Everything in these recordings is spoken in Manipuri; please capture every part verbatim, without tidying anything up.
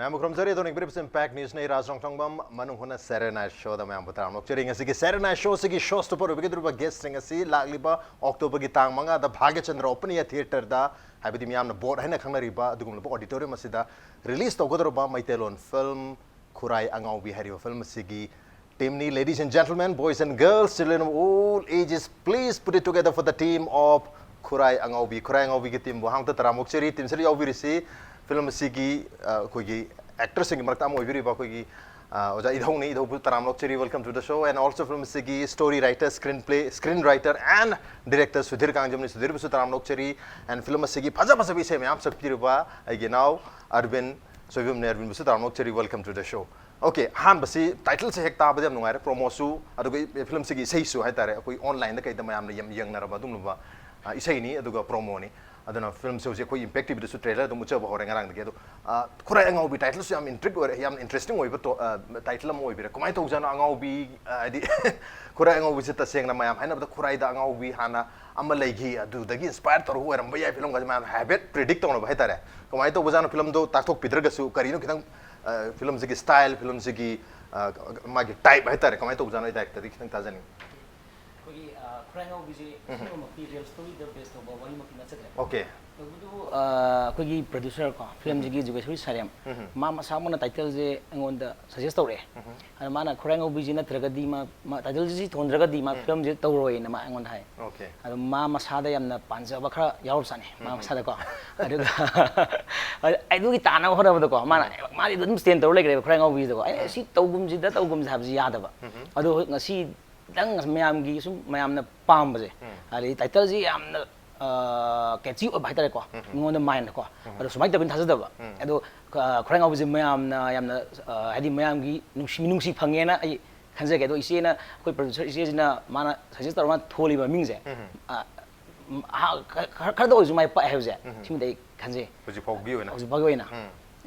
ꯃꯌꯥꯝꯕꯨ ꯈꯨꯔꯨꯝꯖꯔꯤ꯫ ꯑꯗꯣ ꯅꯤꯡꯕꯤꯔꯤꯕꯁꯤ Impact Newsꯅꯤ, ꯔꯥꯖ ꯔꯣꯡꯊꯣꯡꯕꯝ, ꯃꯅꯨꯡ ꯍꯨꯠꯅ Saturday Night Showꯗ ꯃꯌꯥꯝꯕꯨ ꯇꯔꯥꯝꯅ ꯑꯣꯛꯆꯔꯤ꯫ ꯉꯁꯤꯒꯤ Saturday Night Showꯁꯤꯒꯤ showstopper ꯑꯣꯏꯕꯤꯒꯗꯧꯔꯤꯕ guestꯁꯤꯡ ꯑꯁꯤ ꯂꯥꯛꯂꯤꯕ Octoberꯒꯤ ꯇꯥꯡ ꯃꯉꯥꯗ ꯚꯥꯒ꯭ꯌꯆꯟꯗ꯭ꯔ Open Air Theatreꯗ, ꯍꯥꯏꯕꯗꯤ ꯃꯤꯌꯥꯝꯅ ꯕꯣꯠ ꯍꯥꯏꯅ ꯈꯪꯅꯔꯤꯕ ꯑꯗꯨꯒꯨꯝꯂꯕ auditorium ꯑꯁꯤꯗ release ꯇꯧꯒꯗꯧꯔꯕ ꯃꯩꯇꯩꯂꯣꯟ film ꯈꯨꯔꯥꯏ ꯑꯉꯥꯎꯕꯤ ꯍꯥꯏꯔꯤꯕ film ꯑꯁꯤꯒꯤ teamꯅꯤ꯫ Ladies and gentlemen, boys and girls, children of all ages, please put it together for the team of ꯈꯨꯔꯥꯏ ꯑꯉꯥꯎꯕꯤ꯫ ꯈꯨꯔꯥꯏ ꯑꯉꯥꯎꯕꯤꯒꯤ teamꯕꯨ ꯑꯍꯥꯟꯕꯗ ꯇꯔꯥꯝꯅ ꯑꯣꯛꯆꯔꯤ꯫ Teamꯁꯤꯗ ꯌꯥꯎꯕꯤꯔꯤꯁꯤ film ꯑꯁꯤꯒꯤ, ꯑ, ꯑꯩꯈꯣꯏꯒꯤ actorꯁꯤꯡꯒꯤ ꯃꯔꯛꯇ ꯑꯃ ꯑꯣꯏꯕꯤꯔꯤꯕ ꯑꯩꯈꯣꯏꯒꯤ, ꯑ, ꯑꯣꯖꯥ ꯏꯙꯧꯅꯤ꯫ ꯏꯙꯧꯕꯨ ꯇꯔꯥꯝꯅ ꯑꯣꯛꯆꯔꯤ, welcome to the show. And also film ꯑꯁꯤꯒꯤ story writer, screenplay, screenwriter and director Sudhir ꯀꯥꯡꯖꯝꯅꯤ꯫ ꯁꯨꯙꯤꯔꯕꯨꯁꯨ ꯇꯔꯥꯝꯅ ꯑꯣꯛꯆꯔꯤ꯫ And film ꯑꯁꯤꯒꯤ ꯐꯖ ꯐꯖꯕ ꯏꯁꯩ ꯃꯌꯥꯝ ꯁꯛꯄꯤꯔꯤꯕ ꯑꯩꯒꯤ ꯏꯅꯥꯎ ꯑꯔꯕꯤꯟ ꯁꯣꯏꯕꯝꯅꯦ꯫ ꯑꯔꯕꯤꯟꯕꯨꯁꯨ ꯇꯔꯥꯝꯅ ꯑꯣꯛꯆꯔꯤ, welcome to the show. Okay, ꯑꯍꯥꯟꯕꯁꯤ titleꯁꯦ ꯍꯦꯛ ꯇꯥꯕꯗ ꯌꯥꯝ ꯅꯨꯡꯉꯥꯏꯔꯦ, promoꯁꯨ, ꯑꯗꯨꯒ filmꯁꯤꯒꯤ ꯏꯁꯩꯁꯨ ꯍꯥꯏꯇꯥꯔꯦ, ꯑꯩꯈꯣꯏ onlineꯗ ꯀꯩꯗ ꯃꯌꯥꯝꯅ ꯌꯥꯝ ꯌꯦꯡꯅꯔꯕ ꯑꯗꯨꯒꯨꯝꯂꯕ, ꯑ, ꯏꯁꯩꯅꯤ, ꯑꯗꯨꯒ promoꯅꯤ꯫ ꯑꯗꯨꯅ filmꯁꯦ ꯍꯧꯖꯤꯛ ꯑꯩꯈꯣꯏ Impact TVꯗꯁꯨ trailer ꯑꯗꯨꯝ ꯎꯠꯆꯕ ꯍꯧꯔꯦ ꯉꯔꯥꯡꯗꯒꯤ꯫ ꯑꯗꯣ, ꯑ, ꯈꯨꯔꯥꯏ ꯑꯉꯥꯎꯕꯤ titleꯁꯨ ꯌꯥꯝ intrigue ꯑꯣꯏꯔꯦ, ꯌꯥꯝ interesting ꯑꯣꯏꯕ ꯇꯣ-, ꯑ, title ꯑꯃ ꯑꯣꯏꯕꯤꯔꯦ꯫ ꯀꯃꯥꯏꯅ ꯇꯧꯖꯥꯠꯅꯣ ꯑꯉꯥꯎꯕꯤ, ꯑ, ꯍꯥꯏꯗꯤ ꯈꯨꯔꯥꯏ ꯑꯉꯥꯎꯕꯤꯁꯦ ꯇꯁꯦꯡꯅ ꯃꯌꯥꯝ ꯍꯥꯏꯅꯕꯗ ꯈꯨꯔꯥꯏꯗ ꯑꯉꯥꯎꯕꯤ ꯍꯥꯟꯅ ꯑꯃ ꯂꯩꯈꯤ, ꯑꯗꯨꯗꯒꯤ inspire ꯇꯧꯔꯒ ꯑꯣꯏꯔꯝꯕ ꯌꯥꯏ filmꯒꯁꯦ ꯃꯌꯥꯝ ꯍꯥꯏꯐꯦꯠ predict ꯇꯧꯅꯕ ꯍꯥꯏꯇꯥꯔꯦ꯫ ꯀꯃꯥꯏꯅ ꯇꯧꯕꯖꯥꯠꯅꯣ filmꯗꯣ ꯇꯥꯛꯊꯣꯛꯄꯤꯗ꯭ꯔꯒꯁꯨ, ꯀꯔꯤꯅꯣ ꯈꯤꯇꯪ, ꯑ, filmꯁꯤꯒꯤ style, filmꯁꯤꯒꯤ, ꯑ, ꯃꯥꯒꯤ type ꯍꯥꯏꯇꯥꯔꯦ, ꯀꯃꯥꯏꯅ ꯇꯧꯕꯖꯥꯠꯅꯣ ꯑꯩ directorꯗꯒꯤ ꯈꯤꯇꯪ ꯇꯥꯖꯅꯤꯡꯉꯤ꯫ ꯑꯩꯈꯣꯏꯒꯤ, ꯑ, ꯈꯨꯔꯥꯏ ꯑꯉꯥꯎꯕꯤꯁꯦ ꯑꯁꯦꯡꯕꯃꯛꯇꯤ real storyꯗ base ꯇꯧꯕ ꯋꯥꯔꯤꯃꯛꯇꯤ ꯅꯠꯆꯗ꯭ꯔꯦ꯫ Okay. ꯇꯧꯕꯇꯕꯨ, ꯑ, ꯑꯩꯈꯣꯏꯒꯤ producer ꯀꯣ, filmꯁꯤꯒꯤ ꯖꯨꯒꯦꯁ꯭ꯋꯔꯤ ꯁꯥꯔꯦꯝ, ꯃꯥ ꯃꯁꯥꯃꯛꯅ titleꯁꯦ ꯑꯩꯉꯣꯟꯗ suggest ꯇꯧꯔꯛꯑꯦ꯫ ꯑꯗ ꯃꯥꯅ ꯈꯨꯔꯥꯏ ꯑꯉꯥꯎꯕꯤꯁꯤ ꯅꯠꯇ꯭ꯔꯒꯗꯤ ꯃꯥ, ꯃꯥ titleꯁꯤ ꯊꯣꯟꯗ꯭ꯔꯒꯗꯤ ꯃꯥ filmꯁꯦ ꯇꯧꯔꯣꯏꯅ ꯃꯥ ꯑꯩꯉꯣꯟꯗ ꯍꯥꯏ꯫ Okay. ꯑꯗꯣ ꯃꯥ ꯃꯁꯥꯗ ꯌꯥꯝꯅ ꯄꯥꯟꯖꯕ ꯈꯔ ꯌꯥꯎꯔꯞꯖꯥꯠꯅꯤ ꯃꯥ ꯃꯁꯥꯗꯀꯣ꯫ ꯑꯗꯨꯒ ꯑꯗꯨꯒꯤ ꯇꯥꯅꯕ ꯍꯣꯠꯅꯕꯗꯀꯣ, ꯃꯥꯅ, ꯃꯥꯗꯤ ꯑꯗꯨꯝ stand ꯇꯧꯔ ꯂꯩꯈ꯭ꯔꯦꯕ ꯈꯨꯔꯥꯏ ꯑꯉꯥꯎꯕꯤꯁꯤꯗꯀꯣ꯫ ꯑꯩꯅ ꯁꯤ ꯇꯧꯒꯨꯝꯁꯤꯗ ꯇꯧꯒꯨꯝꯁꯤ ꯍꯥꯏꯕꯁꯤ ꯌꯥꯗꯕ꯫ ꯑꯗꯣ ꯉꯁꯤ ꯈꯤꯇꯪ ꯃꯌꯥꯝꯒꯤ ꯁꯨꯝ ꯃꯌꯥꯝꯅ ꯄꯥꯝꯕꯁꯦ, ꯑꯗꯩ titleꯁꯤ ꯌꯥꯝꯅ, ꯑ, catchy ꯑꯣꯏꯕ ꯍꯥꯏꯇꯥꯔꯦꯀꯣ, ꯃꯤꯉꯣꯟꯗ mindꯗꯀꯣ꯫ ꯑꯗꯣ ꯁꯨꯃꯥꯏꯅ ꯇꯧꯕꯅꯤ ꯊꯥꯖꯗꯕ꯫ ꯑꯗꯣ, ꯑ, ꯈꯨꯔꯥꯏ ꯑꯉꯥꯎꯕꯤꯁꯦ ꯃꯌꯥꯝꯅ ꯌꯥꯝꯅ, ꯑ, ꯍꯥꯏꯗꯤ ꯃꯌꯥꯝꯒꯤ ꯅꯨꯡꯁꯤ, ꯃꯤꯅꯨꯡꯁꯤ ꯐꯪꯉꯦꯅ ꯑꯩ ꯈꯟꯖꯒꯦ꯫ ꯑꯗꯣ ꯏꯆꯦꯅ, ꯑꯩꯈꯣꯏ producer ꯏꯆꯦꯁꯤꯅ ꯃꯥꯅ suggest ꯇꯧꯔꯒ ꯊꯣꯜꯂꯤꯕ ꯃꯃꯤꯡꯁꯦ, ꯑ, ꯎꯝ, ꯑꯍꯥ-, ꯈꯔ, ꯈꯔ, ꯈꯔꯗ ꯑꯣꯏꯔꯁꯨ ꯃꯥꯏ ꯄꯥꯛꯑꯦ ꯍꯥꯏꯕꯁꯦ, ꯁꯤꯃꯗꯤ ꯑꯩ ꯈꯟꯖꯩ꯫ ꯍꯧꯖꯤꯛ ꯐꯥꯎꯒꯤ ꯑꯣꯏꯅ꯫ ꯍꯧꯖꯤꯛ ꯐꯥꯎꯒꯤ ꯑꯣꯏꯅ꯫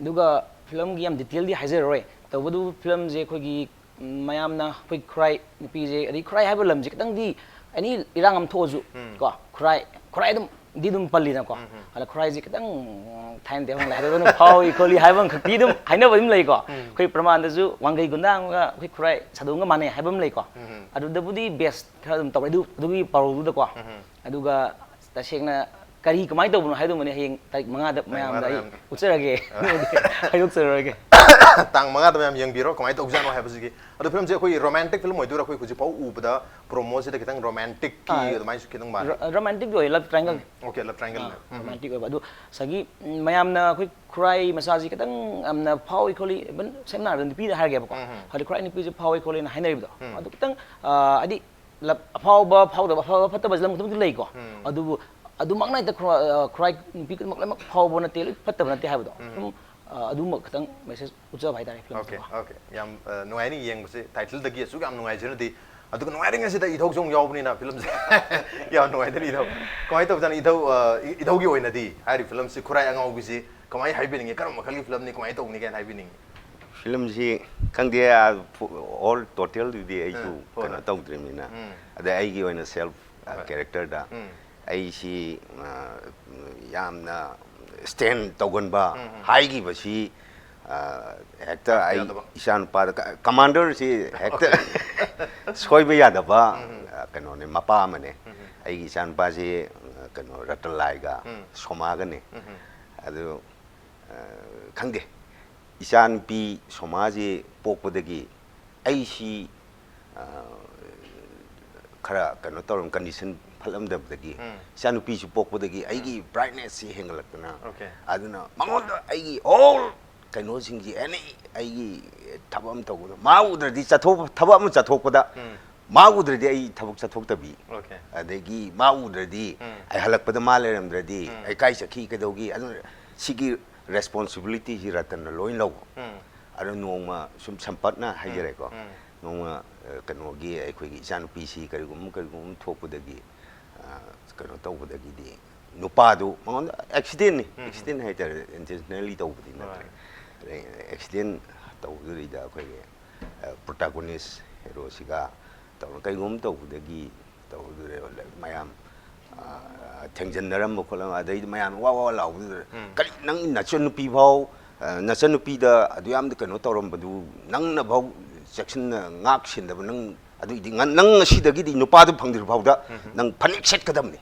ꯑꯗꯨꯒ filmꯒꯤ ꯌꯥꯝ detailꯗꯤ ꯍꯥꯏꯖꯔꯔꯣꯏ꯫ ꯇꯧꯕꯇꯕꯨ filmꯁꯦ ꯑꯩꯈꯣꯏꯒꯤ, ꯎꯝ, ꯃꯌꯥꯝꯅ ꯑꯩꯈꯣꯏ ꯈꯨꯔꯥꯏ ꯅꯨꯄꯤꯁꯦ, ꯑꯗꯩ ꯈꯨꯔꯥꯏ ꯍꯥꯏꯕ ꯂꯝꯁꯦ ꯈꯤꯇꯪꯗꯤ any ꯏꯔꯥꯡ ꯑꯃ ꯊꯣꯛꯑꯁꯨ ꯀꯣ, ꯈꯨꯔꯥꯏ, ꯈꯨꯔꯥꯏ ꯑꯗꯨꯝ ꯗꯤ ꯑꯗꯨꯝ ꯄꯜꯂꯤꯗꯅꯀꯣ꯫ ꯑꯗ ꯈꯨꯔꯥꯏꯁꯦ ꯈꯤꯇꯪ, ꯎꯝ, ꯊꯥꯏꯅꯗꯤ ꯍꯧꯅ ꯍꯥꯏꯗꯣꯛꯇꯅ ꯐꯥꯎꯏ ꯈꯣꯠꯂꯤ ꯍꯥꯏꯕ ꯑꯃꯈꯛꯇꯤ ꯑꯗꯨꯝ ꯍꯥꯏꯅꯕ ꯑꯗꯨꯝ ꯂꯩꯀꯣ꯫ ꯑꯩꯈꯣꯏ ꯄ꯭ꯔꯃꯥꯟꯗꯁꯨ ꯋꯥꯡꯈꯩ ꯒꯨꯟꯗꯥ ꯑꯃꯒ ꯑꯩꯈꯣꯏ ꯈꯨꯔꯥꯏ ꯁꯥꯗꯣꯡꯒ ꯃꯥꯟꯅꯩ ꯍꯥꯏꯕ ꯑꯃ ꯂꯩꯀꯣ꯫ ꯑꯗꯨꯗꯕꯨꯗꯤ ꯕꯦꯁ ꯈꯔ ꯑꯗꯨꯝ ꯇꯧꯔꯦ ꯑꯗꯨ, ꯑꯗꯨꯒꯤ ꯄꯥꯎꯔꯧꯗꯨꯗꯀꯣ꯫ ꯑꯗꯨꯒ ꯇꯁꯦꯡꯅ ꯀꯔꯤ ꯀꯃꯥꯏꯅ ꯇꯧꯕꯅꯣ ꯍꯥꯏꯗꯨꯃꯅꯤ ꯍꯌꯦꯡ ꯇꯥꯔꯤꯛ ꯃꯉꯥꯗ ꯃꯌꯥꯝꯗ ꯑꯩ ꯎꯠꯆꯔꯒꯦ꯫ ꯍꯥꯏꯗꯣꯛꯆꯔꯒꯦ꯫ ꯇꯥꯡ ꯃꯉꯥꯗ ꯃꯌꯥꯝ ꯌꯦꯡꯕꯤꯔꯣ ꯀꯃꯥꯏꯅ ꯇꯧꯖꯥꯠꯅꯣ ꯍꯥꯏꯕꯁꯤꯒꯤ꯫ ꯑꯗꯣ ꯐꯤꯂꯝꯁꯦ ꯑꯩꯈꯣꯏ ꯔꯣꯃꯥꯟꯇꯤꯛ ꯐꯤꯂꯝ ꯑꯣꯏꯗꯣꯏꯔꯥ? ꯑꯩꯈꯣꯏ ꯍꯧꯖꯤꯛ ꯐꯥꯎ ꯎꯕꯗ ꯄ꯭ꯔꯣꯃꯣꯁꯤꯗ ꯈꯤꯇꯪ ꯔꯣꯃꯥꯟꯇꯤꯛꯀꯤ ꯑꯗꯨꯃꯥꯏꯅꯁꯨ ꯈꯤꯇꯪ ꯃꯥꯜꯂꯦ꯫ ꯔꯣꯃꯥꯟꯇꯤꯛꯇꯤ ꯑꯣꯏ, ꯂꯞ ꯇ꯭ꯔꯥꯏꯡꯒꯜ꯫ ꯑꯣꯀꯦ, ꯂꯞ ꯇ꯭ꯔꯥꯏꯡꯒꯜ꯫ ꯔꯣꯃꯥꯟꯇꯤꯛ ꯑꯣꯏꯕ ꯑꯗꯨ ꯉꯁꯥꯏꯒꯤ, ꯎꯝ, ꯃꯌꯥꯝꯅ ꯑꯩꯈꯣꯏ ꯈꯨꯔꯥꯏ ꯃꯆꯥꯁꯤ ꯈꯤꯇꯪ ꯌꯥꯝꯅ ꯐꯥꯎꯏ ꯈꯣꯠꯂꯤ, ꯏꯚꯟ ꯁꯝꯅ ꯍꯥꯏꯔꯕꯗ ꯅꯨꯄꯤꯗ ꯍꯥꯏꯔꯒꯦꯕꯀꯣ꯫ ꯍꯥꯏꯗꯤ ꯈꯨꯔꯥꯏ ꯅꯨꯄꯤꯁꯦ ꯐꯥꯎꯏ ꯈꯣꯠꯂꯤꯅ ꯍꯥꯏꯅꯔꯤꯕꯗꯣ꯫ ꯑꯗꯨ ꯈꯤꯇꯪ, ꯑ, ꯍꯥꯏꯗꯤ ꯂꯞ ꯑꯐꯥꯎꯕ ꯐꯥꯎꯗꯕ, ꯑꯐꯕ ꯐꯠꯇꯕꯁꯦ ꯂꯝ ꯈꯛꯇꯃꯛꯇꯤ ꯂꯩꯀꯣ꯫ ꯑꯗꯨꯕꯨ ꯑꯗꯨꯃꯛꯅ ꯍꯦꯛꯇ ꯈꯨꯔꯥꯏ, ꯑ, ꯈꯨꯔꯥꯏ ꯅꯨꯄꯤ ꯈꯨꯗꯤꯡꯃꯛ ꯂꯣꯏꯅꯃꯛ ꯐꯥꯎꯕ ꯅꯠꯇꯦ, ꯂꯣꯏ ꯐꯠꯇꯕ ꯅꯠꯇꯦ ꯍꯥꯏꯕꯗꯣ꯫ ꯁꯨꯝ, ꯑ, ꯑꯗꯨꯃꯛ ꯈꯤꯇꯪ ꯃꯦꯁꯦꯖ ꯎꯠꯆꯕ ꯍꯥꯏꯇꯥꯔꯦ ꯑꯣꯀꯦ, ꯐꯤꯂꯝꯁꯤꯗꯀꯣ꯫ ꯑꯣꯀꯦ꯫ ꯌꯥꯝ, ꯑ, ꯅꯨꯡꯉꯥꯏꯅꯤ ꯌꯦꯡꯕꯁꯦ꯫ ꯇꯥꯏꯇꯜꯗꯒꯤ ꯑꯁꯨꯛ ꯌꯥꯝ ꯅꯨꯡꯉꯥꯏꯖꯔꯗꯤ꯫ ꯑꯗꯨꯒ ꯅꯨꯡꯉꯥꯏꯔꯤꯉꯩꯁꯤꯗ ꯏꯊꯧꯁꯨ ꯑꯃꯨꯛ ꯌꯥꯎꯕꯅꯤꯅ ꯐꯤꯂꯝꯁꯦ꯫ ꯌꯥꯝ ꯅꯨꯡꯉꯥꯏꯖꯔꯤ ꯏꯊꯧ꯫ ꯀꯃꯥꯏꯅ ꯇꯧꯖꯥꯠꯅꯣ ꯏꯊꯧ, ꯑ, ꯏ-, ꯏꯊꯧꯒꯤ ꯑꯣꯏꯅꯗꯤ ꯍꯥꯏꯔꯤꯕ ꯐꯤꯂꯝꯁꯤ ꯈꯨꯔꯥꯏ ꯑꯉꯥꯎꯕꯤꯁꯤ ꯀꯃꯥꯏꯅ ꯍꯥꯏꯕꯤꯅꯤꯡꯉꯤ? ꯀꯔꯝꯕ ꯃꯈꯜꯒꯤ ꯐꯤꯂꯝꯅꯤ? ꯀꯃꯥꯏꯅ ꯇꯧꯕꯅꯤ ꯀꯥꯏꯅ ꯍꯥꯏꯕꯤꯅꯤꯡꯉꯤ? ꯐꯤꯂꯝꯁꯤ ꯈꯪꯗꯦ, ꯑꯣꯜ ꯇꯣꯇꯦꯜꯗꯨꯗꯤ ꯑꯩꯁꯨ ꯎꯝ, ꯀꯩꯅꯣ ꯍꯣꯏ꯫ ꯇꯧꯗ꯭ꯔꯤꯕꯅꯤꯅ꯫ ꯎꯝ꯫ ꯑꯗꯩ ꯑꯩꯒꯤ ꯑꯣꯏꯅ ꯁꯦꯜꯐ ꯍꯣꯏ꯫ ꯀꯦꯔꯦꯛꯇꯔꯗ ꯎꯝ꯫ ꯑꯩꯁꯤ, ꯑ, ꯌꯥꯝꯅ ꯁ꯭ꯇꯦꯟ ꯇꯧꯒꯟꯕ ꯎꯝ, ꯎꯝ꯫ ꯍꯥꯏꯈꯤꯕꯁꯤ, ꯑ, ꯍꯦꯛꯇ ꯑꯩ ꯌꯥꯗꯕ꯫ ꯏꯆꯥꯅꯨꯄꯥꯗ ꯀ-, ꯀꯃꯥꯟꯗꯔꯁꯤ ꯍꯦꯛꯇ ꯁꯣꯏꯕ ꯌꯥꯗꯕ, ꯑ, ꯀꯩꯅꯣꯅꯦ, ꯃꯄꯥ ꯑꯃꯅꯦ꯫ ꯑꯩꯒꯤ ꯏꯆꯥꯅꯨꯄꯥꯁꯤ, ꯑ, ꯀꯩꯅꯣ, ꯔꯇꯟꯂꯥꯜꯒ ꯎꯝ꯫ ꯁꯣꯃꯥꯒꯅꯦ꯫ ꯎꯝ꯫ ꯑꯗꯨ, ꯑ, ꯈꯪꯗꯦ, ꯏꯆꯥꯅꯨꯄꯤ ꯁꯣꯃꯥꯁꯤ ꯄꯣꯛꯄꯗꯒꯤ ꯑꯩꯁꯤ, ꯑ, ꯈꯔ ꯀꯩꯅꯣ ꯇꯧꯔꯝ, ꯀꯟꯗꯤꯁꯟ ꯐꯠꯂꯝꯗꯕꯗꯒꯤ ꯎꯝ꯫ ꯏꯆꯥꯅꯨꯄꯤꯁꯨ ꯄꯣꯛꯄꯗꯒꯤ ꯑꯩꯒꯤ ꯕ꯭ꯔꯥꯏꯠꯅꯦꯁꯁꯤ ꯍꯦꯟꯒꯠꯂꯛꯇꯅ, ꯑꯣꯀꯦ꯫ ꯑꯗꯨꯅ ꯃꯉꯣꯟꯗ ꯑꯩꯒꯤ ꯑꯣꯜ ꯀꯩꯅꯣꯁꯤꯡꯁꯤ, ꯑꯦꯅꯤ ꯑꯩꯒꯤ ꯊꯕꯛ ꯑꯃ ꯇꯧꯕꯗ ꯃꯥ ꯎꯗ꯭ꯔꯗꯤ, ꯆꯠꯊꯣꯛ-, ꯊꯕꯛ ꯑꯃ ꯆꯠꯊꯣꯛꯄꯗ ꯎꯝ꯫ ꯃꯥ ꯎꯗ꯭ꯔꯗꯤ ꯑꯩ ꯊꯕꯛ ꯆꯠꯊꯣꯛꯇꯕꯤ, ꯑꯣꯀꯦ꯫ ꯑꯗꯒꯤ ꯃꯥ ꯎꯗ꯭ꯔꯗꯤ ꯎꯝ꯫ ꯑꯩ ꯍꯜꯂꯛꯄꯗ ꯃꯥ ꯂꯩꯔꯝꯗ꯭ꯔꯗꯤ ꯎꯝ꯫ ꯑꯩ ꯀꯥꯏ ꯆꯠꯈꯤ, ꯀꯩꯗꯧꯈꯤ? ꯑꯗꯨꯅ ꯁꯤꯒꯤ ꯔꯦꯁꯄꯣꯟꯁꯤꯕꯤꯂꯤꯇꯤꯁꯤ ꯔꯇꯟꯅ ꯂꯣꯏ ꯂꯧꯕ꯫ ꯎꯝ꯫ ꯑꯗꯣ ꯅꯣꯡꯃ ꯁꯨꯝ ꯁꯝꯄꯠꯅ ꯍꯥꯏꯖꯔꯦꯀꯣ꯫ ꯎꯝ꯫ ꯅꯣꯡꯃ, ꯑ, ꯀꯩꯅꯣꯒꯤ ꯑꯩꯈꯣꯏꯒꯤ ꯏꯆꯥꯅꯨꯄꯤꯁꯤ ꯀꯔꯤꯒꯨꯝꯕ ꯀꯔꯤꯒꯨꯝꯕ ꯊꯣꯛꯄꯗꯒꯤ, ꯑ, ꯀꯩꯅꯣ ꯇꯧꯕꯗꯒꯤꯗꯤ ꯅꯨꯄꯥꯗꯨ ꯃꯉꯣꯟꯗ ꯑꯦꯛꯁꯤꯗꯦꯟꯅꯤ, ꯎꯝ꯫ ꯑꯦꯛꯁꯤꯗꯦꯟ ꯍꯥꯏꯇꯥꯔꯦ, ꯏꯟꯇꯦꯟꯁꯅꯦꯜꯂꯤ ꯇꯧꯕꯗꯤ ꯅꯠꯇ꯭ꯔꯦ꯫ ꯍꯣꯏ꯫ ꯑꯗꯩ ꯑꯦꯛꯁꯤꯗꯦꯟ ꯇꯧꯕꯗꯨꯗꯩꯗ ꯑꯩꯈꯣꯏꯒꯤ, ꯑ, ꯄ꯭ꯔꯣꯇꯥꯒꯣꯅꯤꯁ ꯍꯦꯔꯣꯁꯤꯒ ꯇꯧꯔ ꯀꯩꯒꯨꯝꯕ ꯇꯧꯕꯗꯒꯤ ꯇꯧꯗꯣꯔꯦꯕ꯫ ꯃꯌꯥꯝ, ꯑ, ꯊꯦꯡꯖꯤꯟꯅꯔꯝꯕ ꯈꯣꯠꯂꯝꯕ, ꯑꯗꯩꯗꯤ ꯃꯌꯥꯝ ꯋꯥ ꯋꯥ ꯂꯥꯎꯕꯗꯨꯗ, "ꯀꯔꯤ, ꯅꯪ ꯅꯆꯟꯅꯨꯄꯤ ꯐꯥꯎ, ꯑ, ꯅꯆꯟꯅꯨꯄꯤꯗ ꯑꯗꯨ ꯌꯥꯝꯅ ꯀꯩꯅꯣ ꯇꯧꯔꯝꯕꯗꯨ, ꯅꯪꯅ ꯐꯥꯎ ꯆꯦꯛꯁꯤꯟꯅ ꯉꯥꯛ ꯁꯦꯟꯗꯕ, ꯅꯪ ꯑꯗꯨꯏꯗꯤ ꯉ-, ꯅꯪ ꯉꯁꯤꯗꯒꯤꯗꯤ ꯅꯨꯄꯥꯗꯨ ꯐꯪꯗ꯭ꯔꯤ ꯐꯥꯎꯗ ꯅꯪ ꯐꯅꯦꯛ ꯁꯦꯠꯀꯗꯕꯅꯤ"꯫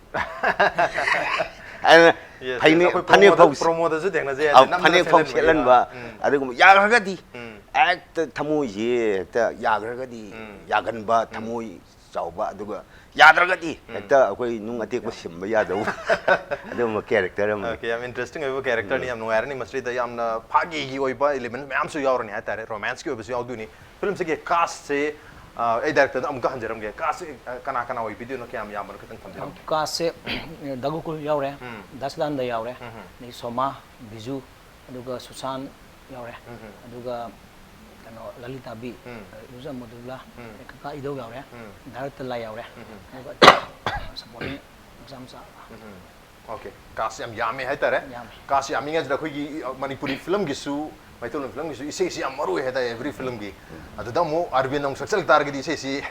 ꯑꯩꯅ Yes, yes. ꯐꯅꯦꯛ, ꯑꯩꯈꯣꯏ ꯐꯅꯦꯛ promo-ꯗ, ꯐꯥꯎ promo-ꯗꯁꯨ ꯊꯦꯡꯅꯖꯩ, ꯑꯧ, ꯍꯥꯏꯗꯤ ꯅꯝꯗꯅ ꯐꯅꯦꯛ ꯐꯥꯎ ꯁꯦꯠꯍꯟꯕ, ꯎꯝ꯫ ꯑꯗꯨꯒꯨꯝꯕ ꯌꯥꯈ꯭ꯔꯒꯗꯤ ꯎꯝ꯫ ꯍꯦꯛꯇ ꯊꯃꯣꯏꯁꯤ ꯍꯦꯛꯇ ꯌꯥꯈ꯭ꯔꯒꯗꯤ ꯎꯝ꯫ ꯌꯥꯒꯟꯕ, ꯎꯝ꯫ ꯊꯃꯣꯏ ꯆꯥꯎꯕ, ꯑꯗꯨꯒ ꯌꯥꯗ꯭ꯔꯒꯗꯤ ꯎꯝ꯫ ꯍꯦꯛꯇ ꯑꯩꯈꯣꯏ ꯅꯨꯡ ꯑꯇꯦꯛꯄ ꯁꯤꯟꯕ ꯌꯥꯗꯧꯕ ꯑꯗꯨꯒꯨꯝꯕ character ꯑꯃꯅꯤ꯫ Okay, ꯌꯥꯝ interesting ꯑꯣꯏꯕ character-ꯅꯤ, ꯎꯝ꯫ ꯌꯥꯝ ꯅꯨꯡꯉꯥꯏꯔꯅꯤ꯫ ꯃꯁꯤꯗ ꯌꯥꯝꯅ ꯐꯥꯒꯤꯒꯤ ꯑꯣꯏꯕ element ꯃꯌꯥꯝꯁꯨ ꯌꯥꯎꯔꯅꯤ ꯍꯥꯏꯇꯥꯔꯦ, romance-ꯀꯤ ꯑꯣꯏꯕꯁꯨ ꯌꯥꯎꯗꯣꯏꯅꯤ꯫ Film-ꯁꯤꯒꯤ cast-ꯁꯦ, ꯑ, ꯑꯩ director-ꯗ ꯑꯃꯨꯛꯀ ꯍꯟꯖꯔꯝꯒꯦ, cast-ꯁꯦ, ꯑ, ꯀꯅꯥ ꯀꯅꯥ ꯑꯣꯏꯕꯤꯗꯣꯏꯅꯣ, ꯀꯌꯥꯝ ꯌꯥꯝꯕꯅꯣ ꯈꯤꯇꯪ ꯊꯝꯕꯤꯔꯝꯒꯦ꯫ Cast-ꯁꯦ ꯗꯥꯒꯨꯀꯨꯜ ꯌꯥꯎꯔꯦ, ꯎꯝ꯫ ꯗꯥꯁꯂꯥꯟꯗ ꯌꯥꯎꯔꯦ, ꯎꯝ꯫ ꯑꯗꯩ ꯁꯣꯃꯥ, ꯕꯤꯖꯨ, ꯑꯗꯨꯒ ꯁꯨꯁꯥꯟ ꯌꯥꯎꯔꯦ, ꯎꯝ꯫ ꯑꯗꯨꯒ ꯀꯩꯅꯣ, ꯂꯂꯤꯇꯥꯕꯤ, ꯎꯝ꯫ ꯏꯔꯨꯖ ꯃꯣꯗꯨꯂꯥ, ꯎꯝ꯫ ꯀꯀꯥ ꯏꯙꯧ ꯌꯥꯎꯔꯦ, ꯎꯝ꯫ ꯗꯥꯏꯔꯦꯛꯇꯔ ꯂꯥꯏ ꯌꯥꯎꯔꯦ, ꯎꯝ꯫ ꯑꯗꯨꯒ supporting ꯃꯆꯥ ꯃꯆꯥ꯫ ꯎꯝ꯫ Okay, cast ꯌꯥꯝ ꯌꯥꯝꯃꯦ ꯍꯥꯏꯇꯥꯔꯦ꯫ ꯌꯥꯝꯃꯦ꯫ Cast ꯌꯥꯝꯃꯤꯉꯩꯁꯤꯗ ꯑꯩꯈꯣꯏꯒꯤ, ꯑ, ꯃꯅꯤꯄꯨꯔꯤ film-ꯒꯤꯁꯨ, ꯃꯩꯇꯩꯂꯣꯟ film-ꯒꯤꯁꯨ ꯏꯁꯩꯁꯤ ꯌꯥꯝ ꯃꯔꯨ ꯑꯣꯏ ꯍꯥꯏꯇꯥꯔꯦ, every film-ꯒꯤ꯫ ꯎꯝ꯫ ꯑꯗꯨꯗ ꯑꯃꯨꯛ ꯑꯔꯕꯤꯟ ꯑꯃꯨꯛ ꯁꯛꯆꯜ ꯇꯥꯔꯒꯗꯤ ꯏꯁꯩꯁꯤ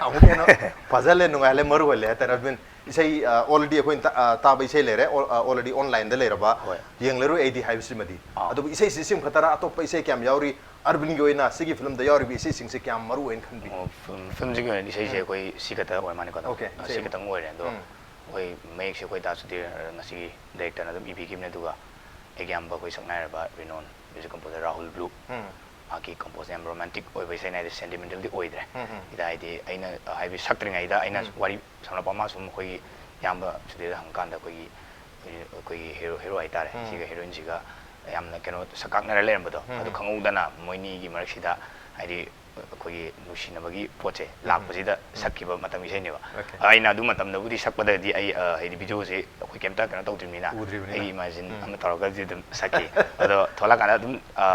ꯑꯃꯨꯛ ꯍꯦꯟꯅ ꯐꯖꯍꯜꯂꯦ, ꯅꯨꯡꯉꯥꯏꯍꯜꯂꯦ, ꯃꯔꯨ ꯑꯣꯏꯍꯜꯂꯦ ꯍꯥꯏꯇꯥꯔꯦ꯫ ꯑꯔꯕꯤꯟ, ꯏꯁꯩ, ꯑ, already ꯑꯩꯈꯣꯏꯅ ꯇꯥ-, ꯑ, ꯇꯥꯕ ꯏꯁꯩ ꯂꯩꯔꯦ, ꯑꯣ-, ꯑ, already online-ꯗ ꯂꯩꯔꯕ ꯍꯣꯏ꯫ "ꯌꯦꯡꯂꯔꯣꯏ ꯑꯩꯗꯤ" ꯍꯥꯏꯕꯁꯤꯃꯗꯤ꯫ ꯑꯥ꯫ ꯑꯗꯨꯕꯨ ꯏꯁꯩꯁꯤ ꯁꯤꯃ ꯈꯛꯇꯔ, ꯑꯇꯣꯞꯄ ꯏꯁꯩ ꯀꯌꯥꯝ ꯌꯥꯎꯔꯤ? ꯑꯔꯕꯤꯟꯒꯤ ꯑꯣꯏꯅ ꯁꯤꯒꯤ film-ꯗ ꯌꯥꯎꯔꯤꯕ ꯏꯁꯩꯁꯤꯡꯁꯦ ꯀꯌꯥꯝ ꯃꯔꯨ ꯑꯣꯏꯅ ꯈꯟꯕꯤ? ꯑꯣ, film, film-ꯁꯤꯒꯤ ꯑꯣꯏꯅꯗꯤ ꯏꯁꯩꯁꯦ ꯎꯝ꯫ ꯑꯩꯈꯣꯏ ꯁꯤ ꯈꯛꯇ ꯑꯣꯏ ꯃꯥꯅꯤꯀꯣ, ꯑꯗꯨꯝ꯫ Okay, ꯑ, ꯁꯤ ꯏꯁꯩ ꯑꯃ꯫ ꯈꯛꯇꯪ ꯑꯣꯏꯔꯦ꯫ ꯑꯗꯣ ꯎꯝ꯫ ꯑꯩꯈꯣꯏ ꯃꯌꯦꯛꯁꯦ ꯑꯩꯈꯣꯏ ꯗꯥ ꯁꯨꯙꯤꯔ, ꯑ, ꯉꯁꯤꯒꯤ director-ꯅ ꯑꯗꯨꯝ ꯏꯕꯤꯈꯤꯕꯅꯦ, ꯑꯗꯨꯒ ꯑꯩꯒꯤ ꯏꯌꯥꯝꯕ ꯑꯩꯈꯣꯏ ꯁꯛꯅꯥꯏꯔꯕ renowned music composer Rahul Blue, um. ꯃꯍꯥꯛꯀꯤ compose ꯌꯥꯝ romantic ꯑꯣꯏꯕ ꯏꯁꯩꯅꯦ ꯍꯥꯏꯗꯤ, sentimental-ꯗꯤ ꯑꯣꯏꯗ꯭ꯔꯦ꯫ ꯎꯝ, ꯎꯝ꯫ ꯁꯤꯗ ꯍꯥꯏꯗꯤ ꯑꯩꯅ, ꯑ, ꯍꯥꯏꯕꯗꯤ ꯁꯛꯇ꯭ꯔꯤꯉꯩꯗ ꯑꯩꯅ ꯎꯝ꯫ ꯋꯥꯔꯤ ꯁꯝꯂꯞꯄ ꯑꯃ ꯁꯨꯝ ꯑꯩꯈꯣꯏꯒꯤ ꯏꯌꯥꯝꯕ ꯁꯨꯙꯤꯔꯗ ꯍꯪꯀꯥꯟꯗ ꯑꯩꯈꯣꯏꯒꯤ, ꯑꯩꯈꯣꯏꯒꯤ hero, hero ꯍꯥꯏꯇꯥꯔꯦ꯫ ꯎꯝ꯫ ꯁꯤꯒ heroine-ꯁꯤꯒ ꯌꯥꯝꯅ ꯀꯩꯅꯣ ꯁꯛꯀꯥꯛꯅꯔ ꯂꯩꯔꯝꯕꯗꯣ, ꯎꯝ, ꯑꯗꯨ ꯎꯝ꯫ ꯈꯪꯍꯧꯗꯅ ꯃꯣꯏꯅꯤꯒꯤ ꯃꯔꯛꯁꯤꯗ ꯍꯥꯏꯗꯤ ꯑꯩꯈꯣꯏꯒꯤ ꯅꯨꯡꯁꯤꯅꯕꯒꯤ ꯄꯣꯠꯁꯦ ꯎꯝ, ꯂꯥꯛꯄꯁꯤꯗ ꯎꯝ꯫ ꯁꯛꯈꯤꯕ ꯃꯇꯝꯒꯤ ꯏꯁꯩꯅꯦꯕ꯫ Okay꯫ ꯑꯩꯅ ꯑꯗꯨ ꯃꯇꯝꯗꯕꯨꯗꯤ ꯁꯛꯄꯗꯗꯤ ꯑꯩ, ꯑ, ꯍꯥꯏꯗꯤ video-ꯁꯦ ꯑꯩꯈꯣꯏ ꯀꯩꯝꯇ ꯀꯩꯅꯣ ꯇꯧꯗ꯭ꯔꯤꯕꯅꯤꯅ, ꯎꯗ꯭ꯔꯤꯕꯅꯤꯅ꯫ ꯑꯩꯒꯤ imagine ꯎꯝ꯫ ꯑꯃ ꯇꯧꯔꯒꯗꯤ ꯑꯗꯨꯝ ꯁꯛꯈꯤ꯫ ꯑꯗꯣ ꯊꯣꯛꯂꯛꯀꯥꯟꯗ ꯑꯗꯨꯝ, ꯑ,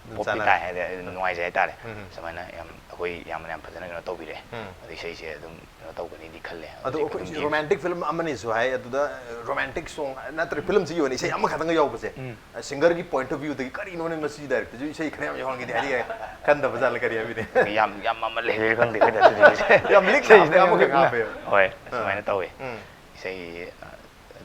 ꯑꯗꯨꯝ pop-ꯇꯤ ꯆꯥꯟꯅꯔꯦ꯫ ꯇꯥꯏ ꯍꯥꯏꯗꯤ ꯑꯗꯨꯝ ꯎꯝ꯫ ꯅꯨꯡꯉꯥꯏꯖꯩ ꯍꯥꯏꯇꯥꯔꯦ꯫ ꯎꯝ꯫ ꯁꯨꯃꯥꯏꯅ ꯌꯥꯝ ꯑꯩꯈꯣꯏ ꯏꯌꯥꯝꯕꯅ ꯌꯥꯝ ꯐꯖꯅ ꯀꯩꯅꯣ ꯇꯧꯕꯤꯔꯦ꯫ ꯎꯝ꯫ ꯑꯗꯣ ꯏꯁꯩꯁꯦ ꯑꯗꯨꯝ ꯀꯩꯅꯣ ꯇꯧꯒꯅꯤꯗꯤ ꯈꯜꯂꯦ꯫ ꯑꯗꯣ ꯍꯧꯖꯤꯛ ꯑꯩꯈꯣꯏ ꯑꯗꯨꯝ ꯌꯦꯡ- romantic film ꯑꯃꯅꯤꯁꯨ ꯍꯥꯏ, ꯑꯗꯨꯗ, ꯑ, romantic song ꯅꯠꯇ꯭ꯔ film-ꯁꯤꯒꯤ ꯑꯣꯏꯅ ꯏꯁꯩ ꯑꯃꯈꯛꯇꯪꯒ ꯌꯥꯎꯕꯁꯦ, ꯎꯝ꯫ ꯑ, singer-ꯒꯤ point of view-ꯗꯒꯤ "ꯀꯔꯤꯅꯣꯅꯦ ꯃꯁꯤ director-ꯁꯨ ꯏꯁꯩ ꯈꯔ ꯌꯥꯝ ꯌꯥꯎꯍꯟꯒꯦꯗꯤ" ꯍꯥꯏꯗꯤ ꯈꯟꯗꯕ ꯖꯥꯠꯂ, ꯀꯔꯤ ꯍꯥꯏꯕꯤꯅꯤ? ꯌꯥꯝ, ꯌꯥꯝ ꯃꯃꯜ ꯂꯩꯔꯦ ꯈꯪꯗꯦ ꯑꯩꯈꯣꯏ ꯗꯥ ꯁꯨꯙꯤꯔꯒꯤꯁꯦ꯫ ꯌꯥꯝ ꯂꯤꯛꯅ ꯏꯁꯩꯁꯤꯅ ꯍꯥꯞꯄꯦ, ꯑꯃꯈꯛ ꯌꯥꯝ ꯂꯤꯛꯅ꯫ ꯍꯥꯞꯄꯦꯕ꯫ ꯍꯣꯏ, ꯑꯥ꯫ ꯁꯨꯃꯥꯏꯅ ꯇꯧꯋꯤ꯫ ꯎꯝ꯫ ꯏꯁꯩ, ꯑ,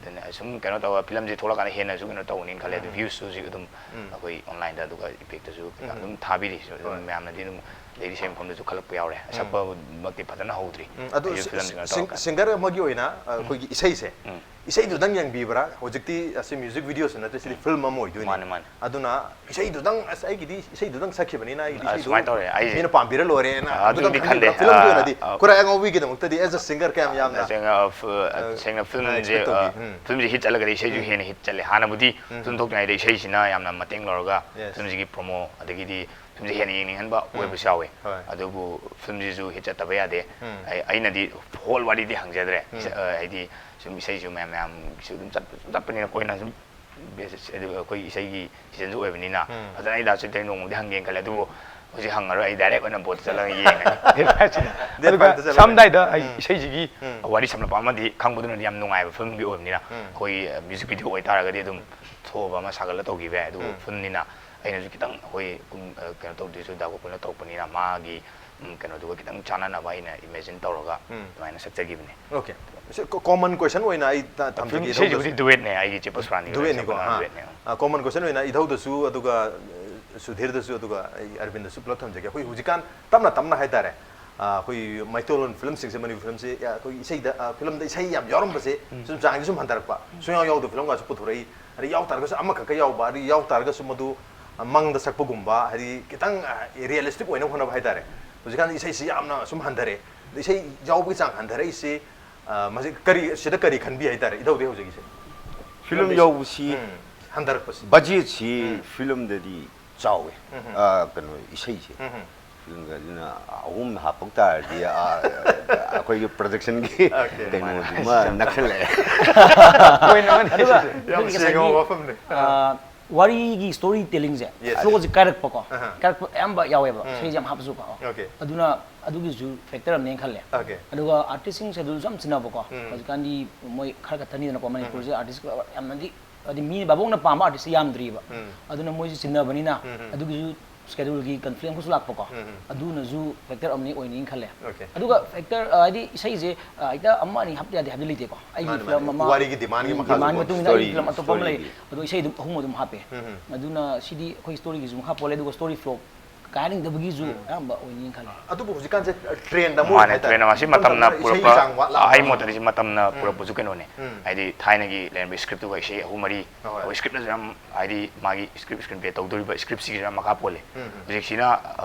ꯑꯗꯨꯅ ꯁꯨꯝ ꯀꯩꯅꯣ ꯇꯧꯔꯒ ꯐꯤꯂꯝꯁꯦ ꯊꯣꯛꯂꯛꯀꯥꯟꯗ ꯍꯦꯟꯅꯁꯨ ꯀꯩꯅꯣ ꯇꯧꯕꯅꯤꯅ ꯈꯜꯂꯦ꯫ ꯑꯗꯨ ꯎꯝ꯫ Views ꯁꯨ ꯑꯗꯨꯝ ꯎꯝ꯫ ꯑꯩꯈꯣꯏ online ꯗ ꯑꯗꯨꯒ effect ꯇꯁꯨ ꯀꯩꯀꯥ ꯎꯝ꯫ ꯑꯗꯨꯝ ꯊꯥꯕꯤꯔꯤ꯫ ꯑꯗꯨꯝ ꯍꯣꯏ꯫ ꯃꯌꯥꯝꯅꯗꯤ ꯑꯗꯨꯝ ꯂꯩꯔꯤ ꯁꯦꯝ ꯃꯐꯝꯗꯁꯨ ꯈꯜꯂꯛꯄ ꯌꯥꯎꯔꯦ꯫ ꯎꯝ꯫ ꯑꯁꯛꯄꯃꯛꯇꯤ ꯐꯖꯅ ꯍꯧꯗ꯭ꯔꯤ꯫ ꯎꯝ, ꯑꯗꯨ ꯑꯩꯁꯨ ꯁꯤ-, ꯐꯤꯂꯝ ꯀꯩꯅꯣ ꯁꯤꯡ-, ꯇꯧꯔꯀꯥꯟꯗ꯫ Singer ꯑꯃꯒꯤ ꯑꯣꯏꯅ, ꯑ, ꯎꯝ꯫ ꯑꯩꯈꯣꯏꯒꯤ ꯏꯁꯩꯁꯦ, ꯎꯝ꯫ ꯏꯁꯩꯗꯨꯗꯪ ꯌꯦꯡꯕꯤꯕ꯭ꯔꯥ? ꯍꯧꯖꯤꯛꯇꯤ ꯑꯁꯤ music video ꯁꯨ ꯅꯠꯇꯦ, ꯁꯤꯗꯤ ꯎꯝ꯫ Film ꯑꯃ ꯑꯣꯏꯗꯣꯏꯅꯤ꯫ ꯃꯥꯅꯦ, ꯃꯥꯅꯦ꯫ ꯑꯗꯨꯅ ꯏꯁꯩꯗꯨꯗꯪ, "ꯑꯁ, ꯑꯩꯒꯤꯗꯤ ꯏꯁꯩꯗꯨꯗꯪ ꯁꯛꯈꯤꯕꯅꯤꯅ, ꯑꯩꯒꯤꯗꯤ ꯑ, ꯏꯁꯩꯗꯨ ꯁꯨꯃꯥꯏꯅ ꯇꯧꯔꯦ, ꯑꯩꯁꯦ ꯃꯤꯅ ꯄꯥꯝꯕꯤꯔ ꯂꯣꯏꯔꯦꯅ" ꯑ, ꯑꯗꯨꯗꯪ ꯑꯗꯨꯗꯤ ꯈꯟꯕꯤꯕ꯭ꯔꯥ? ꯈꯟꯗꯦ꯫ Film ꯒꯤ ꯑ, ꯑꯣꯏꯅꯗꯤ, ꯑ, ꯈꯨꯔꯥꯏ ꯑꯉꯥꯎꯕꯤꯒꯤꯗꯃꯛꯇꯗꯤ as a singer ꯀꯌꯥꯝ ꯌꯥꯝꯅ, ꯇꯁꯦꯡꯅ, ꯑ, ꯐ-, ꯑ, ꯇꯁꯦꯡꯅ ꯑ, film ꯁꯦ, expect ꯇꯧꯕꯤ꯫ ꯑ, ꯎꯝ꯫ Film ꯁꯦ hit ꯆꯠꯂꯒꯗꯤ ꯏꯁꯩꯁꯨ ꯎꯝ꯫ ꯍꯦꯟꯅ hit ꯆꯠꯂꯦ꯫ ꯍꯥꯟꯅꯕꯨꯗꯤ ꯎꯝ꯫ Film ꯊꯣꯛꯇ꯭ꯔꯤꯉꯩꯗ ꯏꯁꯩꯁꯤꯅ ꯌꯥꯝꯅ ꯃꯇꯦꯡ ꯂꯧꯔꯒ Yes꯫ Film ꯁꯤꯒꯤ promo, ꯑꯗꯒꯤꯗꯤ film ꯁꯦ ꯍꯦꯟꯅ ꯌꯦꯡꯅꯤꯡꯍꯟꯕ ꯎꯝ꯫ ꯑꯣꯏꯕꯁꯨ ꯌꯥꯎꯋꯦ꯫ ꯍꯣꯏ꯫ ꯑꯗꯨꯕꯨ film ꯁꯤꯁꯨ hit ꯆꯠꯇꯕ ꯌꯥꯗꯦ꯫ ꯎꯝ꯫ ꯑꯩ-, ꯑꯩꯅꯗꯤ whole ꯋꯥꯔꯤꯗꯤ ꯍꯪꯖꯗ꯭ꯔꯦ꯫ ꯎꯝ꯫ ꯏꯁꯩ-, ꯑ, ꯍꯥꯏꯗꯤ ꯁꯨꯝ ꯏꯁꯩꯁꯨ ꯃꯌꯥꯝ ꯃꯌꯥꯝꯒꯤꯁꯨ ꯑꯗꯨꯝ ꯆꯠꯄ-, ꯆꯠꯄꯅꯤꯅ ꯑꯩꯈꯣꯏꯅ ꯁꯨꯝ ꯑꯗꯨ ꯑꯩꯈꯣꯏ ꯏꯁꯩꯒꯤ season ꯁꯨ ꯑꯣꯏꯕꯅꯤꯅ ꯎꯝ꯫ ꯐꯖꯅ ꯑꯩ ꯗꯥ ꯆꯣꯏꯇꯣꯟ ꯅꯣꯡꯃꯗꯤ ꯍꯪꯒꯦꯅ ꯈꯜꯂꯦ꯫ ꯑꯗꯨꯕꯨ ꯍꯧꯖꯤꯛ ꯍꯪꯉꯔꯣꯏ, ꯑꯩ direct ꯑꯣꯏꯅ ꯕꯣꯠꯇ ꯆꯠꯂꯒ ꯌꯦꯡꯉꯅꯤ꯫ Date five ꯁꯤꯗ꯫ Date ꯑꯗꯨꯒ five ꯇ ꯆꯠꯂꯒ꯫ ꯁꯝꯗꯥꯏꯗ ꯑꯩ ꯎꯝ꯫ ꯏꯁꯩꯁꯤꯒꯤ ꯎꯝ꯫ ꯋꯥꯔꯤ ꯁꯝꯂꯞꯄ ꯑꯃꯗꯤ ꯈꯪꯕꯗꯨꯅꯗꯤ ꯌꯥꯝ ꯅꯨꯡꯉꯥꯏꯕ film ꯒꯤ ꯑꯣꯏꯕꯅꯤꯅ꯫ ꯎꯝ꯫ ꯑꯩꯈꯣꯏꯒꯤ, ꯑ, music video ꯑꯣꯏꯇꯥꯔꯒꯗꯤ ꯑꯗꯨꯝ ꯊꯣꯛꯑꯕ ꯑꯃ ꯁꯥꯒꯠꯂ ꯇꯧꯈꯤꯕ ꯌꯥꯏ꯫ ꯑꯗꯨꯕꯨ ꯎꯝ꯫ Film ꯅꯤꯅ ꯑꯩꯅꯁꯨ ꯈꯤꯇꯪ ꯑꯩꯈꯣꯏ ꯀꯨꯝ-, ꯑ, ꯀꯩꯅꯣ ꯇꯧꯗꯣꯏꯁꯨ ꯗꯥ ꯒꯣꯀꯨꯜꯅ ꯇꯧꯔꯛꯄꯅꯤꯅ ꯃꯥꯒꯤ ꯎꯝ, ꯀꯩꯅꯣꯗꯨꯒ ꯈꯤꯇꯪ ꯆꯥꯟꯅꯅꯕ ꯑꯩꯅ imagine ꯇꯧꯔꯒ ꯎꯝ꯫ ꯑꯗꯨꯃꯥꯏꯅ ꯁꯛꯆꯈꯤꯕꯅꯦ꯫ Okay꯫ ꯁꯤ ꯀꯣ-, common question ꯑꯣꯏꯅ ꯑꯩ ꯇ-, ꯊꯝꯖꯒꯦ, ꯏꯁꯩꯁꯤꯕꯨꯗꯤ ꯏꯙꯧꯗꯁꯨ꯫ Duet ꯅꯦ, ꯑꯩꯒꯤ ꯆꯦ ꯄꯁꯨꯔꯥꯅꯤꯒ duet ꯅꯤꯀꯣ, ꯁꯛꯄ ꯑꯥ꯫ Duet ꯅꯦ, ꯑꯥ꯫ ꯑꯥ, common question ꯑꯣꯏꯅ ꯏꯙꯧꯗꯁꯨ ꯑꯗꯨꯒ, ꯑ, ꯁꯨꯙꯤꯔꯗꯁꯨ ꯑꯗꯨꯒ ꯑꯩ ꯑꯔꯕꯤꯟꯗꯁꯨ ꯄꯨꯂꯞ ꯊꯝꯖꯒꯦ꯫ ꯑꯩꯈꯣꯏ ꯍꯧꯖꯤꯛꯀꯥꯟ ꯇꯞꯅ ꯇꯞꯅ ꯍꯥꯏꯇꯥꯔꯦ, ꯑ, ꯑꯩꯈꯣꯏ ꯃꯩꯇꯩꯂꯣꯟ film ꯁꯤꯡꯁꯦ, ꯃꯅꯤꯄꯨꯔ film ꯁꯦ, ꯑ, ꯑꯩꯈꯣꯏ ꯏꯁꯩꯗ, ꯑ, film ꯗ ꯏꯁꯩ ꯌꯥꯝ ꯌꯥꯎꯔꯝꯕꯁꯦ ꯎꯝ꯫ ꯁꯨꯝ ꯆꯥꯡꯁꯦ ꯁꯨꯝ ꯍꯟꯊꯔꯛꯄ, ꯎꯝ꯫ ꯁꯨꯡꯌꯥꯎ ꯌꯥꯎꯗꯕ film ꯒꯁꯨ ꯄꯨꯊꯣꯔꯛꯏ꯫ ꯑꯗꯩ ꯌꯥꯎ ꯇꯥꯔꯒꯁꯨ ꯑꯃꯈꯛꯀ ꯌꯥꯎꯕ, ꯑꯗꯩ ꯌꯥꯎ ꯇꯥꯔꯒꯁꯨ ꯃꯗꯨ ꯃꯪꯗ ꯁꯛꯄꯒꯨꯝꯕ, ꯍꯥꯏꯗꯤ ꯈꯤꯇꯪ, ꯑ, realistic ꯑꯣꯏꯅꯕ ꯍꯣꯠꯅꯕ ꯍꯥꯏꯇꯥꯔꯦ꯫ ꯍꯧꯖꯤꯛꯀꯥꯟꯗꯤ ꯏꯁꯩꯁꯤ ꯌꯥꯝꯅ ꯁꯨꯝ ꯍꯟꯊꯔꯛꯑꯦ꯫ ꯑꯗꯣ ꯏꯁꯩ ꯌꯥꯎꯕꯒꯤ ꯆꯥꯡ ꯍꯟꯊꯔꯛꯏꯁꯤ, ꯑ, ꯃꯁꯤ ꯀꯔꯤ, ꯁꯤꯗ ꯀꯔꯤ ꯈꯟꯕꯤ ꯍꯥꯏꯇꯥꯔꯦ, ꯏꯙꯧꯗꯤ ꯍꯧꯖꯤꯛꯀꯤꯁꯦ? Film ꯌꯥꯎꯕꯁꯤ, ꯎꯝ, ꯍꯟꯊꯔꯛꯄꯁꯤ꯫ Budget ꯁꯤ ꯎꯝ꯫ Film ꯗꯗꯤ ꯆꯥꯎꯋꯦ꯫ ꯎꯝ ꯍꯝ꯫ ꯑ, ꯀꯩꯅꯣ, ꯏꯁꯩꯁꯦ꯫ ꯎꯝ ꯍꯝ꯫ Film ꯒꯁꯤꯅ ꯑꯍꯨꯝ ꯍꯥꯞꯄꯛ ꯇꯥꯔꯗꯤ, ꯑ, ꯑꯩꯈꯣꯏꯒꯤ production ꯒꯤ Okay꯫ ꯀꯩꯅꯣꯗꯨꯃ ꯅꯛꯁꯜꯂꯛꯑꯦ꯫ Point ꯑꯃꯅꯤ ꯑꯗꯨꯒ ꯁꯤꯁꯦ꯫ ꯌꯥꯝ ꯉꯁꯥꯏꯒꯤ, ꯁꯦꯡꯉꯕ ꯋꯥꯐꯝꯅꯤ꯫ ꯑ, ꯋꯥꯔꯤꯒꯤ story telling ꯁꯦ Yes꯫ Flow ꯁꯦ ꯀꯥꯏꯔꯛꯄꯀꯣ꯫ ꯑꯍꯥ꯫ ꯀꯥꯏꯔꯛꯄ ꯑꯌꯥꯝꯕ ꯌꯥꯎꯋꯦꯕ, ꯎꯝ꯫ ꯏꯁꯩꯁꯦ ꯌꯥꯝ ꯍꯥꯞꯄꯁꯨꯀꯣ꯫ Okay꯫ ꯑꯗꯨꯅ ꯑꯗꯨꯒꯤꯁꯨ factor ꯑꯃꯅꯦꯅ ꯈꯜꯂꯦ꯫ Okay꯫ ꯑꯗꯨꯒ artist ꯁꯤꯡ schedule ꯁꯨ ꯌꯥꯝ ꯆꯤꯟꯅꯕꯀꯣ꯫ ꯎꯝ꯫ ꯍꯧꯖꯤꯛꯀꯥꯟꯗꯤ ꯃꯣꯏ ꯈꯔ ꯈꯛꯇꯅꯤꯗꯅꯀꯣ, ꯎꯝ꯫ Manipur ꯁꯦ artist ꯌꯥꯝꯅꯗꯤ, ꯍꯥꯏꯗꯤ ꯃꯤ ꯚꯥꯕꯣꯛꯅ ꯄꯥꯝꯕ artist ꯁꯦ ꯌꯥꯝꯗ꯭ꯔꯤꯕ꯫ ꯎꯝ꯫ ꯑꯗꯨꯅ ꯃꯣꯏꯁꯨ ꯆꯤꯟꯅꯕꯅꯤꯅ ꯎꯝ, ꯎꯝ꯫ ꯑꯗꯨꯒꯤꯁꯨ ꯁ꯭ꯀꯦꯗꯨꯜꯒꯤ ꯀꯟꯐ꯭ꯂꯤꯛ ꯑꯃꯈꯛꯁꯨ ꯂꯥꯛꯄꯀꯣ꯫ ꯎꯝ, ꯎꯝ꯫ ꯑꯗꯨꯅꯁꯨ ꯐꯦꯛꯇꯔ ꯑꯃꯅꯤ ꯑꯣꯏꯅꯤꯅ ꯈꯜꯂꯦ꯫ Okay. ꯑꯗꯨꯒ ꯐꯦꯛꯇꯔ ꯍꯥꯏꯗꯤ ꯏꯁꯩꯁꯦ ꯑ, ꯍꯦꯛꯇ ꯑꯃ ꯑꯅꯤ ꯍꯥꯞꯇ ꯌꯥꯗꯦ ꯍꯥꯏꯕꯗꯤ ꯂꯩꯇꯦꯀꯣ꯫ ꯑꯩꯒꯤ ꯃꯥꯅꯦ, ꯐꯤꯂꯝ ꯃꯥꯅꯦ. ꯑꯃ ꯋꯥꯔꯤꯒꯤ demandꯒꯤ ꯃꯈꯥꯁꯨ ꯗꯤꯃꯥꯟꯒꯤ ꯄꯣꯜꯂꯦ꯫ ꯃꯇꯨꯡ ꯏꯟꯅ ꯑꯩꯒꯤ Story, ꯐꯤꯂꯝ ꯑꯇꯣꯞꯄ ꯑꯃ ꯂꯩ꯫ storyꯒꯤ. ꯑꯗꯣ ꯏꯁꯩ ꯑꯗꯨꯝ ꯑꯍꯨꯝ ꯑꯗꯨꯝ ꯍꯥꯞꯄꯦ꯫ ꯎꯝ, ꯎꯝ. ꯑꯗꯨꯅ ꯁꯤꯗꯤ ꯑꯩꯈꯣꯏ ꯁ꯭ꯇꯣꯔꯤꯒꯤꯁꯨ ꯃꯈꯥ ꯄꯣꯜꯂꯦ, ꯑꯗꯨꯒ ꯁ꯭ꯇꯣꯔꯤ ꯐ꯭ꯂꯣ ꯀꯥꯏꯍꯟꯅꯤꯡꯗꯕꯒꯤꯁꯨ ꯑꯌꯥꯝꯕ ꯑꯣꯏꯅꯤꯅ ꯈꯜꯂꯦ꯫ ꯑꯗꯨꯕꯨ ꯍꯧꯖꯤꯛꯀꯥꯟꯁꯦ ꯇ꯭ꯔꯦꯟ ꯑꯃ ꯃꯥꯅꯦ, ꯍꯥꯏꯇꯥꯔꯦ. ꯃꯥꯅꯦ, ꯇ꯭ꯔꯦꯟ ꯑꯃ ꯁꯤ ꯏꯄꯟ ꯃꯇꯝꯅ ꯄꯟꯗꯅ ꯏꯁꯩꯒꯤ ꯄꯨꯔꯛꯄ ꯆꯥꯡ ꯋꯥꯠꯂꯛꯑꯕ. ꯑꯩ ꯃꯣꯠꯇꯗꯤ ꯁꯤ ꯃꯇꯝꯅ ꯄꯨꯔꯛꯄꯁꯨ ꯀꯩꯅꯣꯅꯦ꯫ ꯎꯝ. ꯍꯥꯏꯗꯤ ꯊꯥꯏꯅꯒꯤ ꯂꯩꯔꯝꯕ ꯁ꯭ꯀ꯭ꯔꯤꯞꯇꯨꯒ ꯏꯁꯩ ꯑꯍꯨꯝ ꯃꯔꯤ, ꯍꯣꯏ. ꯑꯩꯈꯣꯏ ꯁ꯭ꯀ꯭ꯔꯤꯞꯅꯁꯨ ꯌꯥꯝ, ꯍꯥꯏꯗꯤ ꯃꯥꯒꯤ ꯁ꯭ꯀ꯭ꯔꯤꯞ ꯁ꯭ꯀ꯭ꯔꯤꯟ ꯄ꯭ꯂꯦ ꯇꯧꯗꯣꯔꯤꯕ ꯁ꯭ꯀ꯭ꯔꯤꯞꯁꯤꯒꯤꯁꯨ ꯌꯥꯝ ꯃꯈꯥ ꯄꯣꯜꯂꯦ꯫ ꯎꯝ. ꯍꯧꯖꯤꯛꯁꯤꯅ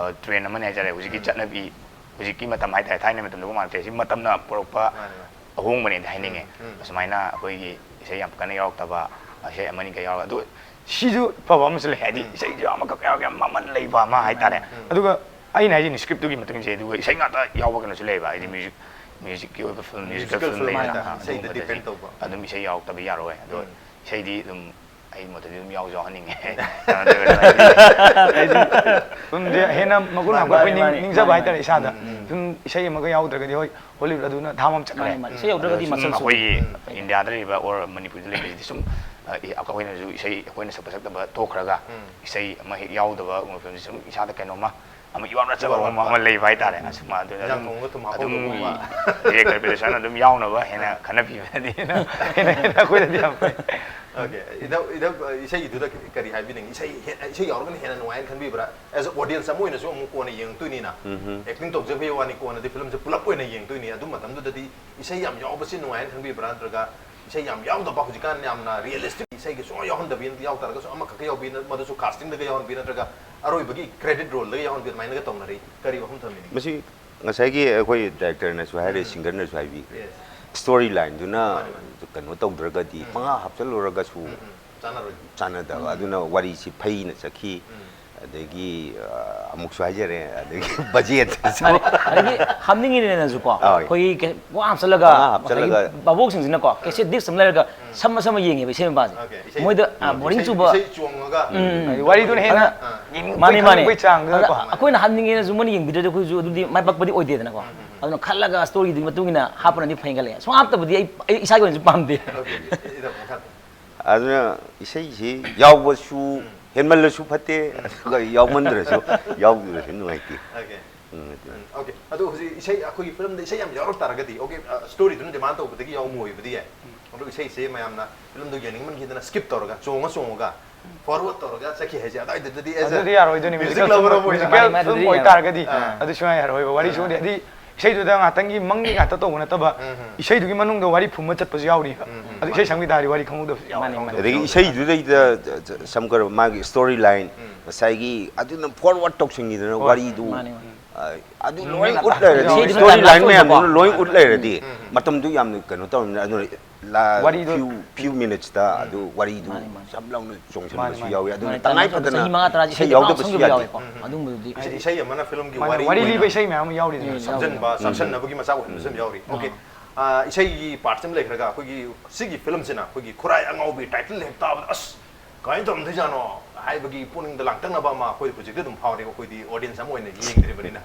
ꯇ꯭ꯔꯦꯟ ꯑꯃꯅꯦ ꯍꯥꯏꯇꯥꯔꯦ, ꯍꯧꯖꯤꯛꯀꯤ ꯆꯠꯅꯕꯤ, ꯍꯧꯖꯤꯛꯀꯤ ꯃꯇꯝ ꯍꯥꯏꯇꯥꯔꯦ, ꯊꯥꯏꯅ ꯃꯇꯝꯗꯨꯒ ꯃꯥꯟꯅꯗ꯭ꯔꯦ꯫ ꯁꯤ ꯃꯇꯝꯅ ꯄꯨꯔꯛꯄ ꯃꯥꯅꯦ, ꯃꯥꯅꯦ. ꯑꯍꯣꯡꯕꯅꯦꯗꯤ ꯍꯥꯏꯅꯤꯡꯉꯦ꯫ ꯎꯝ. ꯑꯁꯨꯃꯥꯏꯅ ꯑꯩꯈꯣꯏꯒꯤ ꯏꯁꯩ ꯌꯥꯝ ꯀꯟꯅ ꯌꯥꯎꯔꯛꯇꯕ, ꯏꯁꯩ ꯑꯃꯅꯤꯒ ꯌꯥꯎꯔꯒ, ꯑꯗꯨ ꯁꯤꯁꯨ ꯐꯕ ꯑꯃꯁꯨ ꯂꯩ, ꯍꯥꯏꯗꯤ ꯏꯁꯩꯁꯨ ꯑꯃꯈꯛ ꯌꯥꯎꯔꯒ ꯌꯥꯝ ꯃꯃꯜ ꯂꯩꯕ ꯑꯃ ꯍꯥꯏꯇꯥꯔꯦ꯫ ꯑꯗꯨꯒ ꯑꯩꯅ ꯍꯥꯏꯁꯤꯅ ꯁ꯭ꯀ꯭ꯔꯤꯞꯇꯨꯒꯤ ꯃꯇꯨꯡ ꯏꯟꯅ, ꯑꯗꯨꯒ ꯏꯁꯩ ꯉꯥꯛꯇ ꯌꯥꯎꯕ ꯀꯩꯅꯣꯁꯨ ꯂꯩꯕ, ꯍꯥꯏꯗꯤ ꯃ꯭ꯌꯨꯖꯤꯛ, ꯃ꯭ꯌꯨꯖꯤꯛꯀꯤ ꯑꯣꯏꯕ film, musical Musical film film ꯍꯥꯏꯇꯥꯔꯦ. ꯍꯥꯏꯅ ꯏꯁꯩꯗ ꯑꯗꯨꯒꯨꯝꯕꯗꯗꯤ depend ꯇꯧꯕ. ꯑꯗꯨꯝ ꯏꯁꯩ ꯌꯥꯎꯔꯛꯇꯕ ꯌꯥꯔꯣꯏ꯫ ꯑꯗꯣ ꯎꯝ. ꯏꯁꯩꯗꯤ ꯑꯗꯨꯝ ꯑꯩ ꯃꯣꯠꯇꯗꯤ ꯑꯗꯨꯝ ꯌꯥꯎꯁꯨ ꯌꯥꯎꯍꯟꯅꯤꯡꯉꯦ꯫ ꯁꯨꯝꯁꯦ ꯍꯦꯟꯅ ꯃꯒꯨꯟ ꯃꯥꯅꯤ, ꯍꯥꯞꯀꯠꯄ ꯃꯥꯅꯤ, ꯃꯥꯅꯤ, ꯅꯤꯡꯖꯕ ꯃꯥꯅꯤ, ꯍꯥꯏꯇꯥꯔꯦ ꯃꯥꯅꯤ. ꯏꯁꯥꯗ꯫ ꯎꯝ. ꯁꯨꯝ ꯏꯁꯩ ꯑꯃꯒ ꯌꯥꯎꯗ꯭ꯔꯒꯗꯤ ꯍꯣꯏ ꯍꯣꯂꯤꯋꯨꯗ ꯑꯗꯨꯅ ꯊꯥ ꯑꯃ ꯆꯠꯈ꯭ꯔꯦ꯫ ꯃꯥꯅꯤ, ꯃꯥꯅꯤ. ꯏꯁꯩ ꯌꯥꯎꯗ꯭ꯔꯒꯗꯤ ꯁꯨꯝ ꯃꯁꯛꯁꯨ ꯑꯩꯈꯣꯏꯒꯤ ꯏꯟꯗꯤꯌꯥꯗ ꯂꯩꯔꯤꯕ ꯑꯣꯔ ꯃꯅꯤꯄꯨꯔꯗ ꯂꯩꯕꯁꯤꯗꯤ ꯁꯨꯝ ꯑ, ꯏ-, ꯑꯩꯈꯣꯏꯅꯁꯨ ꯏꯁꯩ ꯑꯩꯈꯣꯏꯅ ꯁꯛꯄ ꯁꯛꯇꯕ ꯇꯣꯛꯈ꯭ꯔꯒ ꯎꯝ. ꯏꯁꯩ ꯑꯃ ꯍꯦꯛ ꯌꯥꯎꯗꯕ ꯐꯤꯂꯝꯁꯤ ꯁꯨꯝ ꯏꯁꯥꯗ ꯀꯩꯅꯣꯝꯃ ꯑꯃ ꯏꯋꯥꯠ ꯋꯥꯠꯆꯕ ꯏꯋꯥꯠ ꯑꯃ, ꯋꯥꯠꯄ. ꯑꯃ ꯂꯩꯕ ꯍꯥꯏꯇꯥꯔꯦ꯫ ꯑꯁꯨꯝ ꯑꯗꯨꯅ ꯏꯟꯖꯥꯡ ꯑꯗꯨꯝ ꯊꯣꯡꯕꯗ ꯊꯨꯝ ꯑꯗꯨꯝ ꯍꯥꯞꯍꯧꯗꯕꯒꯨꯝꯕ. ꯗꯤꯔꯦꯛꯇꯔ ꯄ꯭ꯔꯗ꯭ꯌꯨꯁꯔꯅ ꯑꯗꯨꯝ ꯌꯥꯎꯅꯕ ꯍꯦꯟꯅ ꯈꯟꯅꯕꯤꯕꯅꯗꯤ ꯍꯦꯟꯅ, ꯍꯦꯟꯅ, ꯍꯦꯟꯅ ꯑꯩꯈꯣꯏꯗꯗꯤ ꯌꯥꯝ ꯐꯩ꯫ Okay. ꯏꯗ, ꯏꯗ, ꯏꯁꯩꯒꯤꯗꯨꯗ ꯀꯔꯤ ꯍꯥꯏꯕꯤꯅꯤꯡꯉꯤ? ꯏꯁꯩ ꯍꯦ-, ꯏꯁꯩ ꯌꯥꯎꯔꯒꯅ ꯍꯦꯟꯅ ꯅꯨꯡꯉꯥꯏꯅ ꯈꯟꯕꯤꯕ꯭ꯔꯥ? As a audience ꯑꯃ ꯑꯣꯏꯅꯁꯨ ꯑꯃꯨꯛ ꯀꯣꯟꯅ ꯌꯦꯡꯉꯛꯇꯣꯏꯅꯤꯅ꯫ Acting ꯇꯧꯖꯕꯩ ꯋꯥꯅꯤ, ꯀꯣꯟꯅꯗꯤ ꯐꯤꯂꯝꯁꯦ ꯄꯨꯂꯞ ꯑꯣꯏꯅ ꯌꯦꯡꯗꯣꯏꯅꯤ꯫ ꯑꯗꯨ ꯃꯇꯝꯗꯨꯗꯗꯤ ꯏꯁꯩ ꯌꯥꯝ ꯌꯥꯎꯕꯁꯤ ꯅꯨꯡꯉꯥꯏꯅ ꯈꯟꯕꯤꯕ꯭ꯔꯥ? ꯅꯠꯇ꯭ꯔꯒ ꯏꯁꯩ ꯌꯥꯝ ꯌꯥꯎꯗꯕ, ꯍꯧꯖꯤꯛꯀꯥꯟ ꯌꯥꯝꯅ realistic ꯏꯁꯩꯒ ꯁꯨꯡꯌꯥꯎ ꯌꯥꯎꯍꯟꯗꯕꯤ, ꯌꯥꯎ ꯇꯥꯔꯒꯁꯨ ꯑꯃꯈꯛꯀ ꯌꯥꯎꯕꯤ, ꯃꯗꯨꯁꯨ casting ꯗꯒ ꯌꯥꯎꯍꯟꯕꯤ, ꯅꯠꯇ꯭ꯔꯒ ꯑꯔꯣꯏꯕꯒꯤ credit role ꯗꯒ ꯌꯥꯎꯍꯟꯕꯤ, ꯑꯗꯨꯃꯥꯏꯅꯒ ꯇꯧꯅꯔꯤ꯫ ꯀꯔꯤ ꯋꯥꯐꯝ ꯊꯝꯕꯤꯅꯤꯡꯉꯤ? ꯃꯁꯤ ꯉꯁꯥꯏꯒꯤ ꯑꯩꯈꯣꯏ ꯗꯥꯏꯔꯦꯛꯇꯔꯅꯁꯨ ꯍꯥꯏꯔꯦ, ꯎꯝ. ꯁꯤꯡꯒꯔꯅꯁꯨ ꯍꯥꯏꯕꯤꯈ꯭ꯔꯦ꯫ Yes. ꯁ꯭ꯇꯣꯔꯤ ꯂꯥꯏꯟꯗꯨꯅ ꯃꯥꯅꯦ, ꯃꯥꯅꯦ. ꯀꯩꯅꯣ ꯇꯧꯗ꯭ꯔꯒꯗꯤ, ꯎꯝ. ꯄꯪꯍꯥꯞ ꯍꯥꯞꯆꯜꯂꯨꯔꯒꯁꯨ ꯎꯝ, ꯎꯝ. ꯆꯥꯟꯅꯔꯣꯏ. ꯆꯥꯟꯅꯗꯕ꯫ ꯑꯗꯨꯅ ꯋꯥꯔꯤꯁꯤ ꯐꯩꯅ ꯆꯠꯈꯤ꯫ ꯎꯝ. ꯑꯗꯒꯤ ꯑ, ꯑꯃꯨꯛꯁꯨ ꯍꯥꯏꯖꯔꯦ, ꯑꯗꯒꯤ ꯕꯖꯦꯠ ꯃꯥꯅꯦ. ꯑꯗꯒꯤ ꯍꯥꯞꯅꯤꯡꯉꯤꯅꯦꯅꯁꯨꯀꯣ, ꯍꯣꯏ. ꯑꯩꯈꯣꯏꯒꯤ ꯀꯩ-, ꯄꯣꯠ ꯍꯥꯞꯆꯜꯂꯒ, ꯄꯣꯠ ꯍꯥꯞꯆꯜꯂꯒ. ꯉꯁꯥꯏꯒꯤ ꯕꯥꯕꯣꯛꯁꯤꯡꯁꯤꯅꯀꯣ, ꯀꯦꯁꯦꯠ ꯗꯤꯁ ꯑꯃ ꯂꯩꯔꯒ ꯁꯝꯃ ꯁꯝꯃ ꯌꯦꯡꯉꯦꯕ ꯏꯁꯩ ꯃꯄꯥꯁꯦ꯫ Okay, ꯏꯁꯩ. ꯃꯣꯏꯗ ꯑ, ꯕꯣꯔꯤꯡ ꯏꯁꯩ, ꯆꯨꯕ. ꯏꯁꯩ ꯆꯣꯡꯉꯒ. ꯎꯝ. ꯍꯥꯏꯗꯤ ꯋꯥꯔꯤꯗꯨꯅ ꯍꯦꯟꯅ ꯑꯥ. ꯌꯦꯡꯅꯤꯡꯕ ꯃꯥꯅꯤ, ꯃꯥꯅꯤ. ꯈꯪꯕꯒꯤ ꯆꯥꯡꯗꯨꯗꯀꯣ. ꯑꯗ ꯑꯩꯈꯣꯏꯅ ꯍꯥꯞꯅꯤꯡꯉꯦꯅꯁꯨ ꯃꯣꯏꯅ ꯌꯦꯡꯕꯤꯗ꯭ꯔꯗꯤ ꯑꯩꯈꯣꯏꯁꯨ ꯑꯗꯨꯗꯤ ꯃꯥꯏ ꯄꯥꯛꯄꯗꯤ ꯑꯣꯏꯗꯦꯗꯅꯀꯣ꯫ ꯑꯗꯨꯅ ꯈꯜꯂꯒ ꯁ꯭ꯇꯣꯔꯤꯗꯨꯒꯤ ꯃꯇꯨꯡ ꯏꯟꯅ ꯍꯥꯞꯄꯅꯗꯤ ꯐꯩꯅ ꯈꯜꯂꯦ꯫ ꯁꯨꯝ ꯍꯥꯞꯇꯕꯗꯤ ꯑꯩ, ꯑꯩ ꯏꯁꯥꯒꯤ ꯑꯣꯏꯅꯁꯨ ꯄꯥꯝꯗꯦ꯫ Okay, okay. ꯏꯗ ꯃꯈꯥ. ꯑꯗꯨꯅ ꯏꯁꯩꯁꯤ ꯌꯥꯎꯕꯁꯨ ꯍꯦꯟꯃꯜꯂꯁꯨ ꯐꯠꯇꯦ, ꯑꯗꯨꯒ ꯌꯥꯎꯃꯟꯗ꯭ꯔꯁꯨ, ꯌꯥꯎꯗ꯭ꯔꯁꯨ ꯅꯨꯡꯉꯥꯏꯇꯦ꯫ Okay. ꯎꯝ, ꯑꯗꯨ꯫ ꯎꯝ, okay. ꯑꯗꯣ ꯍꯧꯖꯤꯛ ꯏꯁꯩ, ꯑꯩꯈꯣꯏꯒꯤ ꯐꯤꯂꯝꯗ ꯏꯁꯩ ꯌꯥꯝ ꯌꯥꯎꯔꯛ ꯇꯥꯔꯒꯗꯤ, okay, storyꯗꯨꯅ demand ꯇꯧꯕꯗꯒꯤ ꯌꯥꯎꯕ ꯑꯣꯏꯕꯗꯤ ꯌꯥꯏ꯫ ꯑꯗꯣ ꯏꯁꯩꯁꯦ ꯃꯌꯥꯝꯅ ꯐꯤꯂꯝꯗꯣ ꯌꯦꯡꯅꯤꯡꯃꯟꯈꯤꯗꯅ skip ꯇꯧꯔꯒ, ꯆꯣꯡꯉ ꯆꯣꯡꯉꯒ forward ꯇꯧꯔꯒ ꯆꯠꯈꯤ ꯍꯥꯏꯁꯦ, ꯑꯗꯨꯋꯥꯏꯗꯨꯗꯗꯤ as a ꯑꯗꯨꯗꯤ ꯌꯥꯔꯣꯏꯗꯣꯏꯅꯤ꯫ music Musical lover film, ꯑꯃ ꯑꯣꯏꯅ musical ꯃꯥꯅꯤ, film ꯑꯗꯨꯗꯤ ꯑꯣꯏ ꯌꯥꯔꯣꯏ꯫ ꯇꯥꯔꯒꯗꯤ ꯑꯥ꯫ ꯑꯗꯨ ꯁꯨꯡꯌꯥ ꯌꯥꯔꯣꯏꯕ꯫ ꯋꯥꯔꯤꯁꯨ ꯍꯥꯏꯗꯤ ꯏꯁꯩꯗꯨꯗ ꯉꯥꯛꯇꯪꯒꯤ ꯃꯪꯒꯤ ꯉꯥꯛꯇ ꯇꯧꯕ ꯅꯠꯇꯕ, ꯎꯝ, ꯎꯝ꯫ ꯏꯁꯩꯗꯨꯒꯤ ꯃꯅꯨꯡꯗ ꯋꯥꯔꯤ ꯐꯨꯝꯕ ꯆꯠꯄꯁꯨ ꯌꯥꯎꯔꯤꯕ꯫ ꯎꯝ, ꯎꯝ꯫ ꯑꯗꯨ ꯏꯁꯩ ꯁꯪꯕꯤ ꯇꯥꯔꯗꯤ ꯋꯥꯔꯤ ꯈꯪꯍꯧꯗꯕꯁꯨ ꯌꯥꯎꯔꯤ꯫ ꯃꯥꯅꯤ, ꯃꯥꯅꯤ꯫ ꯑꯗꯒꯤ ꯏꯁꯩꯗꯨꯗꯩꯗ ꯁꯝ ꯈꯔ ꯃꯥꯒꯤ story line, ꯉꯁꯥꯏꯒꯤ ꯑꯗꯨꯅ forward ꯇꯧꯁꯤꯟꯈꯤꯗꯅ ꯋꯥꯔꯤꯗꯨ, ꯃꯥꯅꯤ, ꯃꯥꯅꯤ꯫ ꯑ, ꯑꯗꯨ ꯎꯝ, ꯂꯣꯏ ꯃꯦꯟ ꯎꯠ ꯂꯩꯔꯗꯤ, ꯏꯁꯩꯗꯨꯅ story climax line ꯃꯌꯥꯝꯗꯨꯅ ꯑꯣꯏꯕꯀꯣ꯫ ꯂꯣꯏ ꯎꯠ ꯂꯩꯔꯗꯤ ꯎꯝ, ꯎꯝ꯫ ꯃꯇꯝꯗꯨ ꯌꯥꯝꯅ ꯀꯩꯅꯣ ꯇꯧꯔꯝꯅꯤꯅ꯫ ꯑꯗꯨꯅ ꯋꯥꯔꯤꯗꯣ few few minutesꯇ ꯑꯗꯨ ꯋꯥꯔꯤꯗꯨ ꯃꯥꯅꯤ, ꯃꯥꯅꯤ꯫ ꯌꯥꯝ ꯂꯥꯎꯅ ꯆꯣꯡꯁꯤꯟꯕꯁꯨ ꯃꯥꯅꯤ, ꯃꯥꯅꯤ꯫ ꯌꯥꯎꯋꯤ꯫ ꯑꯗꯨꯅ ꯃꯥꯅꯤ, ꯇꯉꯥꯏ ꯇꯉꯥꯏ ꯐꯗꯅ ꯆꯍꯤ ꯃꯉꯥ ꯇꯔꯥ ꯏꯁꯩ ꯌꯥꯎꯗꯕꯁꯨ ꯌꯥꯗꯦ꯫ ꯎꯝ, ꯎꯝ꯫ ꯑꯗꯨꯝꯕꯗꯨꯗꯤ ꯏꯁꯩ, ꯏꯁꯩ ꯑꯃꯅ ꯐꯤꯂꯝꯒꯤ ꯃꯥꯅꯤ, ꯋꯥꯔꯤ ꯋꯥꯔꯤ ꯑꯣꯏꯅ ꯂꯤꯕ ꯏꯁꯩ ꯃꯌꯥꯝ ꯑꯃ ꯌꯥꯎꯔꯤꯗꯅ꯫ ꯎꯝ꯫ ꯁꯝꯖꯟꯕ, ꯆꯥꯛꯁꯟꯅꯕꯒꯤ ꯃꯆꯥꯛ ꯑꯣꯏꯍꯟꯕꯁꯨ ꯌꯥꯝ ꯌꯥꯎꯔꯤ꯫ Okay. ꯑꯥ, ꯏꯁꯩꯒꯤ partꯁꯤ ꯑꯃ ꯂꯩꯈ꯭ꯔꯒ ꯑꯩꯈꯣꯏꯒꯤ ꯁꯤꯒꯤ ꯐꯤꯂꯝꯁꯤꯅ ꯑꯩꯈꯣꯏꯒꯤ ꯈꯨꯔꯥꯏ ꯑꯉꯥꯎꯕꯤ title ꯍꯦꯛ ꯇꯥꯕꯗ ꯑꯁ ꯀꯃꯥꯏꯅ ꯇꯧꯔꯝꯗꯣꯏꯖꯥꯠꯅꯣ ꯍꯥꯏꯕꯒꯤ ꯄꯨꯛꯅꯤꯡꯗ ꯂꯥꯡꯇꯛꯅꯕ ꯑꯃ ꯑꯩꯈꯣꯏ ꯍꯧꯖꯤꯛꯇꯤ ꯑꯗꯨꯝ ꯐꯥꯎꯔꯦ, ꯑꯩꯈꯣꯏꯗꯤ audience ꯑꯃ ꯑꯣꯏꯅ ꯌꯦꯡꯗ꯭ꯔꯤꯕꯅꯤꯅ꯫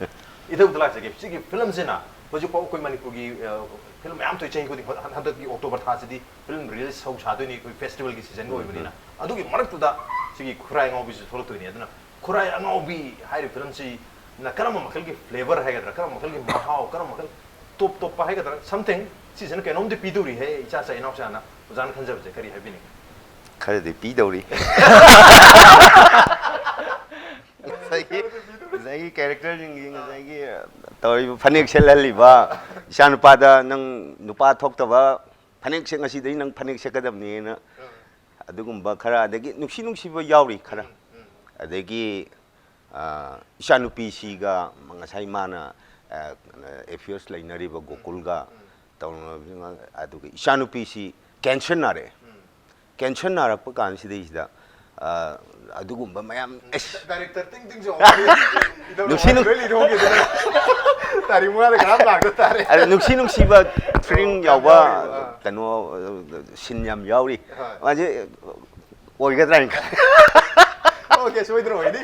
ꯏꯊꯧꯗ ꯂꯥꯛꯆꯒꯦ, ꯁꯤꯒꯤ ꯐꯤꯂꯝꯁꯤꯅ ꯍꯧꯖꯤꯛꯐꯥꯎ ꯑꯩꯈꯣꯏ ꯃꯅꯤꯄꯨꯔꯒꯤ, ꯑ, ꯐꯤꯂꯝ ꯃꯌꯥꯝ ꯊꯣꯛꯏ ꯆꯍꯤ ꯈꯨꯗꯤꯡ, ꯍꯟ-, ꯍꯟꯗꯛꯀꯤ October ꯊꯥꯁꯤꯗꯤ ꯐꯤꯂꯝ release ꯍꯧ ꯁꯥꯗꯣꯏꯅꯤ, ꯑꯩꯈꯣꯏ festivalꯒꯤ seasonꯒ ꯑꯣꯏꯕꯅꯤꯅ꯫ ꯑꯗꯨꯒꯤ ꯃꯔꯛꯇꯨꯗ ꯁꯤꯒꯤ ꯈꯨꯔꯥꯏ ꯑꯉꯥꯎꯕꯤꯁꯨ ꯊꯣꯛꯂꯛꯇꯣꯏꯅꯤ꯫ ꯑꯗꯨꯅ ꯈꯨꯔꯥꯏ ꯑꯉꯥꯎꯕꯤ ꯍꯥꯏꯔꯤꯕ ꯐꯤꯂꯝꯁꯤꯅ ꯀꯔꯝꯕ ꯃꯈꯜꯒꯤ flavor ꯍꯥꯏꯒꯗ꯭ꯔꯥ, ꯀꯔꯝꯕ ꯃꯈꯜꯒꯤ ꯃꯍꯥꯎ, ꯀꯔꯝꯕ ꯃꯈꯜ ꯇꯣꯞ ꯇꯣꯞꯄ ꯍꯥꯏꯒꯗ꯭ꯔꯥ, something ꯁꯤꯁꯤꯅ ꯀꯩꯅꯣꯝꯗꯤ ꯄꯤꯗꯧꯔꯤ ꯍꯦ ꯏꯆꯥ ꯆꯥ ꯏꯅꯥꯎꯆꯥꯅ, ꯑꯣꯖꯥꯅ ꯈꯟꯖꯕꯁꯦ ꯀꯔꯤ ꯍꯥꯏꯕꯤꯅꯤꯡꯉꯤ? ꯈꯔꯗꯤ ꯄꯤꯗꯧꯔꯤ꯫ ꯉꯁꯥꯏꯒꯤ ꯉꯁꯥꯏꯒꯤ characterꯁꯤꯡꯒꯤ ꯉꯁꯥꯏꯒꯤ ꯇꯧꯔꯤꯕ ꯐꯅꯦꯛ ꯁꯦꯠꯍꯜꯂꯤꯕ ꯏꯆꯥꯅꯨꯄꯥꯗ, "ꯅꯪ ꯅꯨꯄꯥ ꯊꯣꯛꯇꯕ ꯐꯅꯦꯛ ꯁꯦꯠ, ꯉꯁꯤꯗꯒꯤ ꯅꯪ ꯐꯅꯦꯛ ꯁꯦꯠꯀꯗꯕꯅꯦꯅ", ꯑꯗꯨꯒꯨꯝꯕ ꯈꯔ, ꯑꯗꯒꯤ ꯅꯨꯡꯁꯤ ꯅꯨꯡꯁꯤꯕ ꯌꯥꯎꯔꯤ ꯈꯔ꯫ ꯑꯗꯒꯤ ꯑ, ꯏꯆꯥꯅꯨꯄꯤꯁꯤꯒ ꯉꯁꯥꯏ ꯃꯥꯅ, ꯑ, affairs ꯂꯩꯅꯔꯤꯕ ꯒꯣꯀꯨꯜꯒ ꯇꯧꯅꯕꯁꯤꯡ, ꯑꯗꯨꯒ ꯏꯆꯥꯅꯨꯄꯤꯁꯤ cancer ꯅꯥꯔꯛꯑꯦ꯫ Cancer ꯅꯥꯔꯛꯄ ꯀꯥꯟꯁꯤꯗꯩꯁꯤꯗ, ꯑ, ꯑꯗꯨꯒꯨꯝꯕ ꯃꯌꯥꯝ, ꯑꯦꯁ, Director ꯇꯤꯡ ꯇꯤꯡ ꯆꯣꯡ ꯅꯨꯡꯁꯤ ꯅꯨꯡ- ꯂꯣꯏ ꯂꯤꯊꯣꯛꯈꯤꯗꯅ ꯇꯥꯔꯤꯛ ꯃꯉꯥꯗ ꯀꯅꯥꯝ ꯂꯥꯛꯇ ꯇꯥꯔꯦ꯫ ꯑꯗ ꯅꯨꯡꯁꯤ ꯅꯨꯡꯁꯤꯕ thrilling ꯌꯥꯎꯕ ꯌꯥꯎꯔꯤꯕ, ꯑꯥ꯫ ꯀꯩꯅꯣ, scene ꯌꯥꯝ ꯌꯥꯎꯔꯤ꯫ ꯍꯣꯏ꯫ ꯃꯥꯁꯦ ꯑꯣꯏꯒꯗ꯭ꯔꯥ ꯍꯥꯏꯅ ꯈꯜꯂꯤ꯫ Okay, ꯁꯣꯏꯗ꯭ꯔꯣ ꯑꯣꯏꯅꯤ꯫